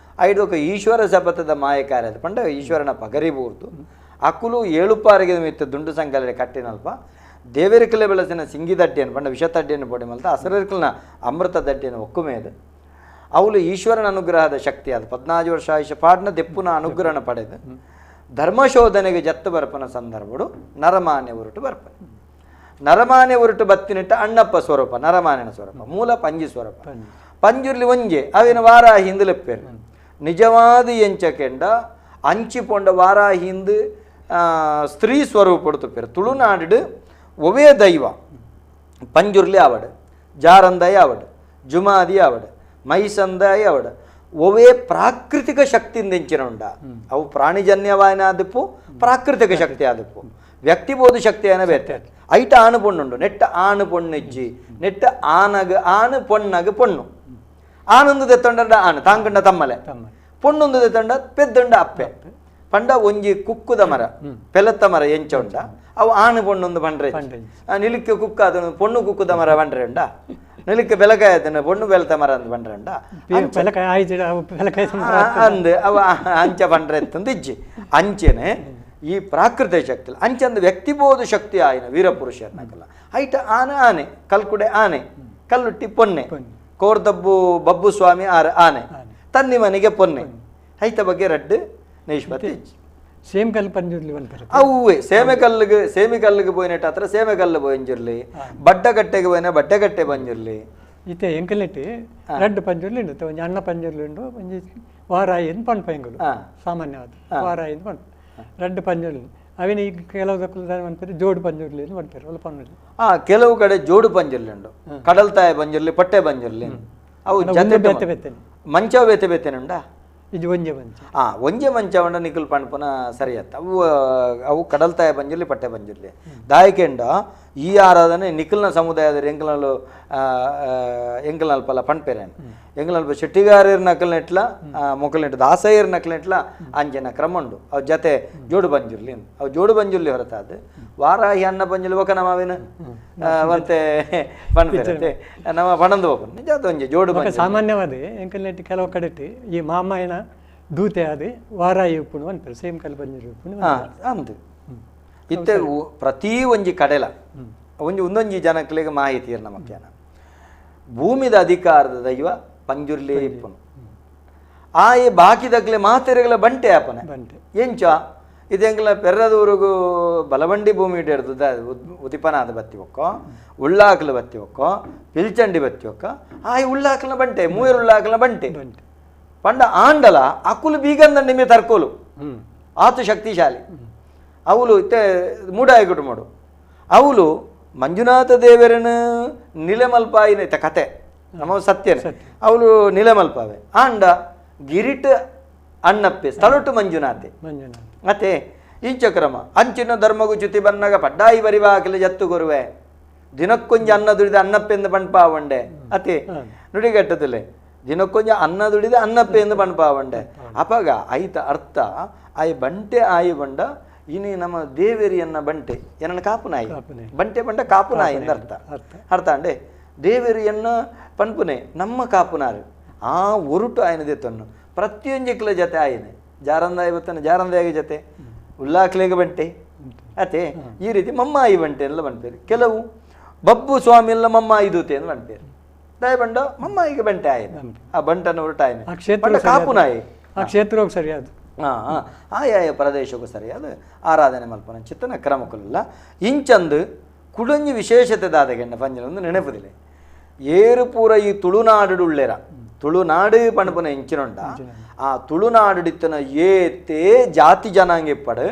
ಐಡೊಕ ಈಶ್ವರ ಶಪಥದ ಮಾಯಕಾರ್ಯದ ಪಂಡ ಈಶ್ವರನ ಪಗರಿ ಬೂರ್ದು ಅಕುಲು ಏಳುಪಾರಿಗೆ ಮಿತ್ತ ದುಂಡು ಸಂಕಲನೆ ಕಟ್ಟಿನಲ್ಪ ದೇವರಿಕಲೆ ಬೆಳಸಿನ ಸಿಂಗಿದಡ್ಡಿಯನ್ನು ಪಂಡ ವಿಷತಡ್ಡಿಯನ್ನು ಪೊಡಿ ಮಲ್ತ ಅಸರರ್ಕಲ್ನ ಅಮೃತ ದಡ್ಡಿಯನ್ನು ಒಕ್ಕುಮೇದು ಅವಳು ಈಶ್ವರನ ಅನುಗ್ರಹದ ಶಕ್ತಿ ಅದು 14 ವರ್ಷ ಆಯುಷ ಪಾಡ್ನ ದೆಪ್ಪುನ ಅನುಗ್ರಹನ ಪಡೆದು ಧರ್ಮಶೋಧನೆಗೆ ಜತ್ತು ಬರ್ಪನ ಸಂದರ್ಭಡು ನರಮಾನ್ಯ ಉರುಟು ಬರ್ಪನೆ ನರಮಾನ್ಯ ಉರುಟು ಬತ್ತಿನಿಟ್ಟ ಅಣ್ಣಪ್ಪ ಸ್ವರೂಪ ನರಮಾನ್ಯನ ಸ್ವರೂಪ ಮೂಲ ಪಂಜಿ ಸ್ವರೂಪ ಪಂಜುರ್ಲಿ ಒಂಜೆ ಅವಿನ ವಾರ ಹಿಂದಲೆಪ್ಪೇರು ನಿಜವಾದ ಎಂಚಕೆಂಡ ಅಂಚಿ ಪೊಂಡ ವಾರ ಹಿಂದು ಸ್ತ್ರೀ ಸ್ವರೂಪ ತುಪ್ಪೇರು ತುಳುನಾಡು ಒವೇ ದೈವ ಪಂಜುರ್ಲಿ ಆವಡು ಜಾರಂದಾಯ ಆವಡು ಜುಮಾದಿ ಆವಡು ಮೈಸಂದಾಯ ಆವಡು ಒವೇ ಪ್ರಾಕೃತಿಕ ಶಕ್ತಿಯಿಂದ ಎಂಚಿನ ಉಂಡ ಅವು ಪ್ರಾಣಿಜನ್ಯವಾಯನ ಆದಪ್ಪು ಪ್ರಾಕೃತಿಕ ಶಕ್ತಿ ಆದಪ್ಪು ವ್ಯಕ್ತಿಬೋಧ ಶಕ್ತಿ ಏನ ಬೇತೆ ಐಟ ಆಣು ಪೊಣ್ಣುಂಡು ನೆಟ್ಟ ಆಣು ಪೊಣ್ಣೆಜ್ಜಿ ನೆಟ್ಟ ಆನಗ ಆಣು ಪೊಣ್ಣಗ ಪೊಣ್ಣು ಆನೊಂದು ದೆತ್ತೊಂಡ ಆಣು ತಾಂಗಂಡ ತಮ್ಮಲೆ ಪೊಣ್ಣೊಂದು ದೆತ್ತೊಂಡ ಪೆದ್ದಂಡ ಅಪ್ಪೆ ಪಂಡ ಒಂಜಿ ಕುಕ್ಕುದ ಮರ ಪೆಲತ್ತ ಮರ ಎಂಚ ಉಂಡ ಅವು ಆಣು ಪೊಣ್ಣೊಂದು ಬಂಡ್ರೆ ನಿಲಿಕ್ಕೆ ಕುಕ್ಕ ಅದನ್ನು ಪೊಣ್ಣು ಕುಕ್ಕುದ ಮರ ಬಂಡ್ರೆ ಉಂಡ ನಿಲಿಕ್ಕೆ ಬೆಲಕಾಯ ಅದನ್ನು ಪೊಣ್ಣು ಬೆಲತ ಮರ ಅಂದ್ ಬಂಡ್ರೆ ಉಂಡ ಅಂದ್ ಅವ ಅಂಚ ಬಂಡ್ರೆ ಅಂತಂದು ಇಜ್ಜಿ ಅಂಚೆನೆ ಈ ಪ್ರಾಕೃತಿಕ ಶಕ್ತಿ ಅಂಚಂದು ವ್ಯಕ್ತಿಬೋಧ ಶಕ್ತಿ ಆಯ್ನ ವೀರಪುರುಷರ್ನಕಲ್ಲ ಐಟ ಆನೆ ಆನೆ ಕಲ್ಕುಡೆ ಆನೆ ಕಲ್ಲುಟ್ಟಿ ಪೊನ್ನೆ ಕೋರ್ದಬ್ಬು ಬಬ್ಬು ಸ್ವಾಮಿ ಆರ ಆನೆ ತನ್ನಿ ಮನೆಗೆ ಪೊನ್ನೆ ಐತ ಬಗ್ಗೆ ರಡ್ಡು ನಿಷ್ಪತ್ತಿ ಸೇಮಕಲ್ಲು ಪಂಜುರ್ಲಿ ಪನ್ಪೆರ್ ಅವ್ವೆ ಸೇಮೆಕಲ್ಲಿಗೆ ಸೇಮಿಕಲ್ಲಿಗೆ ಪೋಯಿನೆಟ್ ಹತ್ರ ಸೇಮೆಕಲ್ಲು ಪೋಯಿಂಜುರ್ಲಿ ಬಡ್ಡಗಟ್ಟೆಗೆ ಪೋಯಿನ ಬಡ್ಡಗಟ್ಟೆ ಪಂಜುರ್ಲಿ ಇತ್ತೆ ಎಂಕಲ್ನೆಟ್ ರಡ್ಡು ಪಂಜುರ್ಲಿ ಉಂಡು ಒಂಜಿ ಅಣ್ಣ ಪಂಜುರ್ಲಿ ಉಂಡು ಒಂಜಿ ವಾರಾಯಿ ಅಂತ ಪನ್ಪ ಎಂಕುಲು ಸಾಮಾನ್ಯವಾದ ವಾರಾಯಿ ಅಂತ ಪನ್ಪ ರಡ್ಡು ಪಂಜುರ್ಲಿ ಅವಿನ ಈಗ ಕೆಲವು ಪನ್ಪೆರ್ ಜೋಡು ಪಂಜುರ್ಲಿ ಅಂತ ಪನ್ಪೆರ್ ಒಲ್ಲ ಪಂಜುರ್ಲಿ. ಕೆಲವು ಕಡೆ ಜೋಡು ಪಂಜುರ್ಲಿ ಉಂಡು, ಕಡಲ್ತಾಯ ಪಂಜುರ್ಲಿ, ಪಟ್ಟೆ ಪಂಜುರ್ಲಿ, ಅವು ಜೊತೆ ಬೇತೆ ಬೇತೆ ಮಂಚ ಬೇತೆ ಬೇತೆನುಂಡಾ? ಇದು ಒಂಜೆ ಮಂಚ. ಒಂಜೆ ಮಂಚ ಉಂಡ ನಿಕುಲ್ ಪಣ್ಪುನ ಸರಿಯತ್ತ. ಅವು ಅವು ಕಡಲ್ತಾಯ ಬಂಜಿರ್ಲಿ ಪಟ್ಟೆ ಬಂಜಿರ್ಲಿ ದಾಯಕೆಂಡ ಈ ಆರಾಧನೆ ನಿಖಲ್ನ ಸಮುದಾಯದ ಎಂಕಲ್ನಲ್ಲು ಎಂಕಲ್ನಲ್ಪಲ್ಲ ಪಣ್ಪೇರೇನು ಎಂಕಲ್ನಲ್ಪ ಶೆಟ್ಟಿಗಾರರ ನಕಲ್ನೆಟ್ಲ ಮೊಕಲ್ನೆಟ್ ದಾಸಯ್ಯರ ನಕಲ್ನೆಟ್ಲ ಅಂಜನ ಕ್ರಮ ಉಂಡು. ಅವು ಜತೆ ಜೋಡು ಬಂಜಿರ್ಲಿ, ಅವು ಜೋಡು ಬಂಜುರ್ಲಿ ಹೊರತಾದ ವಾರಾಹಿ ಅನ್ನ ಬಂಜುರ್ಲಿ ಒಕ ನಮ್ಮವೇನು ಮತ್ತೆ ಪಣ್ಪೇರತ್ತೆ ನಮ್ಮ ಪಣಂದು ಹೋಗೋಣ ನಿಜ ಅದು ಒಂಜೆ ಜೋಡು ಬಂಜು. ಸಾಮಾನ್ಯವಾದ ಎಂಕಲ್ನೆಟ್ ಕೆಲವು ಕಡೆ ಈ ಮಾಮಾಯನ ದೂತೆ ಆದ ವಾರಾಯಿ ಉಪ್ಪುನು ಅನ್ಪೇರು ಸೇಮ್ ಕಲ್ ಬಂಜಿರ್ಲಿ ಉಪ್ಪುನು ಅಂದು ಇತ್ತೆ ಪ್ರತಿ ಒಂಜಿ ಕಡೆಲ ಒಂಜಿ ಒಂದೊಂಜಿ ಜನಕ್ಲೆಗ್ ಮಾಹಿತಿ ಇರ್ ನಮಕ್ಯಾನ ಭೂಮಿದ ಅಧಿಕಾರದ ದೈವ ಪಂಜುರ್ಲಿ ಇಪ್ಪನು ಆಯೆ ಬಾಕಿದಕ್ಲೆ ಮಾತೆರೆಗಳ ಬಂಟೆ ಆಪನೆ ಎಂಚ ಇದೆಂಗ್ಲ ಪೆರ್ರದೂರುಗು ಬಲವಂಡಿ ಭೂಮಿ ಹಿಡಿದು ಉದಿಪನಾದ ಬತ್ತಿ ಒಕ್ಕೋ, ಉಳ್ಳಾಕಲು ಬತ್ತಿ ಒಕ್ಕೋ, ಪಿಲ್ಚಂಡಿ ಬತ್ತಿ ಒಕ್ಕ, ಆಯ್ ಉಳ್ಳಾಕಲ್ನ ಬಂಟೆ ಮೂಯರು ಉಳ್ಳಾಕಲ್ನ ಬಂಟೆ ಪಂಡ ಆಂಡಲ ಅಕುಲು ಬೀಗಂದ ನಿಮಗೆ ತರ್ಕೋಲು ಆತು ಶಕ್ತಿಶಾಲಿ ಅವಳು ಇತ್ತೆ ಮೂಡಾಯಿ ಕುಟುಂಬಡು ಅವಳು ಮಂಜುನಾಥ ದೇವರನ ನಿಲೆಮಲ್ಪಾಯಿನ ಇತ್ತ ಕತೆ ನಮ್ಮ ಸತ್ಯನೇ ಅವಳು ನಿಲೆಮಲ್ಪಾವೆ ಆಂಡ ಗಿರಿಟ್ ಅಣ್ಣಪ್ಪೆ ಸ್ಥಳಟು ಮಂಜುನಾಥೆ ಮತ್ತೆ ಇಂಚಕ್ರಮ ಅಂಚಿನ ಧರ್ಮಗು ಚ್ಯುತಿ ಬನ್ನಾಗ ಪಡ್ಡಾಯಿ ಬರಿವಾಕಲೆ ಜತ್ತು ಗುರುವೆ ದಿನಕ್ಕೊಂಜಿ ಅನ್ನ ದುಡಿದ ಅನ್ನಪ್ಪೆಂದು ಪಣ್ಪಾವಂಡೆ ಅತೆ ನುಡಿಗಟ್ಟದಲ್ಲೇ ದಿನಕ್ಕೊಂಜ ಅನ್ನ ದುಡಿದ ಅನ್ನಪ್ಪೆ ಎಂದು ಪಣ್ಪಾವಂಡೆ ಅಪಗ ಐತ ಅರ್ಥ ಆಯ್ ಬಂಟೆ ಆಯಿ ಬಂಡ ಇನಿ ನಮ್ಮ ದೇವೇರಿಯನ್ನ ಬಂಟೆ ಏನನ್ನ ಕಾಪುನಾಯಿ ಬಂಟೆ ಬಂಡ ಕಾಪುನಾಯಿ ಎಂದು ಅರ್ಥ ಅರ್ಥ ಅಂಡೆ ದೇವೇರಿಯನ್ನ ಪನ್ಪುನೆ ನಮ್ಮ ಕಾಪುನಾರು ಆ ಒರುಟು ಆಯನದೆ ತನ್ನು ಪ್ರತಿಯೊಂಜಿಕ್ಲ ಜೊತೆ ಆಯನೆ ಜಾರಂದಾಯಿ ಬತ್ತನ ಜಾರಂದಾಯಿಗೆ ಜೊತೆ ಉಲ್ಲಾಕ್ಲೆಗೆ ಬಂಟೆ ಅತೆ ಈ ರೀತಿ ಮಮ್ಮಾಯಿ ಬಂಟೆ ಎಲ್ಲ ಬಂಟೇರು ಕೆಲವು ಬಬ್ಬು ಸ್ವಾಮಿ ಎಲ್ಲ ಮಮ್ಮಾಯಿ ದೂತೆ ಅಂತ ಬಂಟೇರು ದಾಯ ಬಂಡ ಮಮ್ಮಾಯಿಗೆ ಬಂಟೆ ಆಯನ ಆ ಬಂಟನ ಒರಟು ಆಯನೆ ಬಂಡ ಕಾಪುನಾಯಿ ಆ ಕ್ಷೇತ್ರಕ್ಕೆ ಸರಿಯಾದ ಆಯಾಯ ಪ್ರದೇಶಕ್ಕೂ ಸರಿಯಾದ ಆರಾಧನೆ ಮಲ್ಪನ ಚಿತ್ತನ ಕ್ರಮಕ್ಕಲ್ಲ ಇಂಚಂದು ಕುಡಂಜಿ ವಿಶೇಷತೆ ದಾದಗೆಂಡ ಪಂಜನ ಒಂದು ನೆನಪುದಿಲ್ಲ ಏರು ಪೂರ ಈ ತುಳುನಾಡುಳ್ಳೇರ ತುಳುನಾಡು ಪಣಪುನ ಇಂಚಿನೊಂಡ ಆ ತುಳುನಾಡುಡಿತ್ತನ ಏತೇ ಜಾತಿ ಜನಾಂಗ ಇಪ್ಪಡು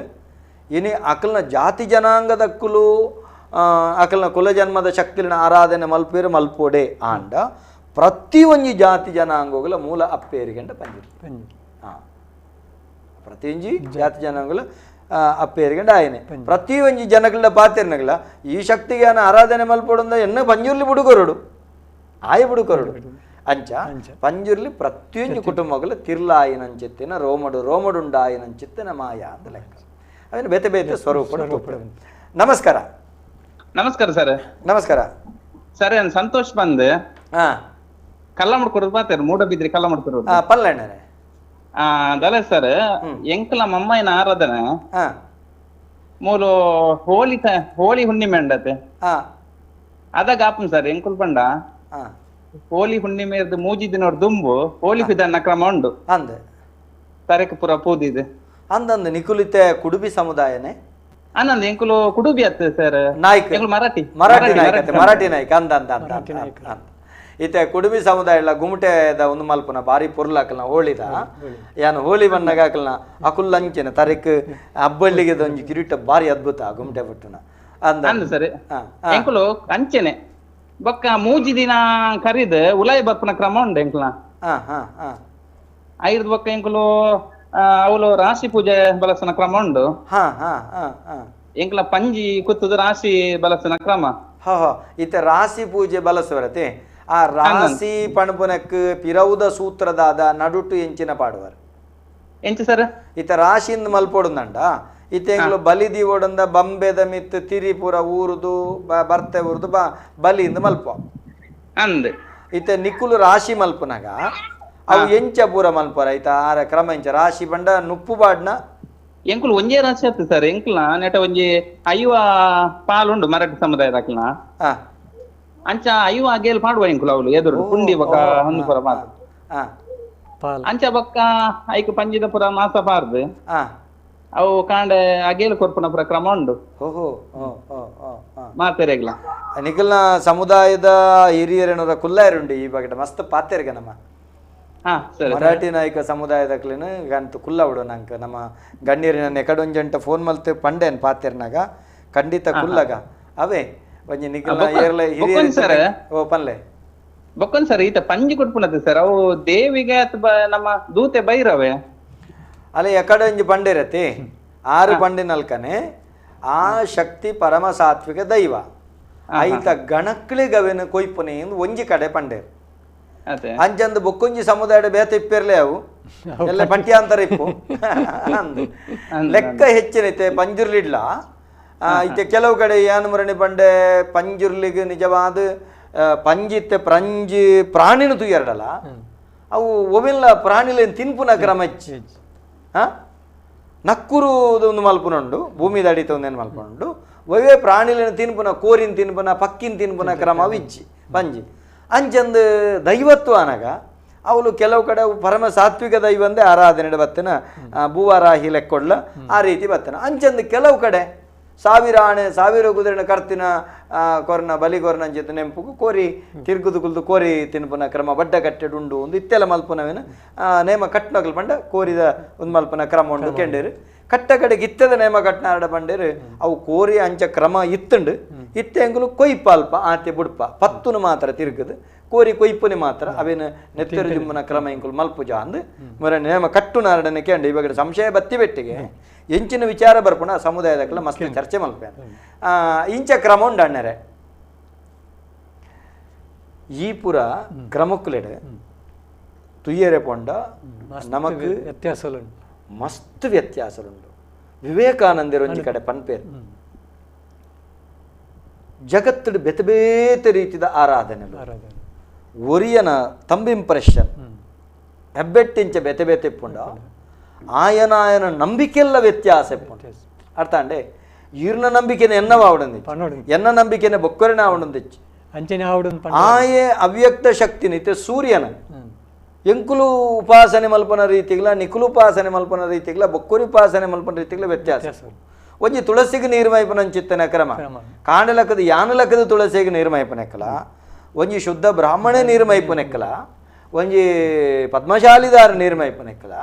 ಇನಿ ಅಕಲ್ನ ಜಾತಿ ಜನಾಂಗದಕ್ಕುಲು ಅಕಲ್ನ ಕುಲ ಜನ್ಮದ ಶಕ್ತಿಲಿನ ಆರಾಧನೆ ಮಲ್ಪೇರು ಮಲ್ಪೋಡೆ ಆಂಡ ಪ್ರತಿ ಒಂಜಿ ಜಾತಿ ಜನಾಂಗೋಗಲ ಮೂಲ ಅಪ್ಪೇರಿಗಂಡ ಪಂಜುರ್ಲಿ. ಹಾಂ, ಪ್ರತಿಯೊಂಜಿ ಜಾತಿ ಜನಾಂಗಲ ಅಪ್ಪೇರಿಗಂಡ ಆಯನೆ. ಪ್ರತಿ ಒಂಜಿ ಜನಗಳ ಪಾತೆರ್ನಗಲ ಈ ಶಕ್ತಿಗೆ ಆರಾಧನೆ ಮಲ್ಪೊಡುಂದ ಎನ್ನ ಪಂಜುರ್ಲಿ ಬುಡುಕೊರಡು ಆಯ ಬುಡುಕೊರಡು. ಅಂಚ ಪಂಜುರ್ಲಿ ಪ್ರತಿಯೊಂಜಿ ಕುಟುಂಬಗಳ ತಿರ್ಲಾಯಿನಂಚಿತ್ತಿನ ರೋಮಡು ರೋಮಡುಂಡಾಯಿನಂಚಿತ್ತಿನ ಮಾಯ ಅಂತ ಲೆಕ್ಕ. ಅವನು ಬೇತೆ ಬೇತೆ ಸ್ವರೂಪ. ನಮಸ್ಕಾರ. ನಮಸ್ಕಾರ ಸರ್. ನಮಸ್ಕಾರ ಸರ್, ಸಂತೋಷ್ ಬಂದ್ ಕಲ್ಲಮಡ್ಕೊರದು ಪಾತೆರ್ ಮೂಡಬಿದ್ರಿ ಕಲ್ಲಮಡ್ಕೊರದು ಪಲ್ಲಣ್ಣನೆ. ದಲ ಸರ್, ಎಂಕಲ ಮಮ್ಮಾಯಿನ ಆರಾಧನೆ ಮೂಲು ಹೋಳಿ ಹೋಳಿ ಹುಣ್ಣಿಮೆ ಅಂಡತೆ ಅದಾಗ ಆಪನ್ ಸರ್. ಎಂಕುಲ್ ಪಂಡ ಹೋಳಿ ಹುಣ್ಣಿಮೆ ಮೂಜಿ ದಿನೋರ್ ದುಂಬು ಹೋಳಿ ಪಿದನ್ನ ಕ್ರಮ ಉಂಡು ಅಂದ ತರಕ ಪೂರ ಪೂದಿದೆ ಅಂದಂದು. ನಿಕುಲಿತೆ ಕುಡುಬಿ ಸಮುದಾಯನೇ ಅನ್ನಂದು ಎಂಕುಲು ಕುಡುಬಿ ಅತ್ತ ಸರ್. ನಾಯ್ಕ ಮರಾಠಿ ಮರಾಠಿ ನಾಯ್ಕ ಮರಾಠಿ ನಾಯ್ಕ ಅಂದ ಅಂದ ಅಂದ ಅಂತ ಇತ್ತೆ ಕುಡುಬಿ ಸಮುದಾಯ ಎಲ್ಲ ಗುಮಟೆದ ಒಂದು ಮಲ್ಪನ ಬಾರಿ ಪೊರ್ಲಾಕಲ್ನ ಹೋಳಿದ ಯಾನು ಹೋಳಿ ಬಣ್ಣಗ ಹಾಕಲ್ನ ಅಕುಲ್ಲಂಚಿನ ತರಕ್ ಹಬ್ಬಳ್ಳಿಗೆ ಒಂಜಿ ಕಿರೀಟ ಬಾರಿ ಅದ್ಭುತ ಗುಮಟೆ ಪಟ್ಟುನ ಅಂದ ಸರ್. ಎಂಕುಲು ಅಂಚೆನೆ ಬೊಕ್ಕ ಮೂಜಿ ದಿನ ಕರಿದ ಉಲಾಯಿ ಬರ್ಪುನ ಕ್ರಮ ಉಂಡು ಎಂಕುಲ. ಐರ್ದ ಬೊಕ್ಕ ಎಂಕುಲು ಅವಳು ರಾಶಿ ಪೂಜೆ ಬಲಸನ ಕ್ರಮ ಉಂಡು. ಎಂಕುಲ ಪಂಜಿ ಕುತ್ತದ ರಾಶಿ ಬಲಸನ ಕ್ರಮ. ಇತ್ತೆ ರಾಶಿ ಪೂಜೆ ಬಲಸುವರತೆ ಆ ರಾಶಿ ಪಣಪುನಕ್ ಪಿರೌದ ಸೂತ್ರದಾದ ನಡುಟು ಎಂಚಿನ ಪಾಡುವರು ಎಂಚ ಸರ್. ಇತ್ತ ರಾಶಿಯಿಂದ ಮಲ್ಪೊಡುಂದಂಡ ಇತ್ತೆ ಎಂಕುಲು ಬಲಿ ದೀವೊಡಂದ ಬಂಬೆದ ಮಿತ್ ತಿರಿಪುರ ಊರುದು ಬರ್ತೆ ಊರುದು ಬಲಿಯಿಂದ ಮಲ್ಪ ಅಂದ್. ಇತ್ತೆ ನಿಕ್ಕುಲು ರಾಶಿ ಮಲ್ಪುನಾಗ ಅವು ಎಂಚ ಪೂರ ಮಲ್ಪರ ಐತ ಆರ ಕ್ರಮ ಎಂಚ ರಾಶಿ ಬಂಡ ನುಪ್ಪು ಬಾಡ್ನ ಎಂಕುಲು ಒಂಜೇ ರಾಶಿ ಆತು ಸರ್. ಎಂಕುಲ ನೆಟ ಒಂಜಿ ಐವ ಪಾಲುಂಡು ಮರಾಠಿ ಸಮುದಾಯದ ಅಂಚ ಐವ ಅಗೇಲ್ ಪಾಡುವ ಎಂಕುಲು ಅವಳು ಎದುರು ಪುಂಡಿ ಬೊಕ್ಕ ಹೊಂದುಪುರ ಮಾತು ಅಂಚ ಬೊಕ್ಕ ಐಕ್ ಪಂಜಿದ ಪುರ ಮಾಸ ಪಾರ್ದು ಅವು ಕಾಂಡೆ ಅಗೇಲ್ ಕೊರ್ಪುನ ಪುರ ಕ್ರಮ ಉಂಡು ಮಾತೆರೆಗ್ಲ. ನಿಖಲ್ನ ಸಮುದಾಯದ ಹಿರಿಯರೇನೋರ ಕುಲ್ಲಾಯರುಂಡು ಈ ಬಗ್ಗೆ ಮಸ್ತ್ ಪಾತೆರ್ಗ ನಮ್ಮ ಮರಾಠಿ ನಾಯಕ ಸಮುದಾಯದಕ್ಲೇನು ಗಂತು ಕುಲ್ಲ ಬಿಡು ನಂಕ ನಮ್ಮ ಗಣ್ಯರಿನ ನೆಕಡೊಂಜಂಟ ಫೋನ್ ಮಲ್ತು ಪಂಡೇನ್ ಪಾತೆರ್ನಾಗ ಖಂಡಿತ ಕುಲ್ಲಗ ಅವೇ ಒಂಜಿ ನಿಖಲ್ನ ಹಿರಿಯರು ಓ ಪನ್ಲೆ ಬೊಕ್ಕನ್ ಸರ್. ಈತ ಪಂಜಿ ಕೊಟ್ಪುನತೆ ಸರ್ ಅವು ದೇವಿಗೆ ಅಥವಾ ನಮ್ಮ ದೂತೆ ಬೈರವೆ ಅಲ್ಲ ಎಕಡೆ ಒಂಜಿ ಪಂಡಿರತಿ ಆರು ಪಂಡಿನಲ್ಕನೆ ಆ ಶಕ್ತಿ ಪರಮ ಸಾತ್ವಿಕ ದೈವ ಐತ ಗಣಕ್ಳಿಗವೇನು ಕೊಯ್ಪುನೆ ಎಂದು ಒಂಜಿ ಕಡೆ ಪಂಡೇರು. ಅಂಚಂದು ಬೊಕ್ಕೊಂಜಿ ಸಮುದಾಯದ ಬೇತ ಇಪ್ಪಿರ್ಲೆ ಅವು ಎಲ್ಲ ಪಠ್ಯಾಂತರ ಇಪ್ಪು ಅಂದು ಲೆಕ್ಕ ಹೆಚ್ಚಿನೈತೆ ಪಂಜುರ್ಲಿಡ್ಲ. ಇತ್ತೆ ಕೆಲವು ಕಡೆ ಯಾನುಮರಣಿ ಪಂಡೆ ಪಂಜುರ್ಲಿಗೆ ನಿಜವಾದ ಪಂಜಿತ್ತೆ ಪ್ರಂಜಿ ಪ್ರಾಣಿನ ತುಯ್ಯರಡಲ್ಲ ಅವು ಒವೆಲ್ಲ ಪ್ರಾಣಿಲೇನು ತಿನ್ಪುನ ಕ್ರಮ ಹೆಚ್ಚು. ಹಾಂ, ನಕ್ಕುರು ಒಂದು ಮಲ್ಪುನುಂಡು ಭೂಮಿದ ಅಡಿತ ಒಂದೇನು ಮಲ್ಪುನುಂಡು ಒವೇ ಪ್ರಾಣಿಲೇನು ತಿನ್ಪುನ ಕೋರಿನ ತಿನ್ಪುನ ಪಕ್ಕಿನ ತಿನ್ಪುನ ಕ್ರಮ ಅವಿಜ್ಜಿ ಪಂಜಿ ಅಂಚಂದು ದೈವತ್ವ ಅನಗ ಅವಳು ಕೆಲವು ಕಡೆ ಪರಮ ಸಾತ್ವಿಕ ದೈವಂದೇ ಆರಾಧನೆ ಬತ್ತನ ಭೂವಾರಾಹಿ ಲೆಕ್ಕೊಡ್ಲ ಆ ರೀತಿ ಬತ್ತನ. ಅಂಚಂದು ಕೆಲವು ಕಡೆ ಸಾವಿರ ಆಣೆ ಸಾವಿರ ಕುದುರೆನ ಕರ್ತಿನ ಕೊರ್ನ ಬಲಿ ಕೊರ್ನ ಅಂಚಿತ್ತ ನೆಂಪುಗು ಕೋರಿ ತಿರ್ಗುದು ಕುಲ್ದು ಕೋರಿ ತಿನ್ಪುನ ಕ್ರಮ ಬಡ್ಡ ಕಟ್ಟೆಡುಂಡು ಒಂದು ಇತ್ತೆಲ್ಲ ಮಲ್ಪುನವೇನು ನೇಮ ಕಟ್ನಗಲು ಪಂಡ ಕೋರಿದ ಒಂದು ಮಲ್ಪನ ಕ್ರಮ ಉಂಡು ಕೆಂಡೇರು. ಕಟ್ಟ ಕಡೆಗೆ ಇತ್ತದ ನೇಮ ಕಟ್ನಾಡ ಬಂಡೇರು ಅವು ಕೋರಿ ಅಂಚ ಕ್ರಮ ಇತ್ತುಂಡು ಇತ್ತೆ ಎಂಗುಲು ಕೊಯ್ಪ ಅಲ್ಪ ಆತೆ ಬುಡ್ಪ ಪತ್ತುನು ಮಾತ್ರ ತಿರುಗದು ಕೋರಿ ಕೊಯ್ಪುನಿ ಮಾತ್ರ ಅವೇನು ನೆತ್ತರು ಜುಮ್ಮನ ಕ್ರಮ ಎಂಕುಲು ಮಲ್ಪುಜ ಅಂದು ಮೊರ ನೇಮ ಕಟ್ಟು ನಾರಡನೆ ಕೇಂಡು. ಇವಾಗ ಸಂಶಯ ಬತ್ತಿ ಬೆಟ್ಟಿಗೆ ಎಂಚಿನ ವಿಚಾರ ಬರ್ಪುಣ ಸಮುದಾಯದಕ್ಕೆಲ್ಲ ಮಸ್ತ್ ಚರ್ಚೆ ಮಲ್ಪೆ ಇಂಚ ಕ್ರಮ ಉಂಡು ಅಣ್ಣರೆ. ಈ ಪುರ ಕ್ರಮಕ್ಕುಲೆಡೆ ತುಯ್ಯರೆ ಪೊಂಡ ನಮಕ್ ವ್ಯತ್ಯಾಸಲುಂಡು ಮಸ್ತ್ ವ್ಯತ್ಯಾಸಲುಂಡು. ವಿವೇಕಾನಂದರು ಒಂಜಿ ಕಡೆ ಪನ್ಪೇರು ಜಗತ್ತು ಬೇತೆ ಬೇತೆ ರೀತಿಯ ಆರಾಧನೆ ಒರಿಯನ ತಂಬ್ ಇಂಪ್ರೆಷನ್ ಹೆಬ್ಬೆಟ್ಟಿಂಚ ಬೇತೆ ಬೇತೆ ಇಪ್ಪುಂಡ ಆಯನ ಆಯನ ನಂಬಿಕೆಲ್ಲ ವ್ಯತ್ಯಾಸ ಇಪ್ಪುಂಡು. ಅರ್ಥ ಅಂಡೆ ಈರ್ನ ನಂಬಿಕೆನೆ ಎನ್ನವ ಆವಡಂದಿಚ್ಚು ಎನ್ನ ನಂಬಿಕೆನೆ ಬೊಕ್ಕರಿನ ಆವಡಂದಿಚ್ಚು ಆಯೆ ಅವ್ಯಕ್ತ ಶಕ್ತಿನಿತೆ ಸೂರ್ಯನ ಎಂಕುಲು ಉಪಾಸನೆ ಮಲ್ಪನ ರೀತಿಗಳ ನಿಕುಲು ಉಪಾಸನೆ ಮಲ್ಪನ ರೀತಿಗಳ ಬೊಕ್ಕುರಿ ಉಪಾಸನೆ ಮಲ್ಪನ ರೀತಿಗಳ ವ್ಯತ್ಯಾಸ. ಒಂಜಿ ತುಳಸಿಗೆ ನೀರ್ಮೈಪನಂಚಿತ್ತನ ಕ್ರಮ ಕಾಂಡಲಕ್ಕದ ಯಾನಲಕ್ಕದ ತುಳಸಿಗೆ ನೀರ್ಮೈಪನೆಕ್ಕಲ ಒಂಜಿ ಶುದ್ಧ ಬ್ರಾಹ್ಮಣ ನೀರ್ಮೈಪನೆಕ್ಕಲ ಒಂಜಿ ಪದ್ಮಶಾಲಿದಾರ ನೀರ್ಮೈಪನೆಕ್ಕಲ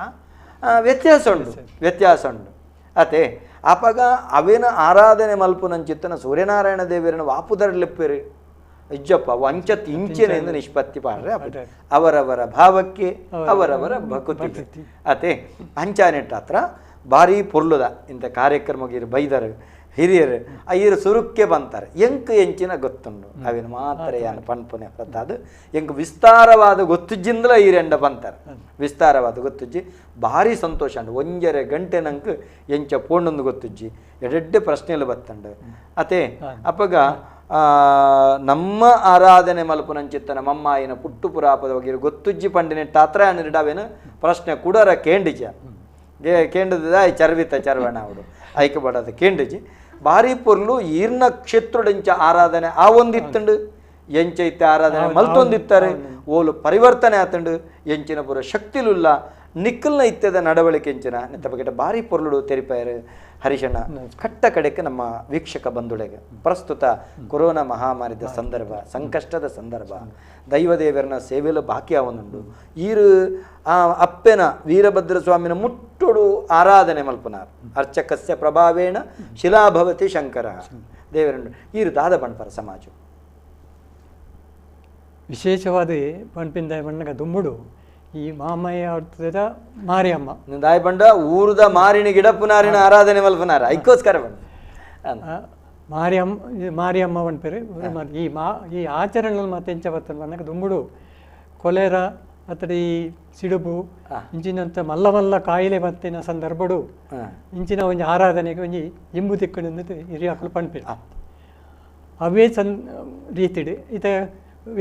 ವ್ಯತ್ಯಾಸ ಉಂಟು ವ್ಯತ್ಯಾಸ ಉಂಟು. ಅತೆ ಅಪಗ ಅವೇನ ಆರಾಧನೆ ಮಲ್ಪುನಂಚಿತ್ತನ ಸೂರ್ಯನಾರಾಯಣ ದೇವರನ್ನ ವಾಪುದರಲಿಪ್ಪೇರು ಇಜ್ಜಪ್ಪ ಅಂಚತ್ ಇಂಚಿನಿಂದ ನಿಷ್ಪತ್ತಿ ಪಾಡ್ರೆ ಅವರವರ ಭಾವಕ್ಕೆ ಅವರವರ ಭಕುತಿ ಅತೆ ಅಂಚಾನೆಟ್ಟಾತ್ರ ಭಾರಿ ಪೊರ್ಲುದ ಇಂಥ ಕಾರ್ಯಕ್ರಮಗಿರು ಬೈದರು ಹಿರಿಯರು ಐರು ಸುರುಕ್ಕೆ ಬಂತಾರೆ ಎಂಕ್ ಎಂಚಿನ ಗೊತ್ತುಂಡು ಅವಿನ ಮಾತ್ರ ಯಾನು ಪನ್ಪುನೆ ಹೊರತಾದು ಎಂಕ್ ವಿಸ್ತಾರವಾದ ಗೊತ್ತುಜ್ಜಿಂದಲ ಈರೆಂಡ ಬಂತಾರೆ ವಿಸ್ತಾರವಾದ ಗೊತ್ತುಜ್ಜಿ ಭಾರಿ ಸಂತೋಷ ಅಂಡು 1.5 ಗಂಟೆ ನಂಗೆ ಎಂಚ ಪೋಂಡೊಂದು ಗೊತ್ತುಜ್ಜಿ ಎಡೆಡ್ಡೆ ಪ್ರಶ್ನೆలు ಬತ್ತಂಡು ಅತೆ ಅಪ್ಪಗ ನಮ್ಮ ಆರಾಧನೆ ಮಲ್ಪುನಂಚಿತ್ತನ ಮಮ್ಮಾಯಿನ ಪುಟ್ಟು ಪುರಾಪದ ಬಗ್ಗೆ ಗೊತ್ತುಜ್ಜಿ ಪಂಡಿನ ತಾತ್ರ ಅನಿಡಾವೇನು ಪ್ರಶ್ನೆ ಕೂಡರ ಕೇಂಡಿಜ ಕೇಂಡದ ಚರ್ವಿತ ಚರ್ವಣ ಅವಡು ಐಕೆ ಬಡದ ಕೇಂಡಿಜಿ ಭಾರಿ ಪೊರ್ಲು ಈರ್ನ ಕ್ಷೇತ್ರದಂಚ ಆರಾಧನೆ ಆ ಒಂದಿತ್ತಂಡು ಎಂಚೈತೆ ಆರಾಧನೆ ಮಲ್ತೊಂದಿತ್ತಾರೆ ಓಲು ಪರಿವರ್ತನೆ ಆತಂಡು ಎಂಚಿನ ಪೂರ ಶಕ್ತಿಲುಲ್ಲ ನಿಕ್ಕಲ್ನ ಇತ್ತದ ನಡವಳಿಕೆ ಎಂಚಿನ ನೆತ್ತ ಬಗ್ಗೆ ಭಾರಿ ಪೊರ್ಲುಡು ತೆರಿಪಾಯರು ಹರಿಶಣ್ಣ. ಕಟ್ಟ ಕಡೆಗೆ ನಮ್ಮ ವೀಕ್ಷಕ ಬಂಧುಳೆಗೆ ಪ್ರಸ್ತುತ ಕೊರೋನಾ ಮಹಾಮಾರಿದ ಸಂದರ್ಭ, ಸಂಕಷ್ಟದ ಸಂದರ್ಭ, ದೈವದೇವರನ್ನ ಸೇವೆಲು ಬಾಕಿ ಅವನುಂಡು ಈರು ಆ ಅಪ್ಪೆನ ವೀರಭದ್ರ ಸ್ವಾಮಿನ ಮುಟ್ಟುಡು ಆರಾಧನೆ ಮಲ್ಪನಾರ್ ಅರ್ಚಕಸ್ಯ ಪ್ರಭಾವೇಣ ಶಿಲಾಭವತಿ ಶಂಕರ ದೇವರಂಡು ಈರು ದಾದ ಪಣ್ಪರ ಸಮಾಜ ವಿಶೇಷವಾದ ಪಣ್ಪಿಂದ ಬಣ್ಣಗ ದುಮ್ಮುಡು ಈ ಮಾಮಯ್ಯ ಅರ್ಥದ ಮಾರಿಯಮ್ಮ ದಾಯಿ ಬಂಡ ಊರದ ಮಾರಿನ ಗಿಡಪ್ಪುನಾರಿನ ಆರಾಧನೆ ಮಲ್ಪನಾರ ಐಕ್ಕೋಸ್ಕರ ಬಂಡ ಮಾರಿಯಮ್ಮ ಮಾರಿಯಮ್ಮ ಪನ್ಪೇರು ಈ ಮಾ ಈ ಆಚರಣೆ ಮತ್ತೆ ಎಂಚ ಬರ್ತದೆ ಬಣ್ಣಗ ದುಂಬುಡು ಕೊಲೆರ ಅತಡಿ ಈ ಸಿಡುಬು ಇಂಚಿನಂತ ಮಲ್ಲ ಮಲ್ಲ ಕಾಯಿಲೆ ಬತ್ತಿನ ಸಂದರ್ಭಡು ಇಂಚಿನ ಒಂಜಿ ಆರಾಧನೆಗೆ ಒಂಜಿ ಇಂಬು ತಿಕ್ಕಣಂದು ಹಿರಿಯಾಕಲು ಪನ್ಪೇರು ಅವೇ ಸನ್ ರೀತಿಡು ಇತ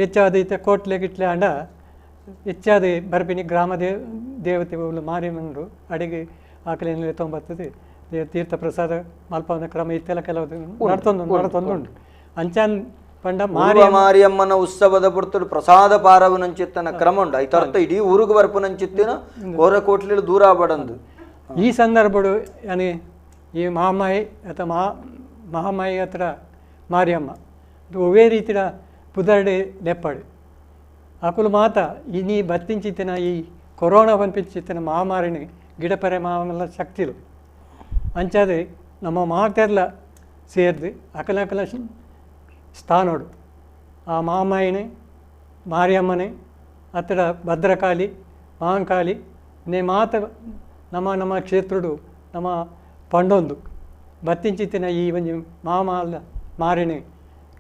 ಹೆಚ್ಚಾದ ಇತ ಕೋಟ್ಲೆ ಗಿಟ್ಲೆ ಅಂಡ ಹೆಚ್ಚಾದ ಬರ್ಪಿನಿ ಗ್ರಾಮ ದೇವತೆ ಮಾರಿಯಮ್ಮನರು ಅಡಿಗೆ ಆಕಲೆಯಲ್ಲಿ ತೊಂಬತ್ತದು ತೀರ್ಥ ಪ್ರಸಾದ ಮಲ್ಪವನ ಕ್ರಮ ಇತ್ತೆಲ್ಲ ಕೆಲವು ನಡ್ತೊಂದು ನಡ್ತೊಂದುಂಟು ಅಂಚಾನ್ ಪಂಡ ಮಾರಿಯಮ್ಮನ ಉತ್ಸವದ ಪುರ್ತುಡು ಪ್ರಸಾದ ಪಾರವನಂಚಿತ್ತನ ಕ್ರಮ ಉಂಟು ಐತರ್ಥ ಇಡೀ ಊರಿಗೆ ಬರ್ಪುನಂಚಿತ್ತಿನ ಕೋರ ಕೋಟ್ಲಿ ದೂರ ಬಡಂದು ಈ ಸಂದರ್ಭಡು ಯಾನಿ ಈ ಮಹಾಮಾಯಿ ಅಥವಾ ಮಹಾಮಾಯಿ ಹತ್ರ ಮಾರಿಯಮ್ಮ ಒವೇ ರೀತಿಯ ಪುದರ್ಡೆ ಲೆಪ್ಪಾಡು ಅಕುಲು ಮಾತ ಈ ನೀ ಬತ್ತಿಂಚಿತ್ತಿನ ಈ ಕೊರೋನಾ ಪನ್ಪಿಂಚಿತ್ತಿನ ಮಹಾಮಾರಿని ಗಿಡಪರೆ ಮಾಮಲ್ಲ ಶಕ್ತಿಲು ಅಂಚಾದೆ ನಮ್ಮ ಮಾತೆಲ್ಲ ಸೇರ್ದು ಅಕಲಕಲ ಸ್ಥಾನೋಡು ಆ ಮಾಮಾಯಿನೇ ಮಾರಿಯಮ್ಮನೆ ಅತ್ತಡ ಭದ್ರಕಾಳಿ ಮಹಾಂಕಾಳಿ ನೇ ಮಾತ ನಮ್ಮ ನಮ್ಮ ಕ್ಷೇತ್ರುಡು ನಮ್ಮ ಪಂಡೊಂದು ಬತ್ತಿಂಚಿತ್ತಿನ ಈ ಒಂಜಿ ಮಾಮ ಮಾರಿನಿ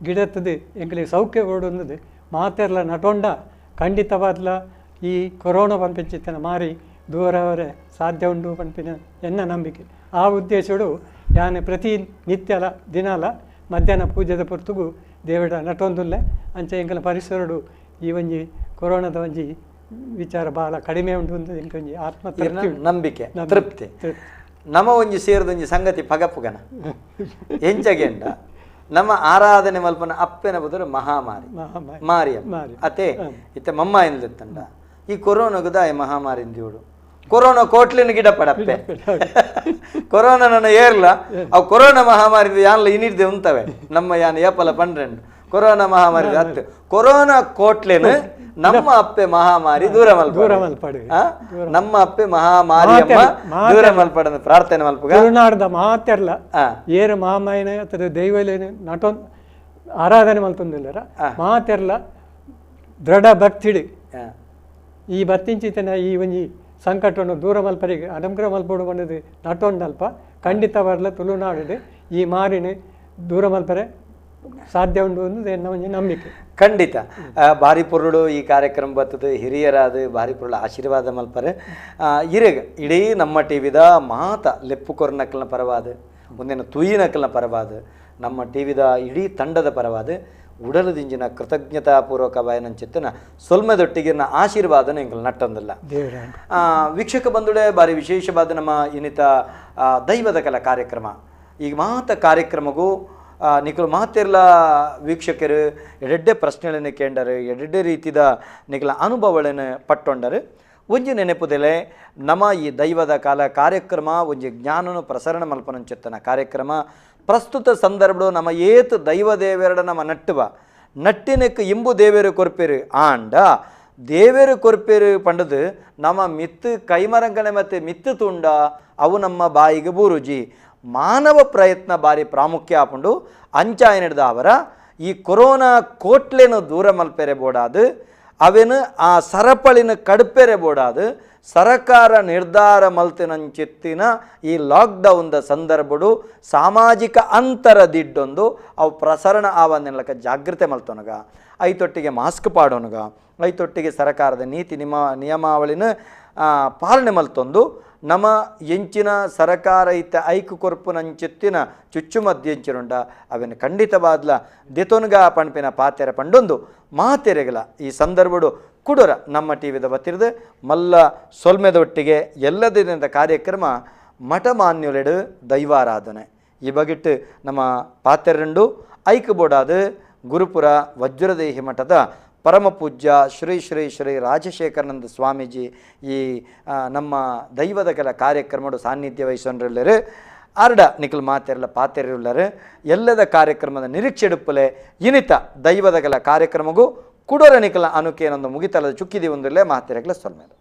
ಗಿಡತ್ತದು ಎಂಕಲಿ ಸೌಖ್ಯ ಕೊಡೊಂದದು ಮಾತೆರ್ಲ ನಟೊಂಡ ಖಂಡಿತವಾದ್ಲ ಈ ಕೊರೋನಾ ಪನ್ಪಿಂಚಿತ್ತಿನ ಮಾರಿ ದೂರವರೆ ಸಾಧ್ಯ ಉಂಡು ಪನ್ಪಿನ ಎನ್ನ ನಂಬಿಕೆ. ಆ ಉದ್ದೇಶಡು ಯಾನೆ ಪ್ರತಿ ನಿತ್ಯಲ ದಿನಾಲ ಮಧ್ಯಾಹ್ನ ಪೂಜೆದ ಪೊರ್ತುಗು ದೇವಡ ನಟೊಂದುಲ್ಲೆ ಅಂಚೆ ಎಂಕಲ ಪರಿಸರಡು ಈ ಒಂಜಿ ಕೊರೋನಾದ ಒಂಜಿ ವಿಚಾರ ಭಾಳ ಕಡಿಮೆ ಉಂಟು ಅಂತ ಎಂಕೊಂಜಿ ಆತ್ಮ ನಂಬಿಕೆ ತೃಪ್ತಿ. ನಮ್ಮ ಒಂಜಿ ಸೇರಿದೊಂಜಿ ಸಂಗತಿ ಪಗಪುಗನ ಎಂಚಗೆಂಡ ನಮ್ಮ ಆರಾಧನೆ ಮಲ್ಪನ ಅಪ್ಪೆನ ಬದಲು ಮಹಾಮಾರಿ ಮಾರಿಯಮ್ಮ ಅತೆ ಇತ್ತ ಮಮ್ಮ ಎಂದಿತ್ತಂಡ ಈ ಕೊರೋನಾಗದ ಮಹಾಮಾರಿ ಇಂದಿಯೋಡು ಕೊರೋನಾ ಕೋಟ್ಲಿನ ಗಿಡ ಪಡಪ್ಪೆ ಕೊರೋನಾ ನನ್ನ ಏರ್ಲ ಅವು ಕೊರೋನಾ ಮಹಾಮಾರಿ ಯಾನ್ಲ ಇನ್ನಿರ್ದೆ ಉಂತವೆ ನಮ್ಮ ಯಾನ್ ಏಪಲ ಪಂಡ್ರೆಂಡು ಕೊರೋನಾ ಮಹಾಮಾರಿ ಹತ್ತು ಕೊರೋನಾ ಕೋಟ್ಲೇನು ನಮ್ಮ ಅಪ್ಪೆ ಮಹಾಮಾರಿ ದೂರ ಮಲ್ಪಾಡು ನಮ್ಮ ಅಪ್ಪೆ ಮಹಾಮಾರಿ ಅಮ್ಮ ದೂರ ಮಲ್ಪಾಡ ಪ್ರಾರ್ಥನೆ ಮಲ್ಪುಗ ತುಳುನಾಡ್ದ ಮಾತೆರ್ಲ ಏರು ಮಹಾಮಾಯಿನ ಅಥವಾ ದೈವಲೇನು ನಟೊಂದು ಆರಾಧನೆ ಮಲ್ತೊಂದಿಲ್ಲರ ಮಾತೆರ್ಲ ದೃಢ ಭಕ್ತಿಡು ಈ ಬತ್ತಿಂಚಿತನ ಈ ಒಂಜಿ ಸಂಕಟವನ್ನು ದೂರ ಮಲ್ಪರಿಗೆ ಅನುಗ್ರಹ ಮಲ್ಪಡು ಬಂದದ್ದು ನಟೊಂಡಲ್ಪ ಖಂಡಿತ ಬರಲ ತುಳುನಾಡು ಈ ಮಾರಿನ ದೂರ ಮಲ್ಪರೆ ಸಾಧ್ಯ ಉಂಟು ಅನ್ನೋದು ಎನ್ನ ಒಂಜಿ ನಂಬಿಕೆ. ಖಂಡಿತ ಭಾರಿ ಪೊರುಳು ಈ ಕಾರ್ಯಕ್ರಮ ಬರ್ತದೆ ಹಿರಿಯರಾದ ಭಾರಿ ಪೊರುಳು ಆಶೀರ್ವಾದ ಮಲ್ಪರೆ ಇರೆಗ ಇಡೀ ನಮ್ಮ ಟಿ ವಿದ ಮಾತ ಲೆಪ್ಪು ಕೊರ್ನಕ್ಕಲ್ನ ಪರವಾದ ಒಂದೇನು ತುಯಿನಕ್ಕಲ್ನ ಪರವಾದ ನಮ್ಮ ಟಿ ವಿದ ಇಡೀ ತಂಡದ ಪರವಾದ ಉಡಲದಿಂಜಿನ ಕೃತಜ್ಞತಾಪೂರ್ವಕ ಬಾಯನಂಚಿತ್ತನ ಸೊಲ್ಮೆದೊಟ್ಟಿಗಿನ ಆಶೀರ್ವಾದನ ಎಂಕಲ್ ನಟ್ಟೊಂದಿಲ್ಲ. ವೀಕ್ಷಕ ಬಂಧುಡೆ ಭಾರಿ ವಿಶೇಷವಾದ ನಮ್ಮ ಇನ್ನಿತ ದೈವದ ಕಲ ಕಾರ್ಯಕ್ರಮ ಈಗ ಮಾತ ಕಾರ್ಯಕ್ರಮಗೂ ನಿಖಲು ಮಾತೆರ್ಲ ವೀಕ್ಷಕರು ಎಡೆಡ್ಡೆ ಪ್ರಶ್ನೆಗಳನ್ನು ಕೇಂಡರು ಎಡೆಡ್ಡೆ ರೀತಿದ ನಿಖಲ ಅನುಭವಗಳನ್ನು ಪಟ್ಟೊಂಡರು. ಒಂಜಿ ನೆನಪುದೆಲೆ ನಮ್ಮ ಈ ದೈವದ ಕಾಲ ಕಾರ್ಯಕ್ರಮ ಒಂಜಿ ಜ್ಞಾನನು ಪ್ರಸರಣ ಮಲ್ಪನಂಚಿತ್ತನ ಕಾರ್ಯಕ್ರಮ ಪ್ರಸ್ತುತ ಸಂದರ್ಭಡು ನಮ್ಮ ಏತು ದೈವ ದೇವೆರಡ ನಮ್ಮ ನಟ್ಟುವ ನಟ್ಟಿನಕ್ಕೆ ಇಂಬು ದೇವೇರು ಕೊರ್ಪೇರು ಆಂಡ ದೇವೇರು ಕೊರ್ಪೇರು ಪಂಡದು ನಮ್ಮ ಮಿತ್ತು ಕೈಮರಂಗನೆ ಮತ್ತು ಮಿತ್ತು ತುಂಡ ಅವು ನಮ್ಮ ಬಾಯಿಗೆ ಬೂರುಜಿ ಮಾನವ ಪ್ರಯತ್ನ ಬಾರಿ ಪ್ರಾಮುಖ್ಯ ಆಪುಂಡು ಅಂಚಾಯ ನಡೆದ ಅವರ ಈ ಕೊರೋನಾ ಕೋಟ್ಲೆನು ದೂರ ಮಲ್ಪೆರೆ ಬೋಡಾದು ಅವೆನು ಆ ಸರಪಳಿನ ಕಡ್ಪೆರೆ ಬೋಡಾದು ಸರಕಾರ ನಿರ್ಧಾರ ಮಲ್ತಿನಂಚಿತ್ತಿನ ಈ ಲಾಕ್ಡೌನ್ದ ಸಂದರ್ಭಡು ಸಾಮಾಜಿಕ ಅಂತರ ದಿಡ್ಡೊಂದು ಅವು ಪ್ರಸರಣ ಆವಂದಿನಲಕ ಜಾಗೃತೆ ಮಲ್ತೊನಗ ಐತೊಟ್ಟಿಗೆ ಮಾಸ್ಕ್ ಪಾಡೋನಗ ಐತೊಟ್ಟಿಗೆ ಸರಕಾರದ ನೀತಿ ನಿಯಮಾವಳಿನ ಪಾಲನೆ ಮಲ್ತೊಂದು ನಮ್ಮ ಎಂಚಿನ ಸರಕಾರ ಇತ್ತ ಐಕು ಕೊರ್ಪುನಂಚಿತ್ತಿನ ಚುಚ್ಚುಮದ್ದು ಎಂಚಿನುಂಡ ಅವೆನ್ ಖಂಡಿತವಾದ್ಲ ದೆತೊನ್ಗ ಪಣ್ಪಿನ ಪಾತೆರ ಪಂಡೊಂದು ಮಾತೆರೆಗಲ ಈ ಸಂದರ್ಭಡು ಕುಡೊರ ನಮ್ಮ ಟಿ ವಿದ ಬತ್ತಿರ್ದು ಮಲ್ಲ ಸೊಲ್ಮೆದೊಟ್ಟಿಗೆ ಎಲ್ಲದಿನದ ಕಾರ್ಯಕ್ರಮ ಮಠಮಾನ್ಯುಲೆಡು ದೈವಾರಾಧನೆ ಈ ಬಗಿಟ್ಟು ನಮ್ಮ ಪಾತೆರಂಡು ಐಕು ಬೋಡಾದು ಗುರುಪುರ ವಜ್ರದೇಹಿ ಮಠದ ಪರಮ ಪೂಜ್ಯ ಶ್ರೀ ಶ್ರೀ ಶ್ರೀ ರಾಜಶೇಖರಾನಂದ ಸ್ವಾಮೀಜಿ ಈ ನಮ್ಮ ದೈವದ ಕೆಲ ಕಾರ್ಯಕ್ರಮಡು ಸಾನ್ನಿಧ್ಯ ವಹಿಸೊಂಡ್ರಿಲ್ಲರು ಆರ್ಡ ನಿಖಲ್ ಮಾತೆರಲ ಪಾತೆರಿಲ್ಲರು ಎಲ್ಲದ ಕಾರ್ಯಕ್ರಮದ ನಿರೀಕ್ಷೆಡುಪ್ಪಲೆ ಇನಿತ ದೈವದ ಕೆಲ ಕಾರ್ಯಕ್ರಮಗೂ ಕುಡೋರ ನಿಖಲ ಅನುಕೇನೊಂದು ಮುಗಿತಲದ ಚುಕ್ಕಿದಿ ಒಂದಿರಲೇ ಮಾತೆರಗ್ಲ ಸೊಲ್ಮೇಲೆ.